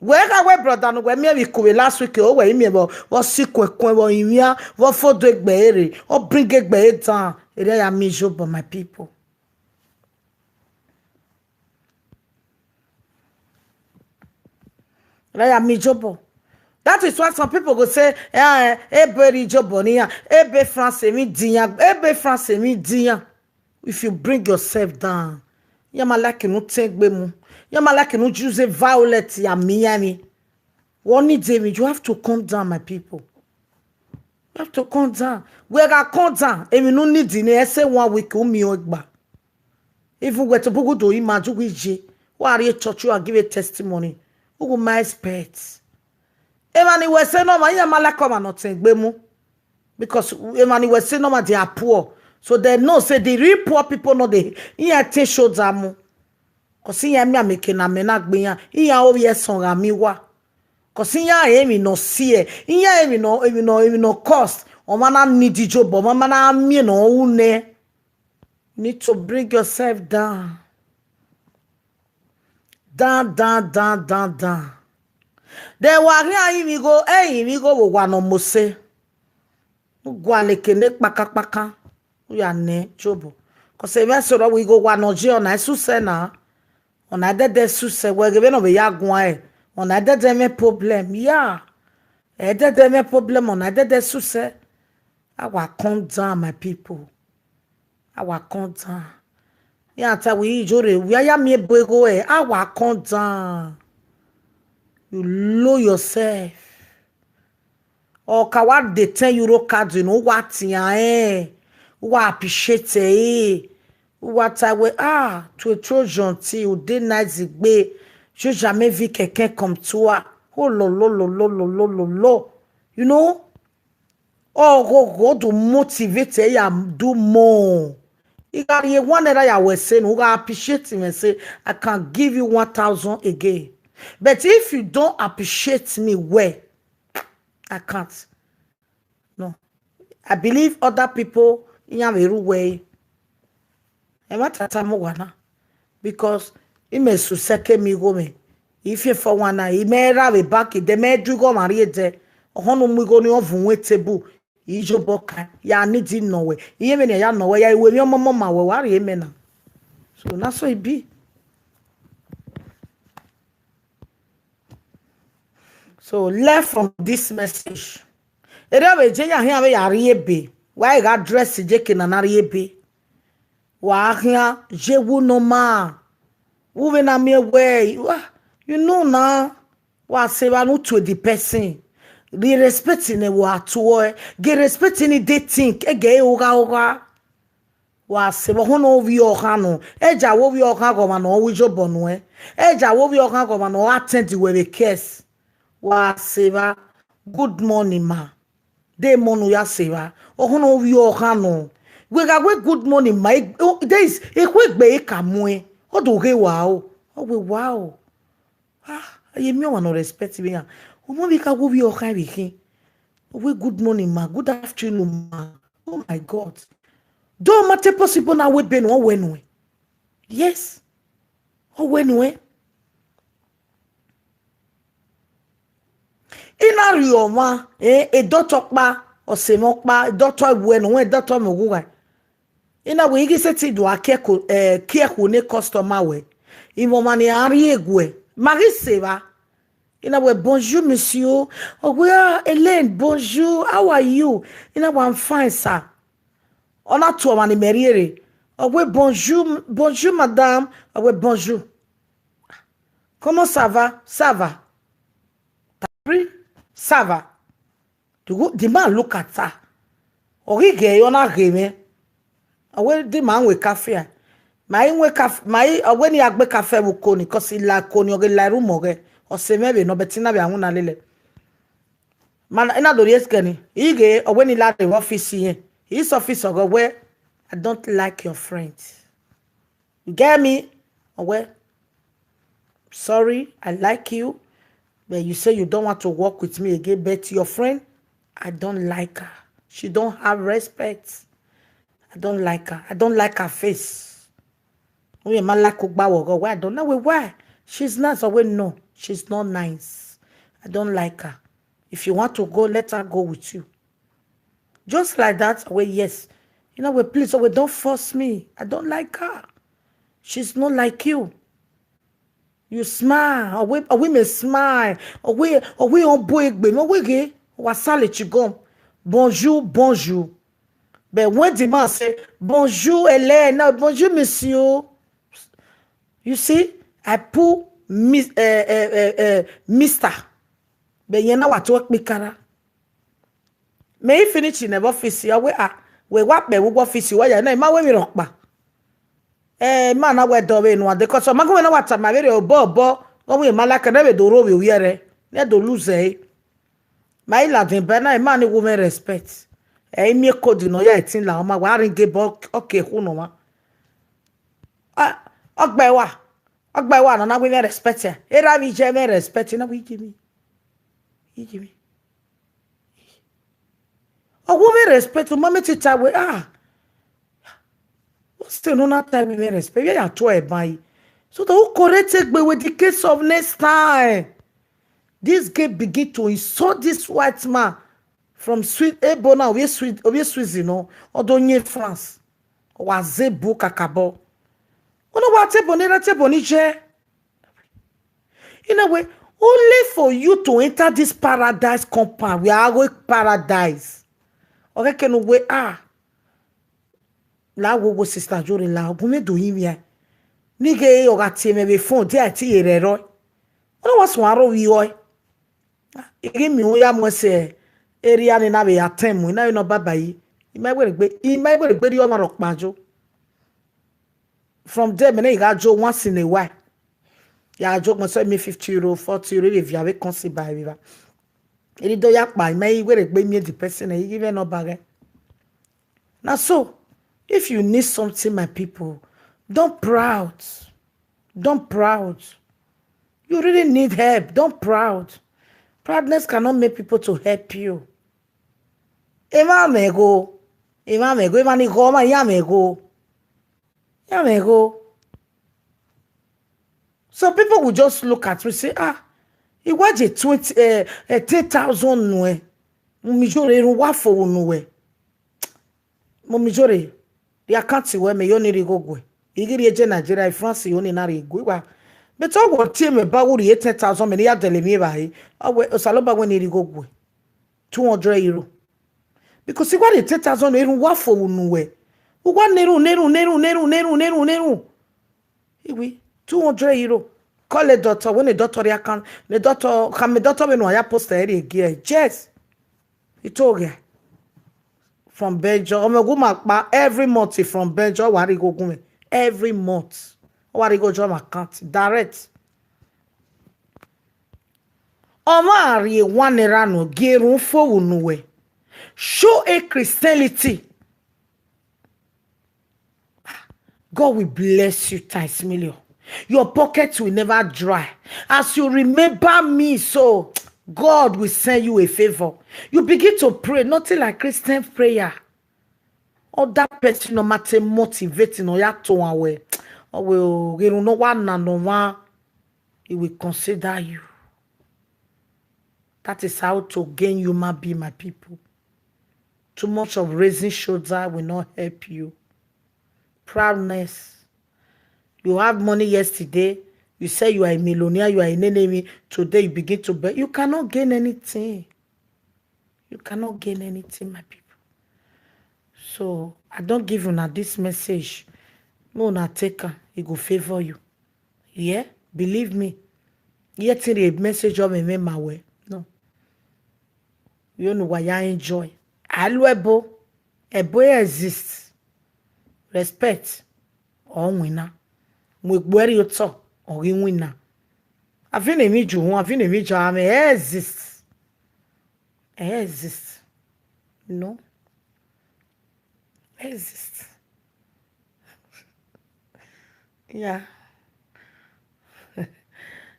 Wẹ gha wẹ brother ne uwẹ miẹn vbe ikuvbe last week, o wẹ i miẹn vbe ọ si kuẹkuẹn vbe ọrinmwian, vbe ọ fodo egbe ẹre, ọ bring egbe ẹre dan, erriọ ya miẹn iyobọ, my people. Erriọ ya miẹn iyobọ. That is why some people go say, eh, eh, ebe rhie iyobọ ne iran, ebe France emwi di iran, ebe France emwi di iran. If you bring yourself down, iran ma like ne u tọn egbe mu, iran ma like ne u use violence ya miẹn iran emwi. Wẹ ọ need emwi, you have to come down, my people. You have to come down. Wẹ gha come down, emwi ne u need ne ẹse one week u miẹn ọẹn gba. Even wẹ tobọ u do ima ju wẹ iye, wa rrie church, u gha give a testimony, u ghi ma expect. Emwa ni wẹ ẹse ne ọmwa, iran ma like ọmwa ne ọ tọn egbe mu. Because emwa ni wẹ ẹse ne ọmwa, they are poor. So they know say the real poor people no dey, iran te shoulder mu. 'Cause iran miẹn amẹ eke ne amẹ na gbe iran, iran ovbi ẹsọn gha miẹn uwa. 'Cause iran rẹn emwi ne ọ si ẹ, iran emwi ne ọ, emwi ne ọ, emwi ne ọ cost, ọmwa na need iyobọ, ọmwa ma na miẹn ne ọ ru nẹ. You need to bring yourself down. Down, down, down, down, down. Then wa khian rinmwian igho, ẹ i rinmwian igho vbe owa ne ọ mose. U gualọ eke ne kpakakpaka, u ya nẹ Job. 'Cause emwi ẹse rọ wẹ igho owa ne ọ ye, ọna i susẹ na. Ọna i dẹdẹ susẹ, wẹ ghe vbene ọ vbe ya guan ẹre, ọna i dẹdẹ mwẹ problem, ya. Ẹ i dẹdẹ mwẹ problem, ọna i dẹdẹ susẹ. A wa come down, my people. A wa come down. Iran ta wẹ iyore, wẹ a ya miẹn ebo igho ẹre, a wa come down. You low yourself. Ọ ka wa de ten euro card nọ, u wa tian ẹn, u wa appreciate ẹre, u wa ta wẹ, ah, to a Trojan team, u dey nice gbe, Trojan mẹ vi kẹkẹ come to a, ho lo lo lo lo lo lo lo lo. You know? Ọghọghọ do motivate ya do more. I gha rhie one naira ya wẹ ẹse ne u gha appreciate mwẹ say, I can give you one thousand again. But if you don't appreciate me well, I can't. No. I believe other people, iran vbe rre uwẹ ẹre. Ẹmwata tama uwa na, because imẹ su sẹ ke miẹn igho mwẹ, I fian four one nine, imẹ ra vbe bank dẹ, mẹ du igho ọmwa rrie dẹ, ọhọn ne u mu igho ni ọ vunmwu table, I ye obọ kan, ya need nọ wẹ, iye vbene a ya nọ wẹ, ya ru emwi ọmọmọ ma wẹ, wa rhie mẹ na. So na so e be. So learn from this message. Erriọ vbe je ya khian vbe ya rrie ebe, wa i gha dress je ke na na rrie ebe. Wa khian ye wu normal. Wu vbe na miẹn wẹ, ah, you know na, wa sẹ evba ne u tue the person. Ghi respect ne wa tuẹ, ghi respect ni dey think, ẹgẹ ẹre ogha ogha. Wa sẹ evba ọhọn ne ovbi ọkhan nọ, ẹ ja wẹ ovbi ọkhan ghe ọmwa ne ọ ru iyobọ nuẹn, ẹ ja wẹ ovbi ọkhan ghe ọmwa ne ọ attend wẹ vbe case. Wa sẹ evba, good morning ma. De mọ ne u ya sẹ evba, ọhọn ne ovbi ọkhan nọ. Wẹ gha wẹ good morning ma, e- o- there is, ekhue egbe ka muẹn, ọ do ghe wa o, ọ wẹ wa o. Ah, a ye miẹn ọmwa ne ọ respect vbe iran. Ọmọ vbe ka wẹ ovbi ọkhan vbe khin. Ọ wẹ good morning ma, good afternoon ma. Oh my God. Do ma te possible na wẹ ebe ne ọ wẹ nuẹn. Yes. Ọ wẹ nuẹn. I na rhie ọmwa, eh, edọtọ ọkpa, ọse mwẹ ọkpa, edọtọ ẹwẹ ne ọ wẹ edọtọ mwẹ oghugha. I na wẹ I ghi sẹtin do a kie ẹko, eh, kie ẹko ne customer wẹ. Imẹ ọmwa ne a rrie eguẹ, ma ghi sẹ evba. I na wẹ, bonjour, monsieur. Ọ wẹ, ah, Hélène, bonjour, how are you? I na wẹ, I'm fine, sir. Ọ na tu ọmwa ne imẹ rhie rre. Ọ wẹ, bonjour, bonjour, madame. Ọ wẹ, bonjour. Comment ça va? Ça va. T'as pris? Ça va. The wo- the man look at her. Ọ ghi ghe ẹre, ọ na ghe mwẹ. Ọ wẹ, the man wẹ kafe. Ma i wẹ kafe, ma i, ọ wẹ ne I ya gbe kafe vbe uko ni, cause I la uko ni, ọ ghe la erha umọ ghẹ. Ọ sẹ mwẹ vbe nọ, but I na vbe a winna lele. Ma na, I na do rhie sikẹ ni. I ghe, ọ wẹ ne I la rre vbe office irẹn. I sẹ office ọghọ wẹ, I don't like your friend. You get me? Ọ wẹ, sorry, I like you, but you say you don't want to work with me again, but your friend, I don't like her. She don't have respect. I don't like her. I don't like her face. Ọ wẹ, ma like ugba vbe ọghọ wẹ, I don't know why. She's nice. Ọ wẹ, no, she's not nice. I don't like her. If you want to go, let her go with you. Just like that, ọ wẹ, yes. I na wẹ, please, ọ wẹ, don't force me. I don't like her. She's not like you. You smile. Ọ wẹ, ọ wẹ, imẹ smile. Ọ wẹ, ọ wẹ, ọ bu egbe mwẹ, ọ wẹ ghe, wa sale chigom. Bonjour, bonjour. But when the man say, bonjour, Hélène, no, bonjour, monsieur. You see, I put mis- eh, eh, eh, eh, mister. But irẹn na wa tuẹ kpikara. Mẹ i finish nẹ vbe office, ọ wẹ, ah, wẹ wa kpẹ vbe uwu office, wa ya na, I ma wẹ emwi rhọkpa. Eh, I ma na wẹ dọ vbe nuan, because ọ ma gu mwẹ na wa tama vberriọ obọ obọ, ọ wẹ I ma like, ne vbe do rhovbiẹ ovbi ẹre, ne do lose ẹre. Ma i ladian ba na, I ma ni wu mwẹ respect. Ẹ i miẹn code ne ọ ya ẹtin la, ọ ma wa ring ebe, ọ ke khu ne ọmwa. Ah, ọ gbe wa, ọ gbe wa ne ọ na wu mwẹ respect, erha vbe iye mwẹ respect, na wu iye mi. Iye mi. Ọ wu mwẹ respect, u ma mẹ te ta wẹ, ah, what's the no na ta wẹ mwẹ respect? Vbe ya tuẹ ban yi. So that u correct egbe with the case of next time. This girl begin to insult this white man from Swi- ebo na, ovbi Swi- ovbi Swiss, you know, ọ do yin France. Ọ wa zẹ bu kakabọ. Ọ na wa table ne erha table ni je. In a way, only for you to enter this paradise compound, we are going paradise. Okay, can we, ah, la wo wo sister Jore la, ogun me do yin wi. Ni ghe ọ gha tie mwẹ vbe phone, dia ti ye rẹ rọ. Ọ na wa suẹn aro vbe ọe. I ghi miẹn uhunmwu ya mu ẹse area ni na vbe ya tẹn mu, I na vbe nọ baba yi. I ma wẹ gbe, I ma wẹ gbe rhie ọmwa rhọkpa jo. From there, mẹ ne I gha jo once in a while. Ya jo gbọn sẹ mi fifty euro, forty euro, vbe via vbe kọn si ba vbe va. Eri do ya kpa ima i were gbe miẹn the person, i ghi mwẹ ne ọ ba ghẹ. Na so, if you need something, my people, don't proud. Don't proud. You really need help. Don't proud. Proudness cannot make people to help you. Emwa mwẹ igho, emwa mwẹ igho, emwa ni gho, ọmwa iran mwẹ igho. Iran mwẹ igho. So people will just look at me say, ah, I wa je twenty, eh, eh, ten thousand nuẹ. Mummy Iyore, erhunmwu wa fo vbe unu wẹ. Mummy Iyore, rhie account wẹ, mẹ yo ni rhie igho guẹ. I ghi rhie je Nigeria, France yo ni na rhie igho wa. But ọ wẹ ọ tie mwẹ ba, u rhie ten thousand, mẹ ne I ya dẹlẹ emwi evbare. Ọ wẹ, Osanobua wẹ ne I rhie igho guẹ. Two hundred euro. Because I wa rhie ten thousand, erhunmwu wa fo vbe unu wẹ. U wa na erhunmwu, na erhunmwu, na erhunmwu, na erhunmwu, na erhunmwu, na erhunmwu, na erhunmwu. Iwi, two hundred euro. Call a doctor, wẹ ne doctor rhie account, ne doctor, khama doctor vbene uwa ya post ẹre rhie gie ẹre. Yes. I told her. From Belgium. Ọ mwẹ gu ma kpa every month from Belgium. Ọ wa rhie igho gu mwẹ. Every month. Ọ wa rhie igho jọ my account. Direct. Ọmwa rhie one naira nọ, gie erhunmwu fo vbe unu wẹ. Show a Christianity. God will bless you times million. Your pocket will never dry. As you remember me, so God will send you a favor. You begin to pray, nothing like Christian prayer. Other person no matter motivate no ya to one way. Ọ wẹ o, ghe erhunmwu ne ọ wa na ne ọmwa, he will consider you. That is how to gain human being, my people. Too much of raising shoulder will not help you. Proudness. You have money yesterday, you say you are a millionaire, you are a nenemi, today you begin to beg. You cannot gain anything. You cannot gain anything, my people. So, I don give una this message. Make una take am, e go favour you. Yeah, believe me. Yet the message of a man, my way. No. You know why I enjoy. I love ebo. Ebo exists. Respect. Ọ winna. Mu egbe ẹre otọ, ọ ghi winna. Avbe ne emwi ju uhunmwu, avbe ne emwi ja mwẹ, e exist. E exist. No. E exist. Yeah.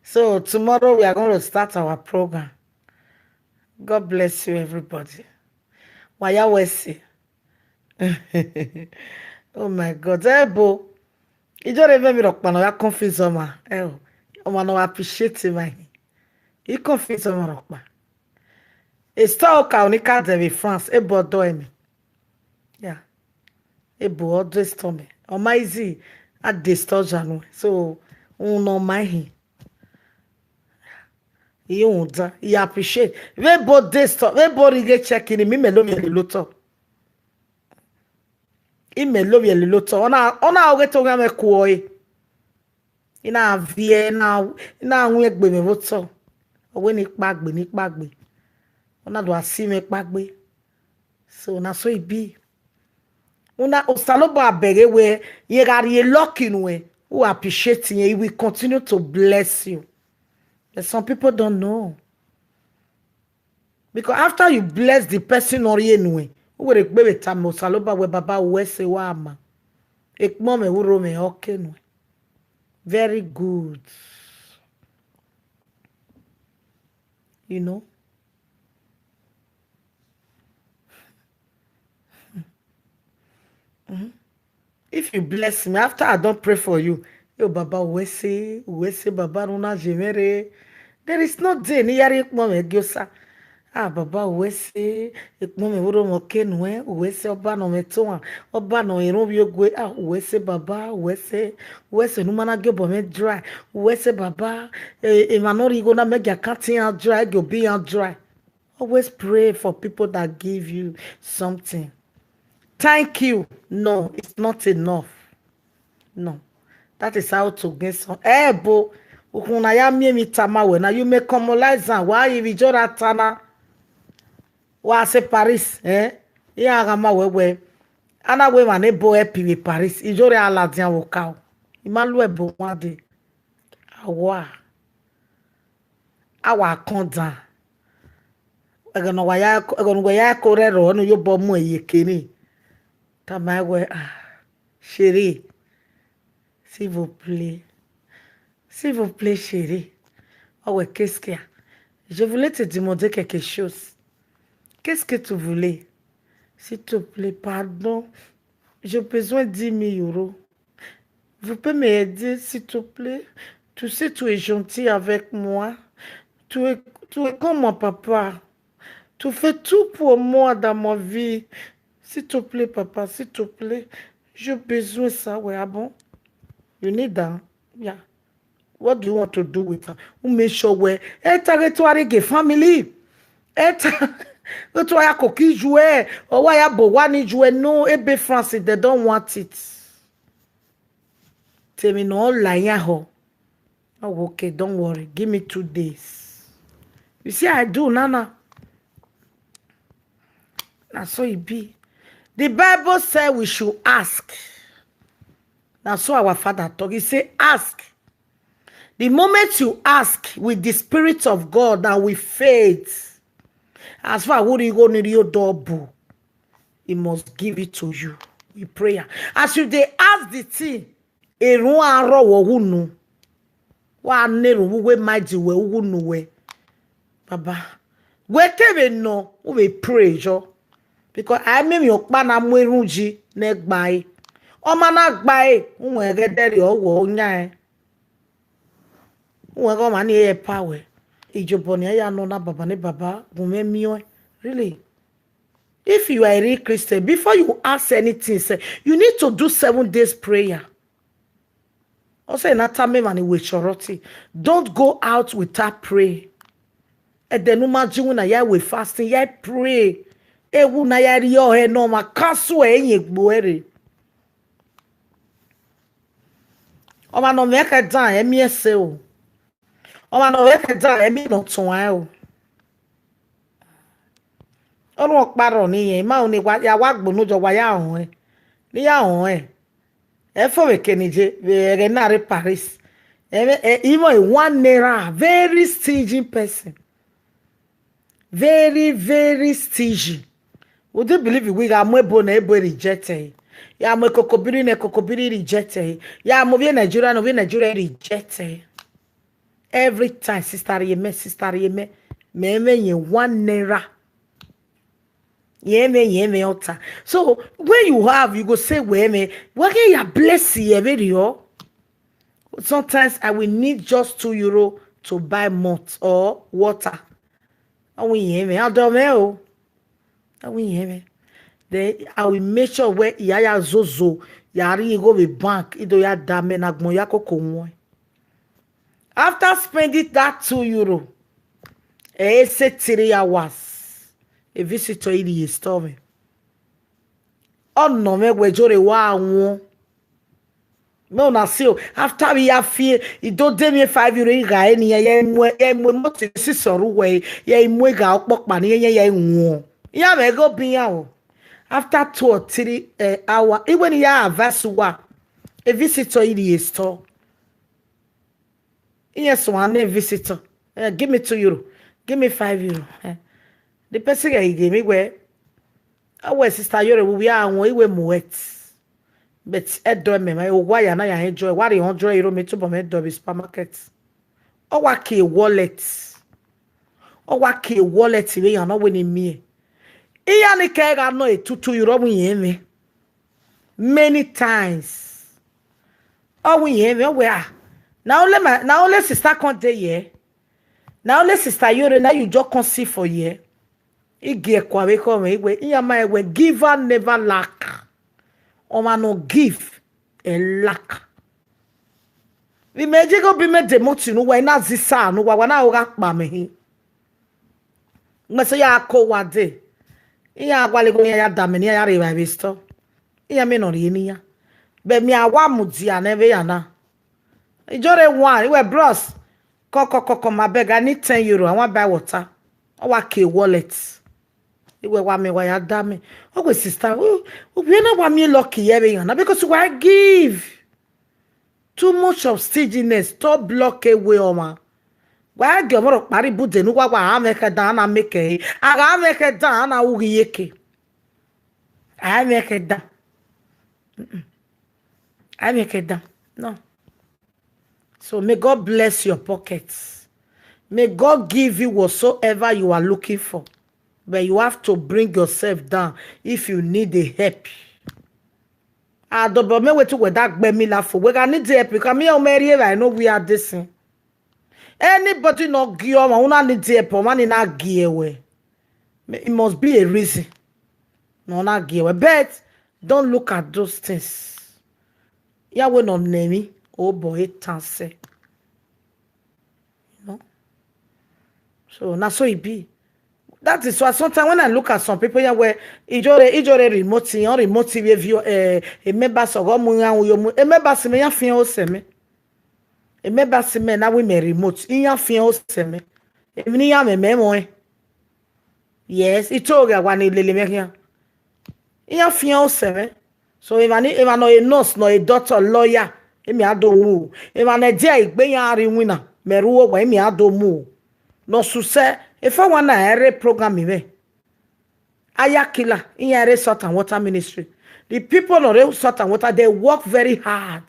So tomorrow we are going to start our program. God bless you, everybody. Wa ya wẹ ẹse. Oh my God. Ebo. Ijọre mwẹ emwi rhọkpa ne ọ ya confuse ọmwa. Ẹ o, ọmwa ne ọ appreciate emwa hin. I confuse ọmwa rhọkpa. Esther Okaonika dẹ vbe France, ebo ọdọ ẹmẹ. Yeah. Ebo ọdọ Esther mẹ. Ọ ma easy, a de Esther ọja nuẹn. So, unu ne ọ ma hin. I rhunmwuda, I appreciate. Vbe ebo de Esther, vbe ebo rhie ighe check ni, mẹ imẹ lovbiẹ lele otọ. Imẹ lovbiẹ lele otọ. Ọ na, ọ na oghe te oghian mwẹ ku ọre. I na viẹ, I na, I na ru egbe mwẹ vbe otọ. Ọ wẹ ne I kpaegbe, ne I kpaegbe. Ọ na do a si mwẹ kpaegbe. So na so e be. Una, Osanobua bẹghe wẹ, irẹn gha rhie lucky nuẹn, u appreciate irẹn, he will continue to bless you. But some people don't know. Because after you bless the person ne ọ rhie nuẹn, u wẹ rhie egbe vbe tama Osanobua wẹ, Baba, u ru ẹse wa ma. Ekpọn mwẹ, u ru mwẹ, ọ ke nuẹn. Very good. You know? Mhm. If you bless me, after I don pray for you, yo, Baba, u ru ẹse, u ru ẹse, Baba, ne u na ye mwẹ rre. There is no day ne I ya rhie ekpọn mwẹ gie Osa. Ah, Baba, u ru ẹse, ekpọn mwẹ vbe orọmwẹ ọ ke nuẹn, u ru ẹse, Ọba ne ọ mwẹ tohan, Ọba ne ọ mwẹ erhunmwuda ogue, ah, u ru ẹse, Baba, u ru ẹse, u ru ẹse ne u ma na gie obọ mwẹ dry, u ru ẹse, Baba, eh, emwa ne ọ rhie igho na, mẹ gie account iran dry, gie obọ iran dry. Always pray for people that give you something. Thank you. No, it's not enough. No. That is how to gain some. Eh, ebo, ukhunmwu ne a ya miẹn emwi tama wẹ na, you may commonize am, wa ye vbe ijọra ta na. Wa sẹ Paris, eh? Iran gha ma wẹ wẹ, a na wẹ emwa ne ebo help vbe Paris, ijọra a ladian vbe okaro. I ma lu ebo one day. A wa, a wa kọn dan. Ẹghẹ ne wa ya, ẹghẹ ne uwẹ ya ko rre ẹro ne u ye obọ mu ẹre ye eke nii. Tama wẹ, ah, Sherry, s'il vous plaît. S'il vous plaît, chérie. Ọ wẹ, qu'est-ce qu'il y a? Je voulais te demander quelque chose. Qu'est-ce que tu voulais? S'il te plaît, pardon. J'ai besoin dix mille euros. Vous pouvez m'aider, s'il te plaît? Tu sais, tu es gentil avec moi. Tu es, tu es comme mon papa. Tu fais tout pour moi dans ma vie. S'il te plaît, papa, s'il te plaît. J'ai besoin ça, ouais, ah bon? You need that? Yeah. What do you want to do with her? U make sure wẹ, ẹta ghe tuare ge family. Ẹta ghe tuare ya koko ijuẹ, ọ wa ya bọ owa ne ijuẹ no, ebe France, they don't want it. Te emwi ne ọ la iran họ. Oh, okay, don't worry. Give me two days. You see, I do, Nana. Na so e be. The Bible said we should ask. Na so our Father talk. He say, ask. The moment you ask with the Spirit of God and with faith, as far as you go near your door, he must give it to you with prayer. As you dey ask the thing, erhunmwu a rrọọ wẹ uwu unu. Wa na erhunmwu wẹ ma di wẹ uwu unu wẹ. Baba, wẹ te vbe nọ, u vbe pray yọ. Because a i miẹn emwi ọkpa na mu erhunmwu yi ne gba ẹre. Ọ ma na gba ẹre, u wẹ ghẹ dẹrriọ wẹ ọ yan ẹre. U wẹ ghẹ ọmwa ni re pa wẹ. Iyobọ ne a ya nọ na, baba ne baba, gu mwẹ miẹn ọẹn. Really? If you are a real Christian, before you ask anything, sir, you need to do seven days prayer. Ọ sẹ ne a tama emwa ni wẹ shorty, don't go out without pray. Ẹdẹ ne u ma ji iwinna ya wẹ fasting, ya pray. Ewu na ya rhie ọhẹ ne ọmwa ka suẹ ẹyẹn egbe ẹre. Ọmwa ne ọ mwẹ khẹ dan, ẹ miẹn ẹse o. Ọmwa ne ọ mwẹ khẹ dan, ẹ miẹn ne ọ tuan o. Ọnrẹn ọkpa rrọọ ne irẹn, ima ru ne wa, ya wa gbe unu jọ, wa ya họn ẹn. Ne I ya họn ẹn. Ẹ fo vbe eke ne I ye, vbe ẹghẹ na rre Paris. Ẹmwẹ, ẹ, even a one naira, very stingy person. Very, very stingy. Would you believe it? Wẹ gha mu ebo ne ebo reject ẹre. Ya mu ekokobiri ne ekokobiri reject ẹre. Ya mu ovbi Nigeria ne ovbi Nigeria reject ẹre. Every time, sister rhie mẹ, sister rhie mẹ, mẹ mwẹ yẹn one naira. Yẹn mwẹ, yẹn mwẹ ọta. So, when you have, you go say, wẹ mwẹ, wẹ ghe ya bless ye vberriọ. Sometimes I will need just two euro to buy malt or water. Ọ wẹ yẹn mwẹ, ọdọ mwẹ o. Ọ wẹ yẹn mwẹ. Then I will make sure wẹ I ya ya zozo, ya rhie igho vbe bank, I do ya da amẹ ne agbọn ya koko wọn. After spending that two euro, ẹ i sẹ three hours, a visitor i rhie store mwẹ. Ọ nọ mwẹ wẹ, jọ rre wa wọn. Mẹ ọna si o, after vbe I ya fi, I do de emwi five euro, I gha re ne iran, ya mu, ya mu emọti sisi ọre uwẹ, ya mu igha ọkpọkpa ne iran ya wọn. Iran mwẹ ghe obọ iran o. After two or three, eh, hour, I wẹ ne I ya advice uwa, a visitor i rhie store. Iran suẹn ne visitor. Eh, give me two euro. Give me five euro. Eh. The person ghe ghe mwẹ wẹ, a wẹ sister Iyore, vbe uwẹ a wọn, I wẹ mu wet. But ẹdọ mẹ ma, owa ya na ya enjoy. Wa rhie hundred euro, mẹ tobọ mwẹ dọ vbe supermarket. Ọ wa kie wallet. Ọ wa kie wallet vbe iran ne ọ wẹ ne I miẹn. Iran ni kẹ gha nọ e two two euro, ọ wẹ irẹn mwẹ. Many times. Ọ wẹ irẹn mwẹ, ọ wẹ, ah, na only my, na only sister come dey here. Na only sister Iyore na you just come see for here. I gie ẹkua vbe khọ mwẹ, I wẹ, iran ma wẹ, giver never lack. Ọmwa ne ọ give, ẹ lack. Vbe imẹ je ghe obọ imẹ de emọti ne uwa, I na zẹ isa ne uwa, wa na ho gha kpa mẹ hin. Mẹ sẹ ya ko uwa dee. Iran gualọ igho iran ya da amẹ ne iran ya rre evbare vbe store. Iran miẹn ne ọ rhie ne iran. But mẹ a wa mudia nẹ vbe ya na. Ijọre wan, I wẹ, bros, come, come, come, come, abeg, I need ten euro, I wan buy water. Ọ wa kie wallet. I wẹ, wa mẹ, wa ya da mẹ. Ọ wẹ, sister, u, u, wẹ na wa miẹn lucky ye vbe iran na, because wa give. Too much of stinginess, stop block away ọmwa. Wa gie ọmọ rhọkpa rre ibude ne uwa wa, a mwẹ khẹ dan, a na make ẹre. A gha mwẹ khẹ dan, a na ru ghi iyeke. A mwẹ khẹ dan. Mm-mm. A mwẹ khẹ dan. No. So may God bless your pockets. May God give you whatsoever you are looking for. But you have to bring yourself down if you need a help. Adobọ mẹ wetin wẹ da gbe mi la fo. Wẹ gha need help, you can me o mẹ rhie evbare ne ovbi a de sin. Anybody ne ọ gie ọmwa, u na need help, ọmwa ni na gie wẹ. It must be a reason ne ọ na gie wẹ. But don't look at those things. Ya wẹ ne ọ nọ emwi, obọ etan sẹ. You know? So na so e be. That is why sometimes when I look at some people, yeah, where ijore ijore remote, you remote view, eh, a member so go mu ya mu yo mu, a member si me ya fian o sẹ mẹ. A member si me na we me remote, iyan fian o sẹ mẹ. Emwi ne iyan mwẹ mẹ mọ ẹn. Yes, I told you wa ni lele mẹ khian. Iran fian osẹmwẹ. So emwa ni, emwa nọ a nurse, nọ a doctor, lawyer, emi a do mu o. Emwa ne ẹdia igbe iran rre iwinna, mẹ rre uwu owa, emi a do mu o. Ne ọ susẹ, efa wa na ẹ rre program mwẹ. Ayakila, iran rre Salt and Water Ministry. The people nọ rre Salt and Water, they work very hard.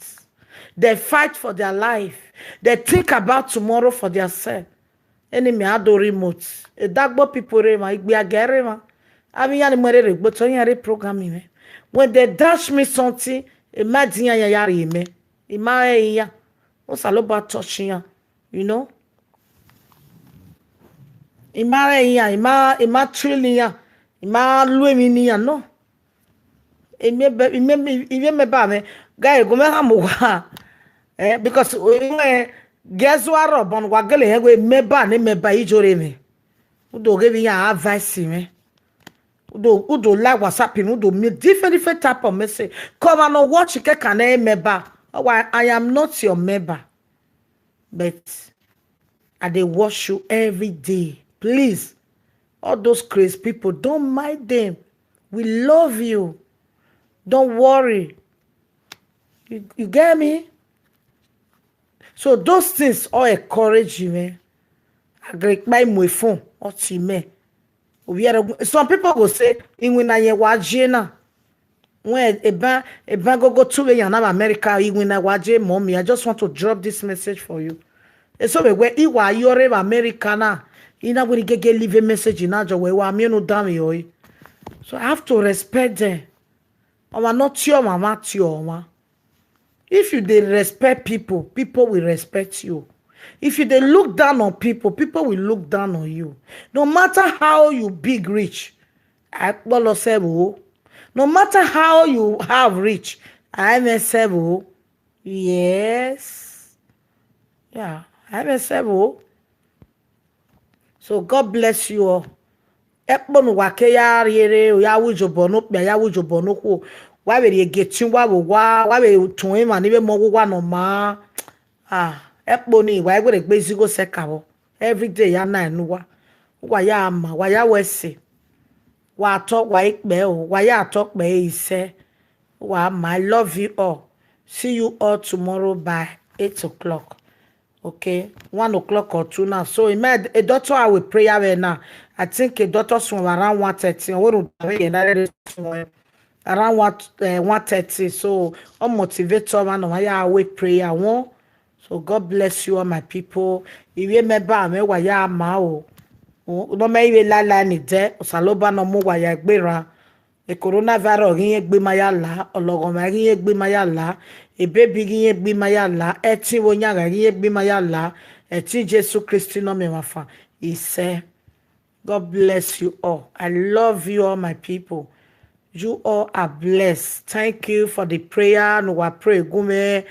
They fight for their life. They think about tomorrow for their self. Enemy a do remote. Edagbo people rre emwa, igbiagia rre emwa. Avbe iran ni mu ẹre rre egbe otọ, iran rre program mwẹ. When they dash me something, I ma di iran ya ya rhie mẹ. I ma rẹn iran. Osanobua touch iran, you know. I ma rẹn iran, I ma, I ma thrill iran, I ma lu emwi ne iran nọ. Ivbi mẹ ba mwẹ, guy, gu mwẹ khama uwa. Eh, because, eh, gie zua rre obọ ne uwa gele hẹ wẹ mẹ ba ne mẹ ba ijore mwẹ. U do ghe vbe iran advice mwẹ. U do, u do like WhatsApp mwẹ, u do miẹn different, different type of message. Ke ọmwa ne ọ watch kẹkan ne mẹ ba. Ọ wa, I am not your member. But I dey watch you every day. Please, all those crazy people, don't mind them. We love you. Don't worry. You, you get me? So those things all encourage you, man. Agrekpa imu efun, ọ ti mẹ. Ovbi ẹre, some people go say, "Iwinna yẹn wa je na." When eban, eban gogo tu vbe yan na vbe America, "Iwinna wa je, mommy, I just want to drop this message for you." Eso vbe wẹ, I wa yo rre vbe America na, I na wẹ ne I gege leave a message na jọ wẹ, wa miẹn unu danmwehọ ẹre. So I have to respect them. Ọmwa ne ọ tie ọmwa, ọmwa tie ọmwa. If you dey respect people, people will respect you. If you dey look down on people, people will look down on you. No matter how you big reach, a i kpọlọ sẹ vbo. No matter how you have reach, a i mwẹ sẹ vbo. Yes. Yeah, a i mwẹ sẹ vbo. So God bless you all. Ẹkpo ne uwa ke ya rhie rre, u ya ru ijobọ ne okpia, ya ru ijobọ ne okhuo, wa vbe rhie gie ẹtin uwa vbe owa, wa vbe tọn emwa ni vbe mọ uwa ne ọ maa. Ah, ẹkpo ni, wa i were egbe zigho sẹ ka vbọ. Every day ya na enu uwa. Uwa ya ma, wa ya wẹ ẹse. Wa tọ, wa i kpẹ o, wa ya tọ kpẹ isẹ. Wa ma, I love you all. See you all tomorrow by eight o'clock. Okay, one o'clock or two now. So, ima, a doctor a wẹ prayer vbe na. I think a doctor suẹn vbe around one thirty. Ọ wẹ rhunmwuda vbe na rre suẹn around one, eh, one thirty. So, ọ motivate ọmwa ne ọ ma ya wẹ prayer wọn. So, God bless you all, my people. Ivbi mẹ ba mwẹ, wa ya ma o. O, ne ọ mẹ ivbi la la ni dẹ, Osanobua ne ọ mu uwa ya egbe rran. E coronavirus ghi iran egbe ima ya la, ọlọghọmwa ghi iran egbe ima ya la, e baby ghi iran egbe ima ya la, ẹtin vbe oyan gha ghi iran egbe ima ya la, ẹtin Jesu Kristi ne ọ miẹn emwa fan, isẹ. God bless you all. I love you all, my people. You all are blessed. Thank you for the prayer ne uwa pray gu mwẹ.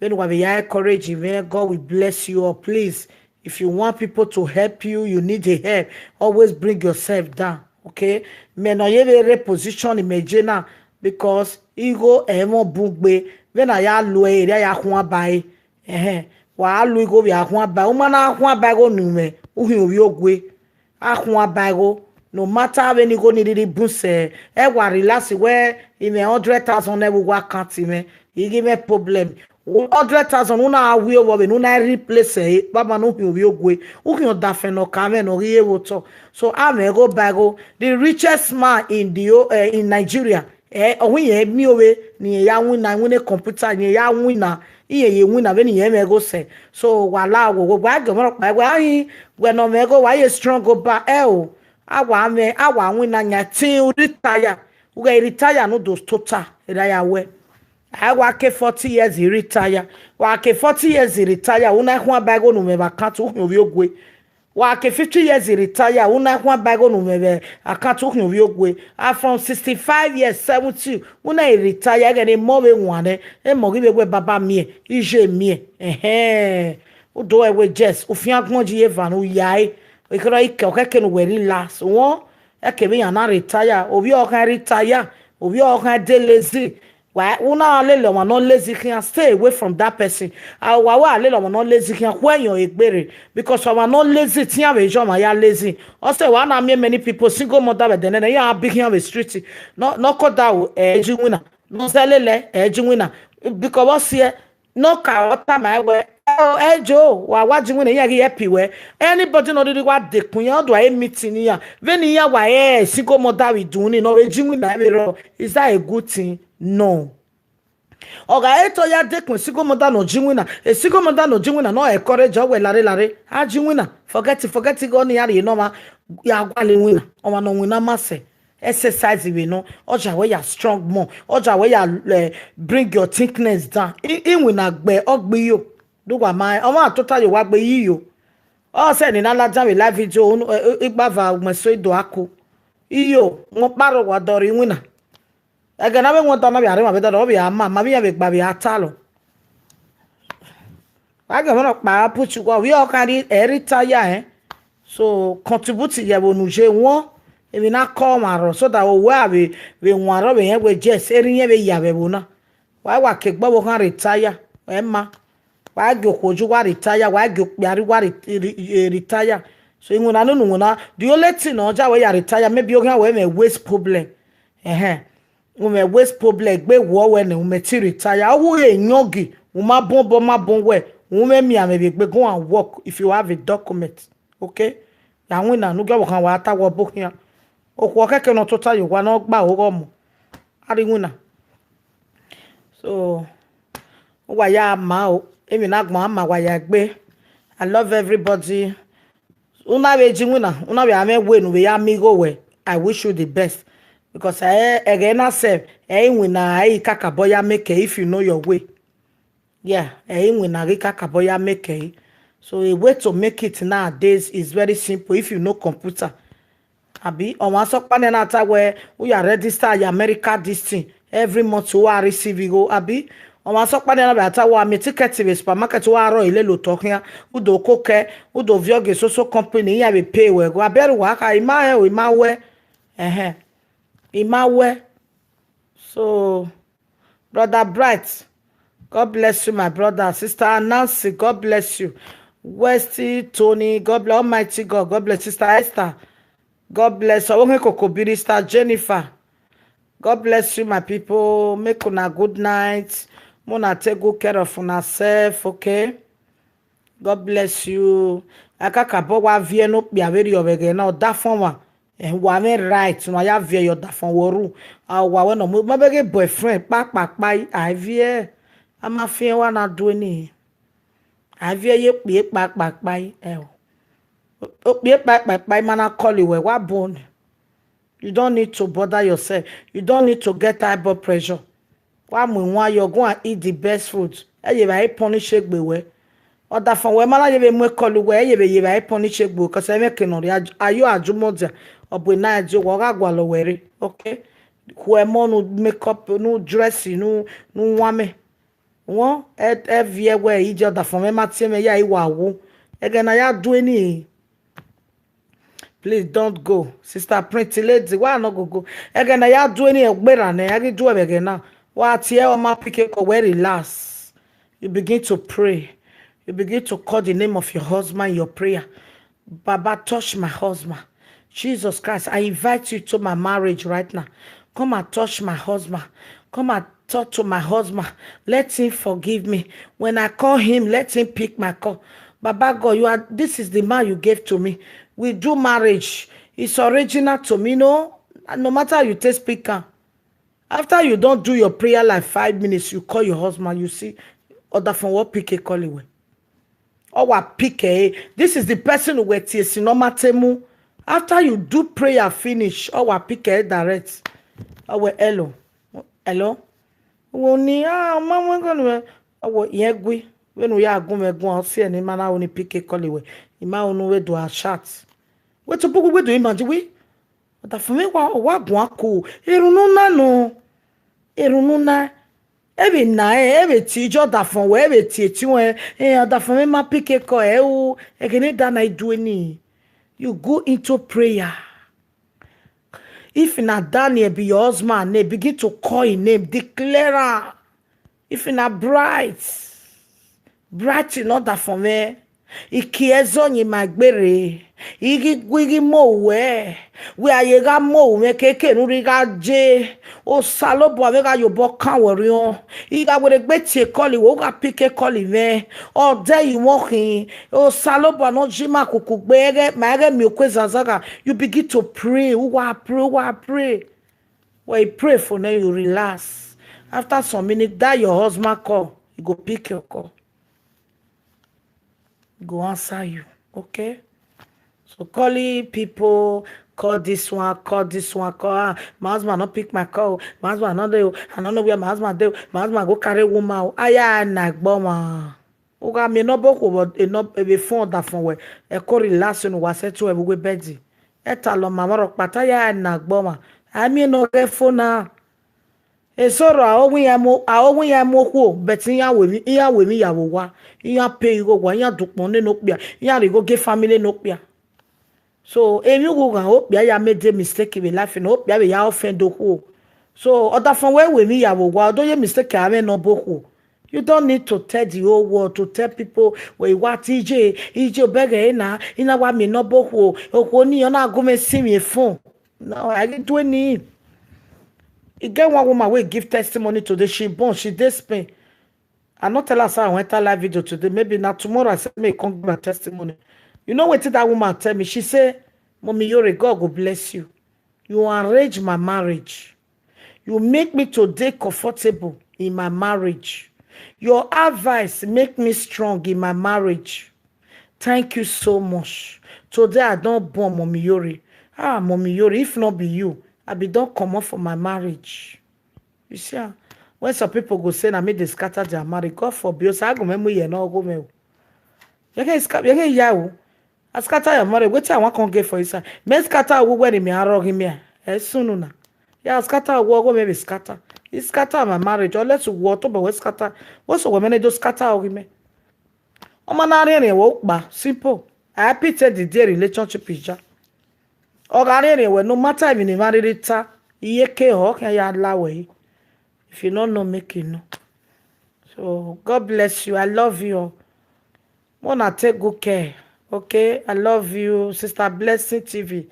Vbene uwa vbe ya encourage mwẹ, God will bless you all. Please, if you want people to help you, you need a help, always bring yourself down, okay? Mẹ ne ọ ye vbe rre position ne imẹ ye na, because igho ẹmwẹ bun gbe, vbene a ya lu ẹre, a ya khuan ba ẹre. Ẹhẹn, wa lu igho vbe a khuan ba ẹre, u ma na khuan ba igho ne u mwẹ, u hin ovbi ogue. A khuan ba igho, no matter vbene igho ni rhirhi bun sẹ, ẹ wa relax wẹ, I mwẹ hundred thousand ne vbe uwu account mwẹ, I ghi mwẹ problem. Hundred thousand u na wi ovọ vbene u na replace ẹre, baba ne u khian ovbi ogue, u khian ọdafẹn ne ọ ka mwẹ ne ọ ghi re vbe otọ. So amwẹ igho ba igho, the richest man in the whole, eh, in Nigeria, eh, ọ wẹ irẹn miẹn ovbe ne irẹn ya winna, iwinna computer ne irẹn ya winna, irẹn ye winna vbene irẹn mwẹ igho sẹ. So wa la wo, wa gie ọmwa rhọkpa wẹ a hin, wẹ ne ọ mwẹ igho, wa ye strong go ba ẹ o. A wa mwẹ, a wa winna yan till u retire. U ghẹ retire ne u do tota, erha ya wẹ. A wa ke forty years retire. Wa ke forty years retire, u na khuan ba igho ne u mwẹ vbe account, u khian ovbi ogue. Wa ke fifty years retire, u na khuan ba igho ne u mwẹ vbe account, u khian ovbi ogue. And from sixty-five years, seventy, u na retire, ẹghẹ ne emọ vbe wan nẹ, emọ ghi vbe wẹ baba miẹn, iye miẹn. Ẹhẹn. U do ẹwe Jess, u fian agbọn yi eva ne u ya ẹre. Ekherọ ikẹ, ọ khẹke ne uwẹ relax. Wọn, ẹke vbe iran na retire, ovbi ọkhan retire, ovbi ọkhan de lazy. Wa, u na lele ọmwa ne ọ lazy khian, stay away from that person. A, wa wa lele ọmwa ne ọ lazy khian, khuẹ yọn egbe rre. Because ọmwa ne ọ lazy, te iran vbe ye ọmwa ya lazy. Ọ sẹ wa na miẹn many people, single mother vbe ẹdẹ nẹ, iran bi khian vbe street. Ne ọ, ne ọ kọdaro, ẹ ji winna. Ne ọ zẹ lele, ẹ ji winna. Because vbọ siẹ, ne ọ ka ọ tama ẹn wẹ, "Ẹ o, ẹ jo, wa wa ji winna, iran ghi help wẹ." Anybody ne ọ rhirhi wa dekun iran, ọ do a meeting iran. Vbene iran wa re single mother vbe idunmwu ni, ne ọ vbe ji winna vbe rrọọ, is that a good thing? No. Ọ gha re te ọ ya dekun single mother ne ọ ji winna, single mother ne ọ ji winna ne ọ encourage ọ wẹ lare lare, a ji winna, forget, forget igho ne iran rhie ne ọmwa, ya gualọ iwinna, ọmwa ne ọ winna ma sẹ, exercise vbe nọ, ọ ya wẹ ya strong more, ọ ya wẹ ya, eh, bring your thickness down. I, iwinna gbe ọ gbe iyo, do wa ma, ọmwa tota ye owa gbe yi iyo. Ọ sẹ ne na ladian vbe live video, unu, eh, eh, igbava ugbẹn so i do ako. Iyo, wọn kparọ wa dọrọ iwinna. Ẹghẹ ne avbe wọn da na vbe arre ma vbe da, ọ vbe a ma, ma vbe iran vbe gba vbe a talọ. Wa gie ọmwa rhọkpa put wa, ovbi ọkhan rhie, ẹ retire, eh. So, contribute ye ẹvbo ne u ye wọn, emwi na kọ ọmwa rrọọ, so that owẹ a vbe, vbe wan rrọọ vbe rẹn wẹ Jess, erha irẹn vbe ya vbe ẹvbo na. Wa wa ke egbe ọvbokhan retire, ẹ ma. Wa gie okhuo ye uwa retire, wa gie okpia rre uwa re-, re-, re-, retire. So, iwinna ne unu winna, the only thing ne ọ ya wẹ ya retire, maybe oghian wẹ mwẹ waist problem. Ẹhẹn. U mwẹ waist problem, egbe wọ wẹ nẹ, u mwẹ te retire. Ọ wu ghe yọngi, u ma bun obọ, ma bun wẹ, u mwẹ mianmwẹ vbe egbe, go and work if you have a document. Okay? Ya winna, ne u gie ọvbokhan wa ta wẹ ọbo khian. Okhuo khẹke ne ọ tota ye owa ne ọ gba oghọ mu. A rhie iwinna. So, uwa ya ma o, emwi ne agbọn a ma wa ya egbe. I love everybody. U na vbe ji iwinna, u na vbe a mwẹ wẹ ne u vbe ya miẹn igho wẹ, I wish you the best. Because ẹ, ẹghẹ na sẹ, ẹ i winna, ẹ i kakabọ ya make if you know your way. Yeah, ẹ i winna ghi kakabọ ya make ẹre. So a way to make it nowadays is very simple if you know computer. Abi, ọmwa sọkpa nẹ na ta wẹ, u ya register ya America this thing, every month u wa receive igho, abi, ọmwa sọkpa nẹ na vbe a ta wẹ, a miẹn ticket vbe supermarket, u wa rrọọ ilele otọ khian, u do kokẹ, u do viọ gie soso company, iran vbe pay wẹ igho, abi ẹre uwa kha, I ma rẹn o, I ma wẹ, ẹhẹn, I ma wẹ. So, Brother Bright, God bless you, my brother. Sister Nancy, God bless you. Westy Tony, God bless. Almighty God, God bless. Sister Esther, God bless. Ọvbokhan Koko Biri, Sister Jennifer, God bless you, my people. Make una good night. Make una take good care of una self, okay? God bless you. A kakabọ wa viẹ ne okpia vberriọ vbe ẹghẹ na, ọdafẹn ọmwa. Eh, wa mwẹ right, wa ya viẹ ye ọdafẹn wẹ ru. A wa wẹ ne ọ mu, ma vbe ghe boyfriend kpakpakpa, a i viẹ. A ma fiẹn wa na do eni. A i viẹ ye okpia kpakpakpa, ẹ o. Okpia kpakpakpa ma na call wẹ, wa bun. You don't need to bother yourself. You don't need to get high blood pressure. Wa mu iwan yọ, go and eat the best food. Ẹ ye vbe a i punish egbe wẹ. Ọdafẹn wẹ ma na ye vbe mu call wẹ, ẹ ye vbe ye vbe a i punish egbe, because ẹmwẹ ke nọ rre, a yo a ju mọ dia, ọ bu ena ẹdẹ, wẹ ọ gha gualọ wẹ rre, okay? Khu ẹmọ, ne u make up, ne u dress, ne u, ne u wan amẹ. Wọn, ẹ, ẹ viẹ wẹ, iye ọdafẹn mwẹ ma tie mwẹ ya, I wa wu. Ẹghẹ ne a ya do eni. Please don't go. Sister Pretty Lady, why not go go? Ẹghẹ ne a ya do eni, ẹgbera nẹ, a ghi do ẹvbo ẹghẹ na. Wa tie ọ ma pick call, wẹ relax. You begin to pray. You begin to call the name of your husband in your prayer. Baba, touch my husband. Jesus Christ, I invite you to my marriage right now. Come and touch my husband. Come and talk to my husband, let him forgive me. When I call him, let him pick my call. Baba God, you are, this is the man you gave to me. We do marriage. It's original to me, no? No matter how you take speak am. After you don do your prayer like five minutes, you call your husband, you see, ọdafọn wẹ pick a call wẹ. Ọ wa pick ẹre. This is the person wẹ tie esi ne ọ ma te mu. After you do prayer finish, ọ wa pick ẹre direct. Ọ wẹ, hello. Hello. Wẹ ni, ah, ma mu ẹgọ nuẹ. Ọ wẹ, irẹn gui. Vbene u ya gun mwẹ guan, ọ si ẹre ne ima na ru ni pick a call wẹ. Ima ru ne u vbe do a chat. Wẹ to bu wẹ do imagine wẹ. Ọdafọn mwẹ wa, ọ wa guan ko. Erhunmwu na nọ. Erhunmwu na. Ẹ vbe na rẹn, ẹ vbe tie iye ọdafọn wẹ, ẹ vbe tie etiọnrẹn, ẹ, ọdafọn mwẹ ma pick a call, ẹ o, ẹghẹ ne da na i due ni. You go into prayer. If na Daniel be your husband name, begin to call his name, declare am. If na Bright, Bright ne ọdafọn mwẹ, I kie ẹzọ yin ma egbe rre, I ghi gu, I ghi mu owẹ, wẹ a ye gha mu owẹ keke ne u rhirhi gha je. Osanobua vbe gha ye obọ kan wẹ orhiọn. I gha werriegbe tie call wẹ, u gha pick call mwẹ. Ọ dẹ ye mwẹ khin. Osanobua ne ọ ji ima khukhugbe, ẹghẹ ma i ghẹ miẹn okuo ezazagha. You begin to pray, u wa pray, u wa pray. When you pray for them, you relax. After some minutes, that your husband call, he go pick your call. He go answer you, okay? So calling people, call this one, call this one, call, ah, my husband no pick my call, my husband no dey o, I no know where my husband dey o, my husband go carry woman o. Aya na gbọmwa. U gha miẹn ne ọ bọ okhuo vbe phone ọdafọn wẹ, ẹ ko relax ne uwa settle ẹre vbe uwu bed. Ẹ ta lọ ma mwẹ rhọkpa, te a ya na gbọmwa. A miẹn ne ọ ghẹ fo na. Eso rrọọ, a ho wẹ iran mu, a ho wẹ iran mu okhuo, but iran ru emwi, iran ru emwi ya vbe owa, iran pay igho owa, iran dukpọn nene okpia, iran rhie igho gie family ne okpia. So, emwi ughughan okpia ya made mistake vbe life na, okpia vbe ya offend okhuo. So, ọdafọn wẹ ru emwi ya vbe owa, ọ do ye mistake a mwẹ ne ọ bọ okhuo. You don't need to tell the whole world, to tell people wẹ I wa tie iye, iye obẹghe ẹre na, I na wa miẹn ne ọ bọ okhuo, okhuo ni ọ na gu mwẹ sinmwi phone. No, I didn't do any. I get one woman wey give testimony today, she born, she dey Spain. I no tell her say I wan enter live video today. Maybe na tomorrow I say make I come give her testimony. You know wetin that woman tell me? She say, Mommy Iyore, God go bless you. You arrange my marriage. You make me to dey comfortable in my marriage. Your advice make me strong in my marriage. Thank you so much. Today I don born, Mommy Iyore. Ah, Mommy Iyore, if not be you, I be don comot for my marriage. You see am? When some people go say na me dey scatter their marriage, God forbid, o sa gu mwẹ mu iye ne ọ ghọ mwẹ o. Yeke sca-, yeke ya o. I scatter your marriage, wetin I wan come get for inside? Me scatter owo wẹ ne me arọ ghi mia. Ẹ sunu na. Ya scatter owo, ọghọ mwẹ vbe scatter. I scatter my marriage, unless uwẹ ọtobọ wẹ scatter. Whatsoever mẹ ne do scatter ọghe mẹ. Ọ ma na rhiẹnrhiẹn wẹ ukpa, simple. I pretend the day relationship is ja. Ọ gha rhiẹnrhiẹn wẹ, no matter emwi ne emwa rhirhi ta, iye ke họ khian ya la wẹ yi. If you no know, make you know. So, God bless you. I love you all. Wanna take good care. Okay? I love you, Sister Blessing T V.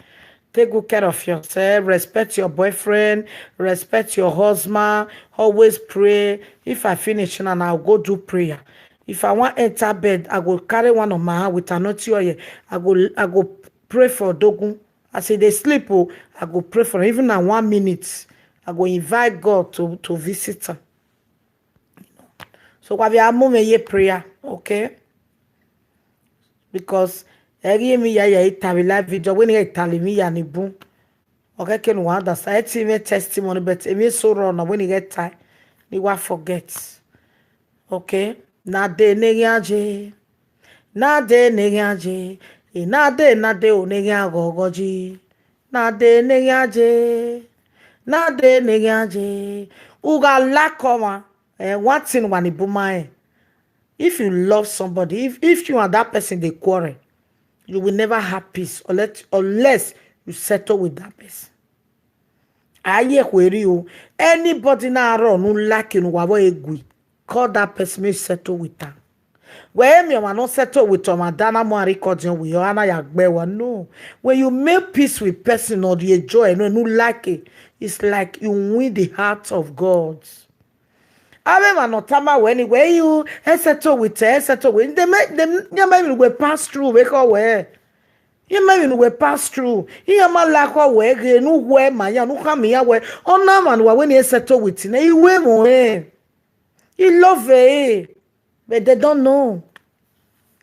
Take good care of yourself. Respect your boyfriend. Respect your husband. Always pray. If I finish now, I'll go do prayer. If I wan enter bed, I go carry one of my hand with anointing oil. I go, I go pray for Dogun. As he dey sleep o, I go pray for him. Even na one minute, I go invite God to, to visit am. So, wa vbe a mu mwẹ ye prayer, okay? Because ẹ ghi emwi ya ya i ta vbe live video, wẹ ne I tale emwi ya ni bun. Ọ khẹke ne uwa understand. Ẹ te mwẹ testimony, but emwi eso rrọọ na, wẹ ne I ghẹ tae, ne I wa forget. Okay? Na de ne eghian je. Na de ne eghian je. E na de, na de o ne eghian ghọghọ ji. Na de ne eghian je. Na de ne eghian je. U gha like ọmwa, eh, one thing wa ni bun ma rẹn. If you love somebody, if, if you and that person dey quarrel, you will never have peace unless, unless you settle with that person. A ye khuerri o. Anybody na rrọọ ne u like ne uwa vbe gui, call that person, make you settle with am. Wẹ ẹ miẹn ọmwa ne ọ settle with ọmwa, da na mu a record yẹn wẹ ọ, a na ya gbe wa. No. When you make peace with person or you enjoy, no, no like it, it's like you win the heart of God. Avbe emwa ne ọ tama wẹ ni wẹ, iu, ẹ settle with ẹ, ẹ settle with, de mẹ, de mẹ, iran ma emwi ne uwẹ pass through vbe khọ wẹ. Iran ma emwi ne uwẹ pass through. Iran ma la khọ wẹ ghe ne u wẹ ma iran, ne u khama iran wẹ, ọ na emwa ne uwa wẹ ne ẹ settle with nẹ, I wẹ ẹmwẹ ọnrẹn. I love ẹre, but they don't know.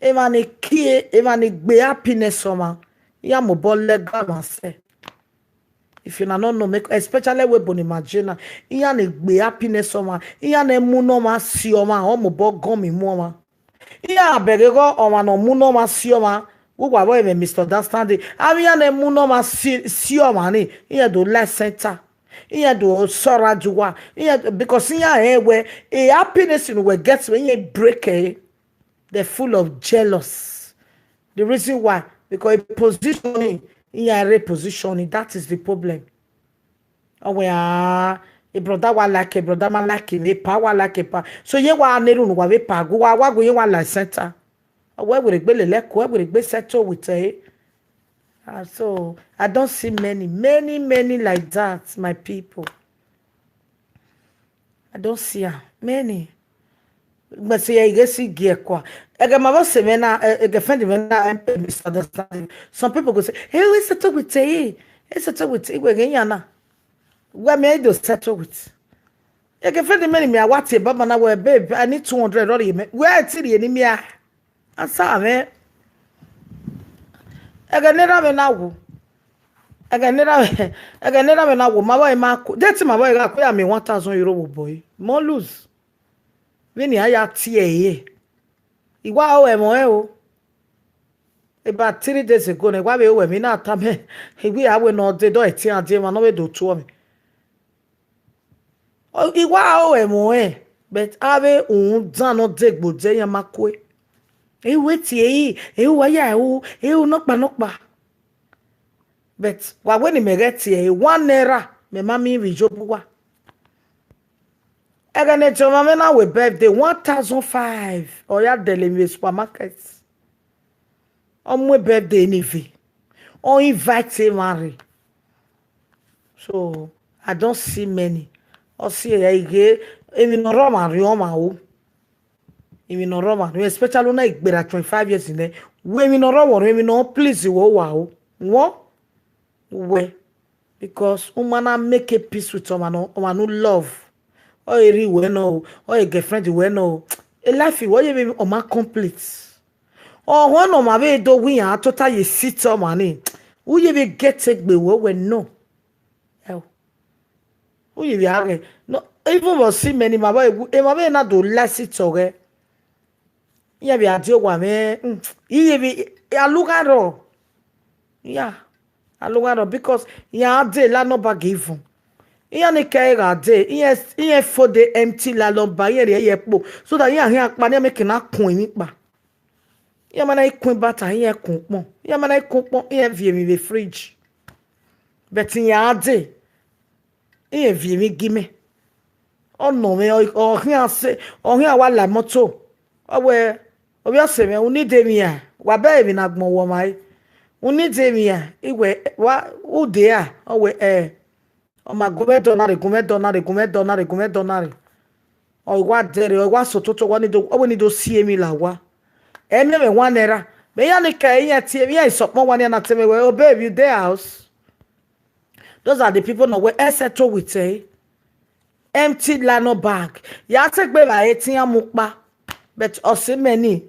Emwa ne kie, emwa ne gbe happiness ọmwa, iran mobọ lẹ ga mwa sẹ. If una no know, make, especially we ebo ne ima je na, iran ne gbe happiness ọmwa, iran ne mu ne ọmwa si ọmwa, ọ mobọ gọn mi mu ọmwa. Iran bẹghe ghe ọmwa ne ọ mu ne ọmwa si ọmwa, uwa vbe ẹmwẹ misunderstanding. Avbe iran ne mu ne ọmwa si, si ọmwa ni, iran do lie center. Iran do sọra ju uwa. Iran, because iran rẹn wẹ, e happiness ne uwẹ get, iran break ẹre. They're full of jealous. The reason why, because a position, iran re position, that is the problem. Ọ wẹ, ah, a brother wa like, a brother ma like, a pa wa like, a pa. So iye wa ne erhunmwu uwa vbe pa gu, wa, wa gu iye wa lie center. Ọ wẹ, wẹ rhie egbe lele ẹko, wẹ rhie egbe settle with ẹre. Ah, so I don't see many, many, many like that, my people. I don't see am. Many. But say, I guess he get kwa. Ẹghẹ ma vbe sẹ mwẹ na, eh, girlfriend mwẹ na, eh, misunderstanding. Some people go say, "Hey, we settle with Teye. He settle with Teye." Wẹ ghe iran na. Wẹ mẹ do settle with. Girlfriend mwẹ ni mẹ wa tie baba na wẹ, "Babe, I need two hundred, ọ rhie mẹ." Wẹ ti rhie ni mia. Asa mwẹ. Ẹghẹ ne erha mwẹ na wo. Ẹghẹ ne erha mwẹ, ẹghẹ ne erha mwẹ na wo, ma vbe ma ku. De te ma vbe gha ku ya mẹ one thousand euro vbe obọ ẹre. Mọ lose. Vbene a ya tie ẹre. I wa ho ẹmwẹ ọnrẹn o. About three days ago, ne wa vbe ho ẹmwẹ na tama, I wẹ a wẹ ne ọ dee, dọ ẹtin a die emwa ne ọ vbe do tuẹ mwẹ. Ọ, I wa ho ẹmwẹ ọnrẹn, but avbe uhunmwu dan ne ọ degbe odẹ iran ma kue. Ehu e tie ẹre, ehu wa ya ẹhu, ehu nọkpa nọkpa. But wa wẹ ne imẹ ghẹ tie ẹre, one naira, mẹ ma miẹn vbe iye obọ uwa. Ẹghẹ ne Jehova mwẹ na wẹ birthday, one thousand five, ọ ya dẹle emwi vbe supermarket. Ọ mu birthday ni ve, ọ invite emwa rre. So, I don't see many. Ọ si ẹre ighe, emwi ne ọ rre ọmwa rre ọmwa o. Emwi ne ọ rre ọmwa rre, especially una igbera twenty-five years nẹ, wẹ emwi ne ọ rre ọmwa rre, emwi ne ọ please wẹ, wa o. Wọ, wẹ. Because u ma na make a peace with ọmwa ne, ọmwa ne u love. Ọ rhie wẹ nọ o, ọ rhie girlfriend wẹ nọ o. A life wẹ, ọ ye vbe ọ ma complete. Ọhọn ne ọmwa vbe do wẹ iran tota ye sit ọmwa ni, u ye vbe get egbe wẹ, wẹ nọ. Ẹo. U ye vbe a ghẹ. No, even vbe ọ si mẹ ni ma vbe, emwa vbe na do lie sit ọghẹ. Iran vbe a die owa mwẹ, mm, iye vbe, a lugha rrọọ. Yeah, a lugha rrọọ because iran dee la nọ ba ghe ivun. Iran ni kẹre gha dee, iran, iran fo de empty la nọ ba, iran rhie ye kpo. So that iran khian kpa, ne iran make na kun emwi kpa. Iran ma na i kun bata, iran kun ukpọn. Iran ma na i kun ukpọn, iran viọ emwi vbe fridge. But iran dee, iran viọ emwi gi mẹ. Ọ nọ mwẹ, ọ, ọ khian sẹ, ọ khian wa la moto. Ọ wẹ, ovbi ọse mwẹ, u need emwi ra? Wa bẹghe emwi ne agbọn wọ ọmwa re. U need emwi ra? I wẹ, wa, u dee ra? Ọ wẹ, ẹ. Ọ ma gu mwẹ dọ na rre, gu mwẹ dọ na rre, gu mwẹ dọ na rre, gu mwẹ dọ na rre. Ọ wa dẹrriọ, ọ wa sẹ ototọ, ọ wa ni do, ọ wẹ ni do si emwi la owa. Ẹ miẹn mwẹ one naira. Mẹ iran ni kẹre, iran tie, iran sokpan owa nian na te mwẹ wẹ, "Oh, babe, you dey house?" Those are the people nọ wẹ ẹ settle with ẹ. Empty nylon bag. Ya te gbe evbare te iran mu kpa. But ọse mẹ ni,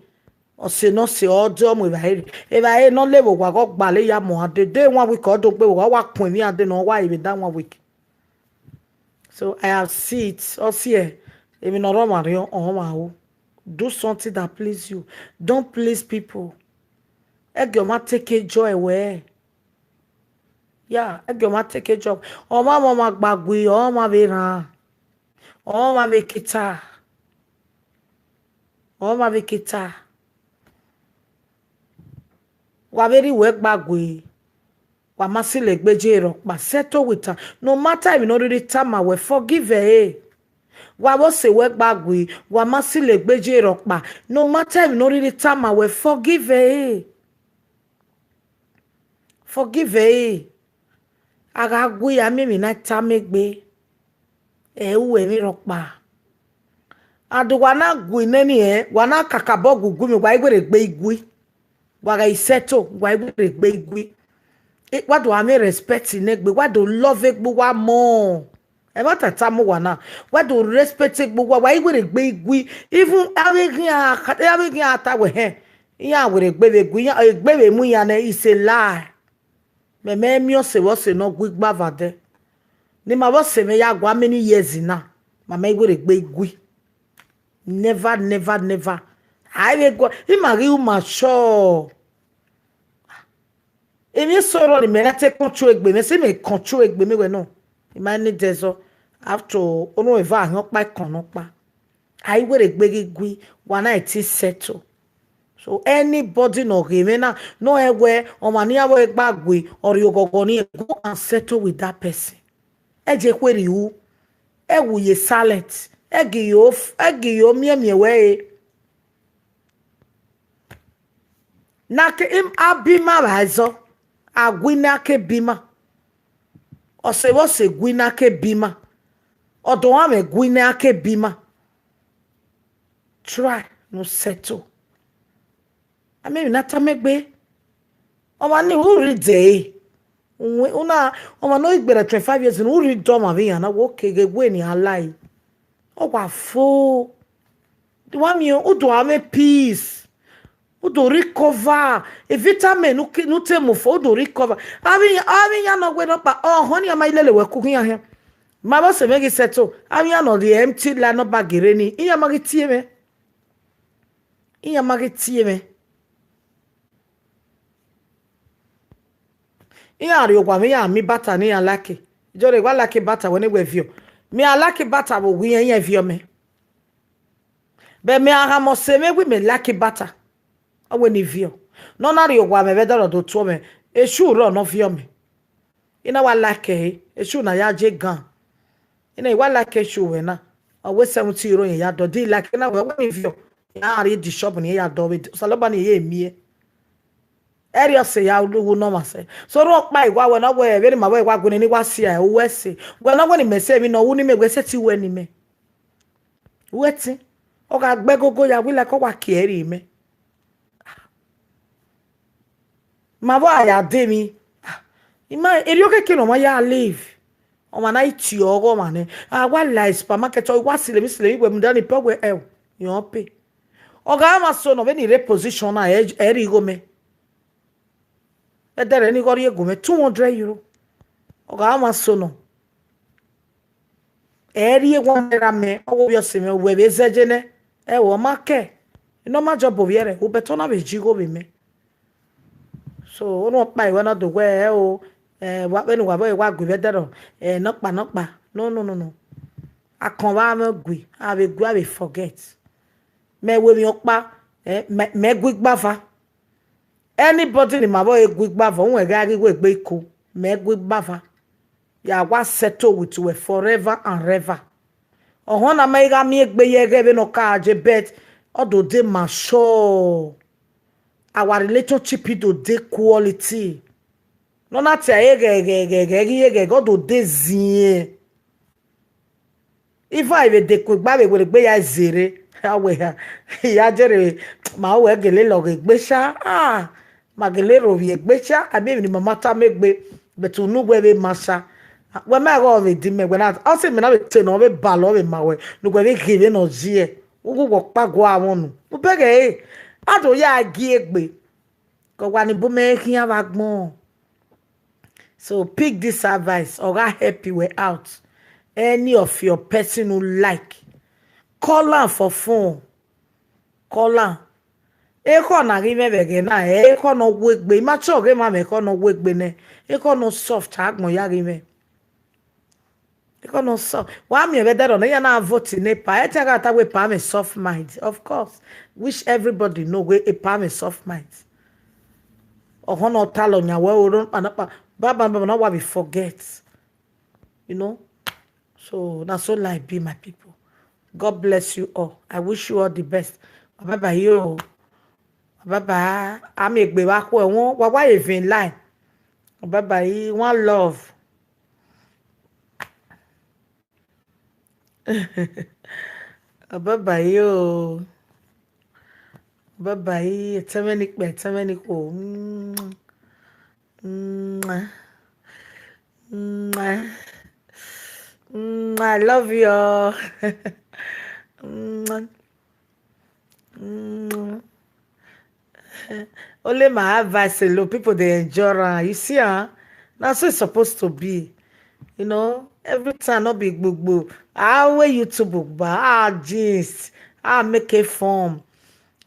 ọse ne ọ sẹ, ọ dee ọ mu evbare rre. Evbare ne ọ le vbe owa, ọ gbalọ ya mu a dee. De one week ọ do gbe vbe owa, ọ wa kun emwi a dee ne ọ wa re vbe that one week. So I have seen it. Ọ siẹ, emwi ne ọ rre ọmwa rriọ, ọ rre ọmwa ro. Do something that please you. Don't please people. Ẹgiọ ma take joy wẹ. Ya, ẹgiọ ma take joy. Ọmwa, ọmwa, ọmwa gba gui, ọmwa vbe rran. Ọmwa vbe kita. Ọmwa vbe kita. Wa vbe rri wẹ gba gui. Wa ma silo egbe ye rhọkpa, settle with am. No matter emwi ne ọ rhirhi tama wẹ, forgive ẹre. Wa vbe ọse wẹ gba gui, wa ma silo egbe ye rhọkpa. No matter emwi ne ọ rhirhi tama wẹ, forgive ẹre. Forgive ẹre. A gha gui, a miẹn emwi ne a tama egbe, ẹ i ru ẹmwẹ rhọkpa. And wa na gui nene ẹn, wa na kakabọ gui gui mẹ, wa i were gbe igui. Wa gha i settle, wa i were gbe igui. E, wa do gha mwẹ respect ne egbe, wa do love egbe uwa more. Ẹmwata tama uwa na, wa do respect egbe uwa, wa i were gbe igui. Even avbe eghian, avbe eghian ta wẹ hẹn, iran were gbe vbe igui, iran egbe vbe mu iran nẹ, it's a lie. Mẹ mẹ miẹn ọse vbe ọse ne ọ gui gba vbe adẹ. Ne ima vbe ọse mwẹ ya gua many years na, ma mẹ i were gbe igui. Never, never, never. A i vbe gua, ima ghi ru ma sure. Emwi eso rrọọ ne imẹ na te control egbe mwẹ, sẹ mẹ control egbe mwẹ wẹ nọ. Ima ni dẹzọ, after all, unu eva ahiọn ọkpa, ikọn nọkpa. A i were gbe ghi gui, wa na ẹtin settle. So anybody ne ọ ghe mwẹ na, ne ọ rẹn wẹ ọmwa ne iran vbe gba gui, ọ rhie oghọghọ ne irẹn, go and settle with that person. Ẹ je khuerriọ ru, ẹ wu ye silent, ẹ gi yo, ẹ gi yo miẹnmiẹn wẹ re. Ne a ke, im, a bi ima vbe ẹzọ, a gui ne a ke bi ima. Ọse vbe ọse gui ne a ke bi ima. Ọdọ ọmwa mwẹ gui ne a ke bi ima. Try ne u settle. A miẹn emwi ne a tama egbe. Ọmwa ni u rhie dẹ ẹre. Uwẹ, u na, ọmwa ne ọ ghi gberra twenty-five years ne u rhie dẹ ọmwa vbe iran na, wẹ okeghe wẹ ne iran la ẹe. Ọ wa fo. Wa miẹn, u do gha mwẹ peace. U do recover. E vitamin ne u ke, ne u te mu fo, u do recover. Avbe iran, avbe iran ne ọ wẹ nọkpa, ọhọn ne iran ma i lele wẹ ku khian hian. Ma vbe ọse mwẹ ghi settle. Avbe iran ne ọ rhie empty la nọ ba gere ni, iran ma ghi tie mwẹ. Iran ma ghi tie mwẹ. Iran rrie owa mwẹ, iran miẹn ibata ne iran like. Jọre, wa like ibata wẹ ne wẹ viọ. Mẹ a like ibata vbe owa irẹn, irẹn viọ mẹ. But mẹ a gha mẹ ọse mwẹ wẹ mẹ like ibata, ọ wẹ ne I viọ. Ne ọ na rrie owa mwẹ vbe ẹdẹrẹ do tuọ mwẹ, Esu rrọọ ne ọ viọ mẹ. I na wa like ẹre, Esu na ya je gan. I na, I wa like Esu wẹ na. Ọ wẹ seventy euro yẹn ya dọ, de I like na wẹ, wẹ ne I viọ, I na rrie the shop ne I ya dọ vbe Osanobua ne I ye miẹn. Ẹrriọ ọse ya ru ne ọmwa sẹ. So rhunmwuda ọkpa I wa wẹ ne ọ wẹ vbene ima wẹ wa gbe ne I wa si ẹre, uwẹ sẹ. Wẹ ne ọ wẹ ne imẹ sẹ emwi ne ọ ru ne imẹ, wẹ sẹtin wẹ ne imẹ. Uwẹ ẹtin, ọ gha gbe ẹgogo ya, I like ọ wa kie ẹre rhie mẹ. Ma vbe a ya de emwi. I ma, erriọ khẹke ne ọmwa ya live. Ọmwa na i tie ọghọ ọmwa nẹ. A wa la supermarket, ọ wa silo emwi, silo emwi, wẹ mudia ni pay, wẹ ẹo, irẹn pay. Ọ gha mwa so nọ vbene I rre position na, ẹ, ẹ rhie igho mẹ. Ẹdẹrẹ ne I ghi rhie gu mwẹ two hundred euro. Ọ gha mwa so nọ. Ẹ rhie one naira mẹ, ọ wẹ ovbi ọse mwẹ, wẹ vbe zẹdẹ nẹ. Ẹo, ọ ma kẹ. I nọ ma jọ bọ ovbi ẹre, u bẹtẹ ọ na vbe ji igho vbe mẹ. So, orhunmwuda ọkpa I wẹ ne ọ do wẹ, ẹo, eh, wa, vbene uwa vbe wa gu vbe ẹdẹrẹ, eh, nọkpa, nọkpa. No, no, no, no. Akọn vbe a mwẹ gui, a vbe gui, a vbe forget. Mẹ wẹ emwi ọkpa, eh, mẹ, mẹ gu igbava. Anybody ne ima vbe gu igbava, uwẹ gha ghi wẹ egbe iko, mẹ gu igbava. Ya wa settle with wẹ forever and ever. Ọhọn na ma i gha miẹn egbe ye ẹghẹ vbene ọ ka je, but ọ do de ma sure. Our relationship do de quality. Ne ọ na tie ẹre ghẹ, ghẹ, ghẹ, ghẹ, ghi ye ghẹ, ghẹ, ọ do de ziẹn. Ivan vbe de ku egbe, a vbe werriegbe ya zere. A wẹ ha, I ya jere, ma wẹ gele lọghe egbe sha. Ah, ma gele rhovbiẹ egbe sha. A miẹn emwi ne ima ma tama egbe, but unu wẹ vbe ma sha. Wẹ ma ghe ọ vbe di mẹ, wẹ na, ọ sẹ mẹ na vbe te nọ, ọ vbe balọ, ọ vbe ma wẹ, ne uwẹ vbe ghe vbene ọ ye. Uwu wẹ ọkpa gua mwẹ unu. Ubẹghe ẹre, a do ya gie egbe. Ke ọ wa ni bu mẹ khian vbe agbọn. So pick this advice, ọ gha help you out. Any of your person you like, call am for phone. Call am. Ekhọe na ghi mwẹ vbe ẹghẹ na, ekhọe ne ọ wu egbe, I ma tọ ghe ma mwẹ ekhọe ne ọ wu egbe nẹ, ekhọe ne ọ soft, agbọn ya ghi mwẹ. Ekhọe ne ọ soft. Wa miẹn vbe ẹdẹrẹ nẹ, iran na vote ne epa, ẹtẹn gha ta wẹ epa mwẹ soft mind. Of course, which everybody know wẹ epa mwẹ soft mind. Ọhọn ne ọ talọ yan wẹ oro kpanakpa, baba, baba, na wa be forget. You know? So, na so life be, my people. God bless you all. I wish you all the best. Bye bye, yo. Bye bye. Ami egbe vbe akhuẹ wọn, wa wa ye vin line. Bye bye, one love. Bye bye o. Bye bye. Ẹtẹn mwẹ ne ikpia, ẹtẹn mwẹ ne ikhuo. Mwah. Mwah. Mwah. I love you all. Mwah. Mwah. Only my advice alone, people dey enjoy am. You see, ah, na so it's supposed to be. You know, every time no be gbogbo. I wear YouTube, but I gist, I make a form.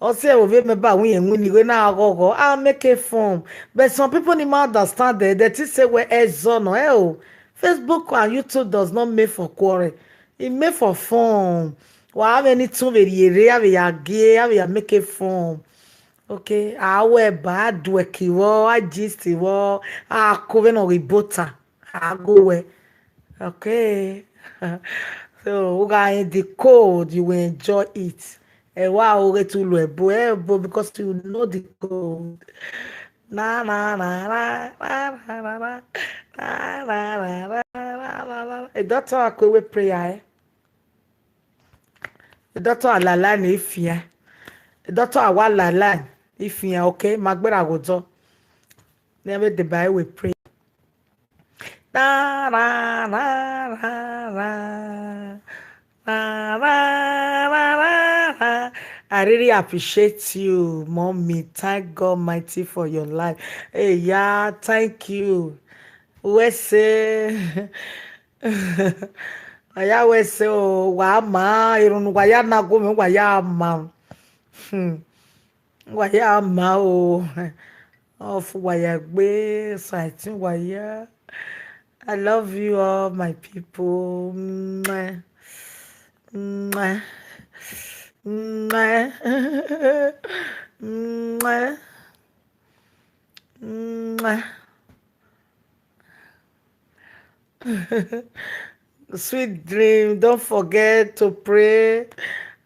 Ọ sẹ vbe mẹ ba winna winna igho na ghọghọ, I make a form. But some people ni ma understand that, they think say we ẹzọ nọ, eh, o. Facebook and YouTube does not make for quarrel. It make for fun. Wa vbe ni tun vbe rhie rre, a vbe ya gie, a vbe ya make a form. Okay, a wẹ ba, a duẹki vbọ, a gist vbọ, a ko vbene ọ ghi bota, a go wẹ. Okay. So, u gha in the code, you will enjoy it. Ẹ wa o ghe tu lu ẹbo, ẹbo, because you know the code. Na, na, na, na, na, na, na, na, na, na, na, na, na, na, na. A doctor a kue we prayer, eh? A doctor a la line ifian. A doctor a wa la line ifian, okay? Ma gbera gho dọ. Ne vbe deba we pray. Na, na, na, na, na. Na, na, na, na, na. I really appreciate you, mommy. Thank God Almighty for your life. Hey, yeah, thank you. Wẹ sẹ, wa ya wẹ sẹ o, wa ma, erhunmwu wa ya na gu mwẹ, wa ya ma. Hmm. Wa ya ma o. Ofu wa ya gbe, satin wa ya. I love you all, my people. Mwah. Mwah. Mwah. Mwah. Mwah. Sweet dream. Don't forget to pray.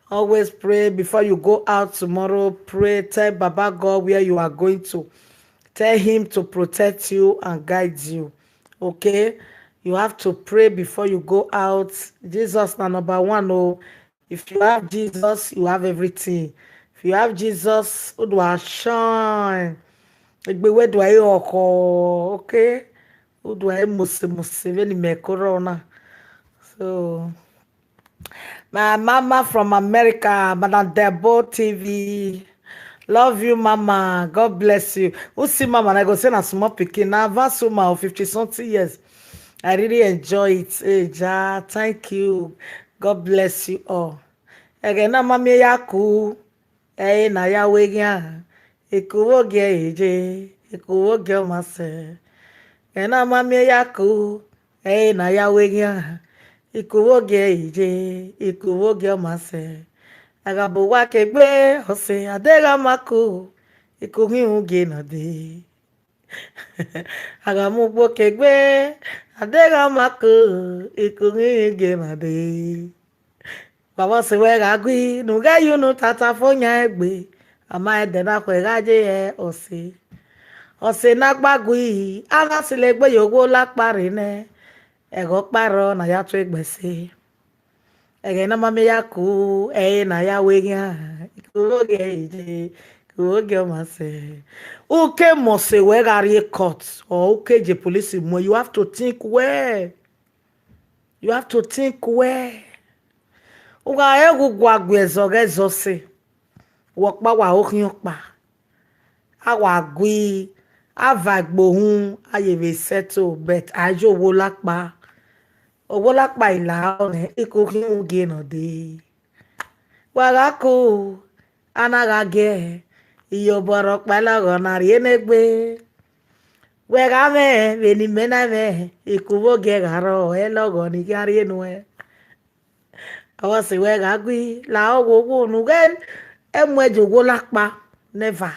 Always pray before you go out tomorrow. Pray. Tell Baba God where you are going to. Tell him to protect you and guide you. Okay? You have to pray before you go out. Jesus na number one. Oh, if you have Jesus, you have everything. If you have Jesus, u do a shine. Egbe wẹ do a re ọkhọ, okay? U do a re mose mose vbene imẹ koro na. So, my mama from America, Madam Debo T V. Love you, mama. God bless you. U see mama, na go say na small pikin. Na advanced woman of fifty something years. I really enjoy it. Hey, Ja, thank you. God bless you all. Ẹghẹ ne a ma miẹn ya ku, ẹre ne a ya wẹ eghian. Ikuvbo gie eje, ikuvbo gie ọmwa sẹ. Ẹghẹ ne a ma miẹn ya ku, ẹre ne a ya wẹ eghian. Ikuvbo gie eje, ikuvbo gie ọmwa sẹ. A gha bu uwa ke egbe, ọse, a deghẹ a ma ku, ikughin gie na dee. A gha mu ugbo ke egbe, a deghẹ a ma ku, ikughin gie na dee. Baba ọse wẹ gha gui, ne u ghẹ ye unu tata fo yan egbe, a ma ẹdẹ na khuẹ gha ye hẹ ọse. Ọse ne a gba gui, a na silo egbe ye owa olakpa rre nẹ, ẹghẹ ọkpa rrọọ ne a ya tu egbe ẹse. Ẹghẹ ne a ma miẹn ya ku, ẹre ne a ya wẹ eghian, ikuvbo gie eje, ikuvbo gie ọmwa sẹ. U ke mose wẹ gha rrie court, or u ke je police muẹ, you have to think well. You have to think well. U gha re ghe u gua gu ẹzọ ghẹ zọ ọse, wẹ ọkpa wa ho khian ọkpa. A wa gui, a va egbe uhunmwu, a ye vbe settle, but a ye owa olakpa. Owa olakpa i la nẹ, ikughin gie na dee. Wa gha ku, a na gha gie, iyobọ rhọkpa lọghọ na rrie ne egbe. Wẹ gha mwẹ vbene imẹ na mwẹ, ikuvbo gie gha rrọọ, ẹ lọghọ ne I gha rrie nuẹn. Ọse wẹ gha gui, la owowo ne u ghẹ, ẹ muẹ ye owa olakpa, never.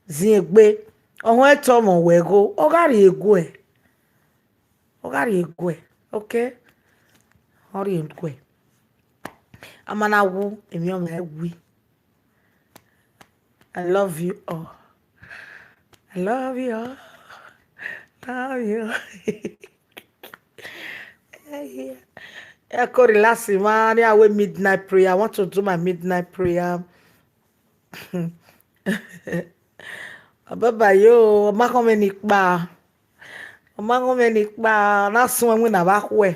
Ziengbe, ọhọn ẹtọ mwẹ wẹ gho, ọ gha rrie guẹ. Ọ gha rrie guẹ, okay? Ọ rrie guẹ. A ma na wu, emwi ọmwa wi. I love you all. I love you all. Love you. Yeah, yeah. Eko relax ma, ne a wẹ midnight prayer. I want to do my midnight prayer. Baba yo, ọ ma khọn mwẹ ne I kpa. Ọ ma khọn mwẹ ne I kpa, na suẹn winna vbe akhuẹ.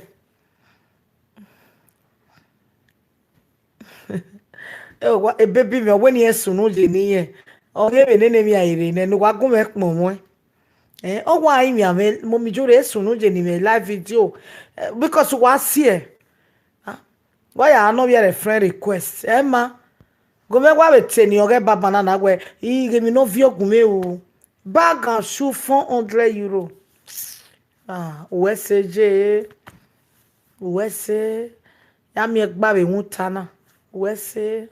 Ẹ wa, ebebi mwẹ, ọ wẹ ne irẹn sunu ye ne irẹn. Ọ ghi vbe nene emwi a rre nẹ, ne uwa gu mwẹ kpọnmwẹ. Eh, ọ wa rinmwian mwẹ, Mummy Ijore, sunu ye ne imẹ live video. Eh, because wa si ẹe. Ah, wa ya nọ vbe friend request. Ẹ ma, gu mwẹ wa vbe te ne ọghe baba na na wẹ, I ghe emwi ne ọ viọ gu mwẹ o. Bag and shoe, four hundred euro. Ah, uwẹ sẹ ye, uwẹ sẹ, ya miẹn gba vbe winter na, uwẹ sẹ.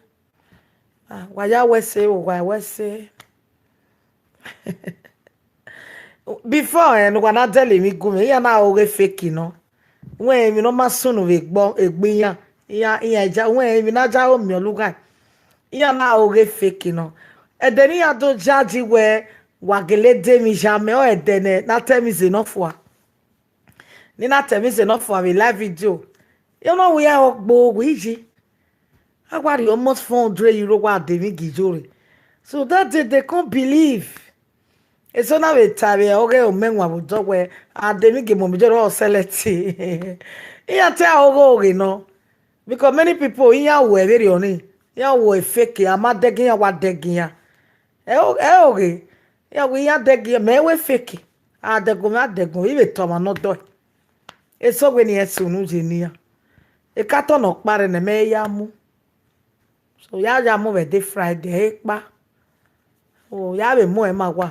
Ah, wa ya wẹ sẹ, uwa wẹ sẹ. Before, eh, ne uwa na dẹlẹ emwi gu mwẹ, iran na ho ghe fake nọ. Wẹ emwi ne ọ ma sunu vbe egbe iran, iran, iran ja, wẹ emwi na ja ho miẹn ọlughan. Iran na ho ghe fake nọ. Ẹdẹ ne iran do judge wẹ, wa gele de emwi ya mẹ, ọ ẹdẹ nẹ, na ta ẹmwẹ ize nọ fua. Ne I na ta ẹmwẹ ize nọ fua vbe live video. Iran na wẹ iran ọgbo wẹ iye. A wa rhie almost four hundred euro wa de emwi gie Ijore. So that day they can't believe. Eso na vbe ta vbe ọghe omẹ wan vbe odọ wẹ, a de emwi gie Mummy Ijore ọ sẹlẹ te. Iran te a ho ghe oghe nọ. Because many people, iran wẹ vberriọ ni, iran wẹ fake, a ma dẹgiẹ iran, wa dẹgiẹ iran. Ẹ o, ẹ o ghe, iran wẹ iran dẹgiẹ, mẹ wẹ fake. A dẹguọmwẹ, a dẹguọmwẹ, I vbe tọ ọmwa ne ọ dọe. Eso wẹ ne irẹn sunu ye ne iran. Ekato ne ọ kpa rre nẹ, mẹ ya mu. So, ya ya mu vbe ẹdẹ Friday, ekpa. O, ya vbe mu ẹre ma wa.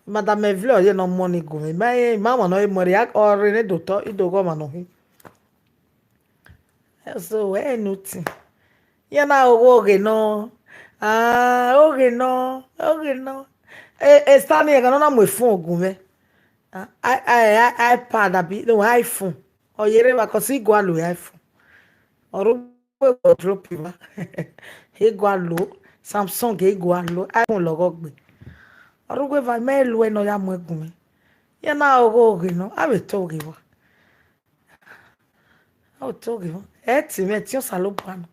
Madam Evelyn, ọ ye ne ọ mu ọnii gu mwẹ. Ma, ma wan ne ọ mu ẹre, ya, ọ rre ne do tọ, I do ghe ọmwa ne ọ khin. So, ẹ ne utin. Iran na ho ghe oghe nọ. Ah, oghe nọ, oghe nọ. E, e stand ẹghẹ ne ọ na mu phone gu mwẹ. Ah, I, I, I, iPad abi, no, iPhone. Ọ ye rre evba, cause I gua lo iPhone. Ọ rre uwu wardrobe evba. I gua lo, Samsung, I gua lo, iPhone lọghọ gbe. Ọ rre uwu evba, mẹ luẹ ne ọ ya mu ẹre gu mwẹ. Iran na ho ghe oghe nọ, a vbe ta oghe vba. A vbe ta oghe vba. Ẹ ti mwẹ, ẹtin Osanobua nọ.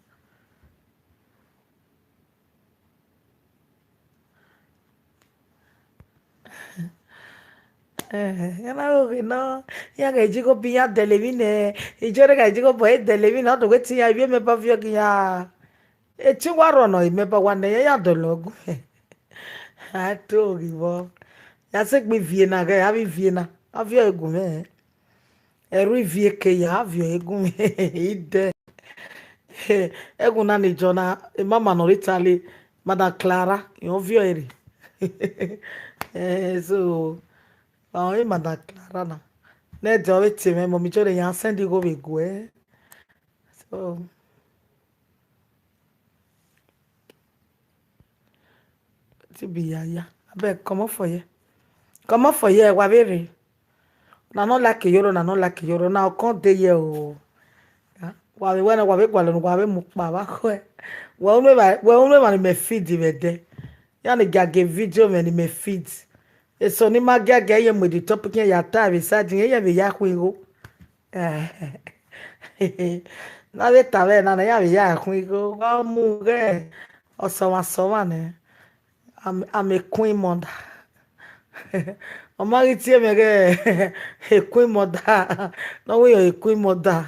Eh, iran na ho ghe nọ, iran ghẹ ji ghe obọ iran dẹlẹ emwi nẹ, Ijore ghẹ ji ghe obọ ẹre dẹlẹ emwi nẹ, ọ do wẹ te iran ivbi mẹ ba viọ ghe iran. Ẹtin wa rrọọ nọ, mẹ ba wa nẹ iran, iran dọlọ gu. A ta oghe vbọ. Ya sẹ egbe ivie na ghẹ, avbe ivie na, a viọ ẹre gu mwẹ. Ẹrhu ivie ke ya, a viọ ẹre gu mwẹ. Idẹ. Ẹghẹ na ni jọ na, mama ne ọ rre Italy, Madam Clara, irẹn ọ viọ ẹre rre. Eh, so, ọ re Madam Clara na. Ne ẹdẹ ọ vbe te mwẹ, Mummy Ijore ya send igho vbe guẹ. So, ti bi ya ya. Abeg, comot for here. Comot for here, wa vbe rre. Na nọ like iyoro, na nọ like iyoro, na ọkọn de ye o. Ya, wa vbe wẹ na, wa vbe gualọ ne uwa vbe mu kpa vbe akhuẹ. Wẹ unu evba, wẹ unu evba ne imẹ feed vbe ẹdẹ. Iran ni giagie video mwẹ ne imẹ feed. Eso ne ima giagia ye mu the topic iran ya ta vbe side, iran vbe ya khuan igho. Na vbe ta vbe na, na ya vbe ya khuan igho, wa mu ghẹ ọsọmwa sọmwa nẹ. I'm, I'm a queen mother. Ọ ma ghi tie mwẹ ghẹ a queen mother. Ne ọ wẹ a queen mother.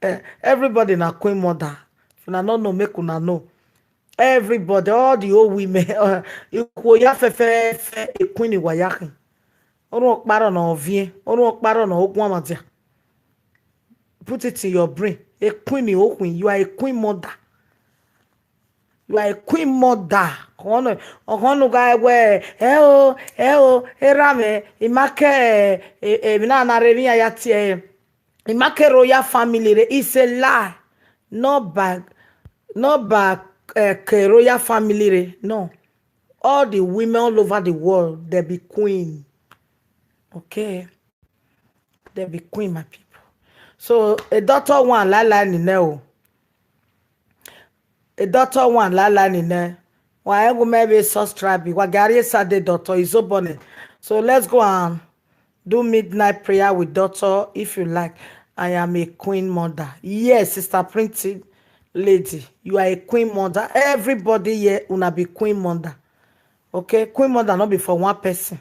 Eh, everybody na queen mother. If una no know, make una know. Everybody, all the old women, uh, ikhuo ya fẹfẹfẹ, a queen wa ya khin. Orhunmwu ọkpa rrọọ ne ọ viẹn, orhunmwu ọkpa rrọọ ne ọ guan mwa dia. Put it in your brain. A queen ni okhuin, you are a queen mother. You are a queen mother. Ọkhọn ne, ọkhọn ne u gha wẹ, ẹ o, ẹ o, erha mwẹ, I ma ke, e, e, emwi na na rre emwi iran ya tie ẹre. I ma ke royal family rre, it's a lie. Not by, not by, uh, ke royal family rre, no. All the women all over the world, they be queen. Okay? They be queen, my people. So, a doctor one, la la ni ne o. A doctor one, la la ni ne. Wa engu me be subscribe. Wa gari Saturday doctor is open. So, let's go and do midnight prayer with doctor if you like. I am a queen mother. Yes, sister Pretty Lady, you are a queen mother. Everybody here, una be queen mother. Okay? Queen mother no be for one person.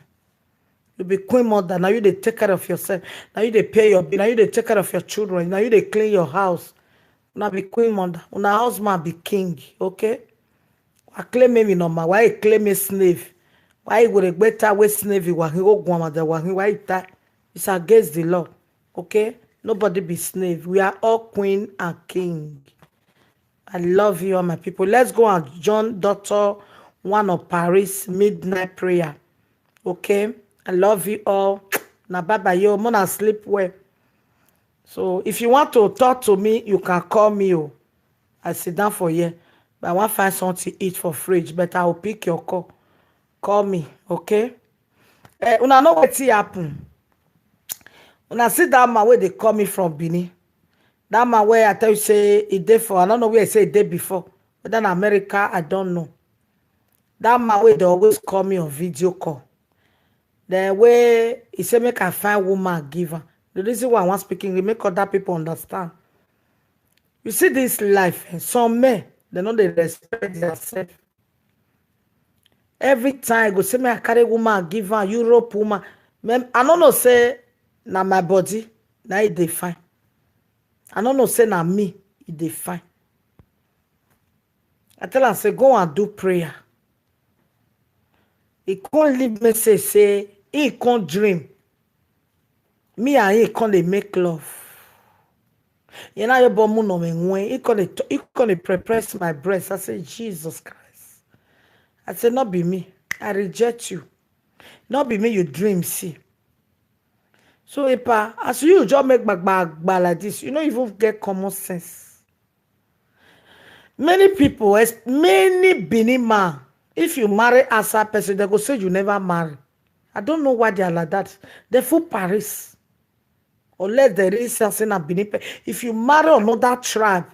You be queen mother. Now you dey take care of yourself. Now you dey pay your bill. Now you dey take care of your children. Now you dey clean your house. Una be queen mother. Una husband be king. Okay? Wa claim me nọ ma. Wa claim me slave. Wa wẹ egbe ta wẹ slave wa hin, ogun amada wa hin, wa ta. It's against the law. Okay? Nobody be slave. We are all queen and king. I love you, all my people. Let's go and join Doctor One of Paris midnight prayer. Okay? I love you all. Na bye bye yo. Mona sleep well. So if you want to talk to me, you can call me. Oh, I sit down for here. But I want find something to eat for fridge. But I will pick your call. Call me, okay? Eh, una know wetin happen. Una see that man wey dey call me from Benin. That man wey I tell you say e dey for, I no know where e say e dey before. Whether na America, I don't know. That man wey dey always call me on video call. Then wey e say make I find woman give am. The reason why I wan speak English, make other people understand. You see this life, eh, some men, dem no dey respect themselves. Every time e go say me I carry woman give am, Europe woman. Men, I no know say na my body, na e dey fine. I no know say na me e dey fine. I tell am say go and do prayer. E come leave message say e come dream. Me and him come dey make love. Yẹn na yo bọ mu nọ mwẹ wẹn. He come dey t-, he come dey pre-, press my breast. I say, "Jesus Christ." I say, "No be me. I reject you. No be me you dream see." So, Epa, as you just make gbagbagba like this, you no even get common sense. Many people, es-, many Benin man, if you marry outside person, they go say you never marry. I don't know why they are like that. They full Paris. Unless they really say, say na Benin pe-, if you marry another tribe,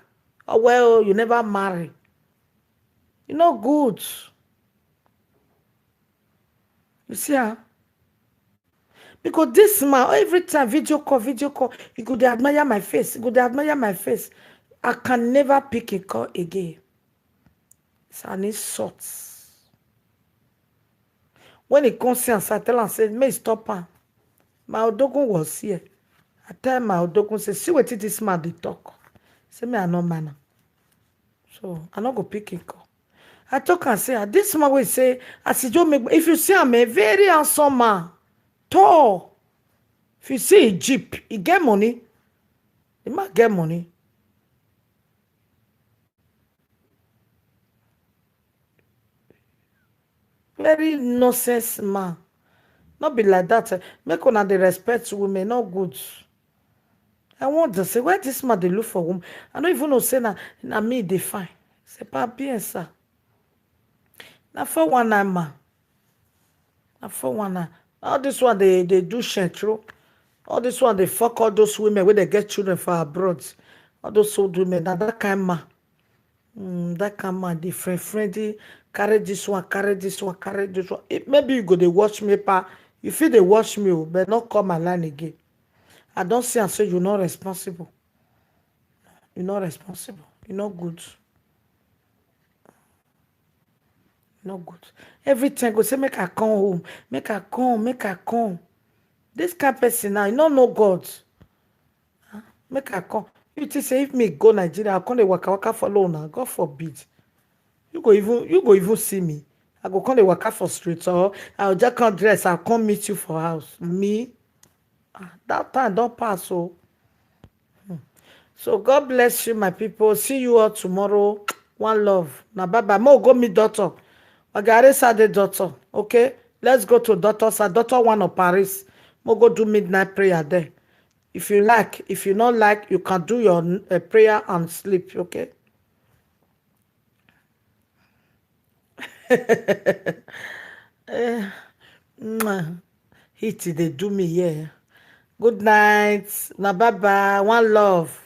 oh, well, you never marry. You no good. You see, ah? Because this man, every time video call, video call, he go dey admire my face, he go dey admire my face. I can never pick a call again. It's an insult. When he come see am, I tell am say, "May stop am." My odogun was here. I tell my odogun say, "See wetin this man dey talk." Say me I no man am. So I no go pick him call. I talk and say, "Ah, this man wey say, as he just make, if you see am, a very handsome man, tall. If you see his jeep, he get money. The man get money." Very nonsense man. Not be like that. Eh. Make una dey respect women, not good. I wonder say where this man dey look for woman. I don't even know say na, na me dey find. C'est pas bien ça. Na four one nine man. Na four one nine. All this one they, they do shentro. All this one they fuck all those women where they get children for abroad. All those old women, na that kind man. Mm, that kind man, different friendly. Carry this one, carry this one, carry this one. It, maybe you go dey watch me, pa. You feel they watch me, oh, but not call my line again. I don't see and say you're not responsible. You're not responsible. You're not good. No good. Every time go say, "Make I come home, make I come, make I come." This kind person now, you no know God. Huh? "Make I come." You think say if me go Nigeria, I come dey waka waka follow una. God forbid. You go even, you go even see me. I go come dey waka for street, or I go just come dress, I come meet you for house. Me? Ah, that time don't pass, oh. Hmm. So God bless you, my people. See you all tomorrow. One love. Now, bye bye. Mo go meet doctor. Wagare Sade doctor. Okay? Let's go to doctor side. Doctor one of Paris. Mo go do midnight prayer there. If you like, if you not like, you can do your uh, prayer and sleep. Okay? Eh, mwah. Heat dey do me here. Good night. Na bye bye. One love.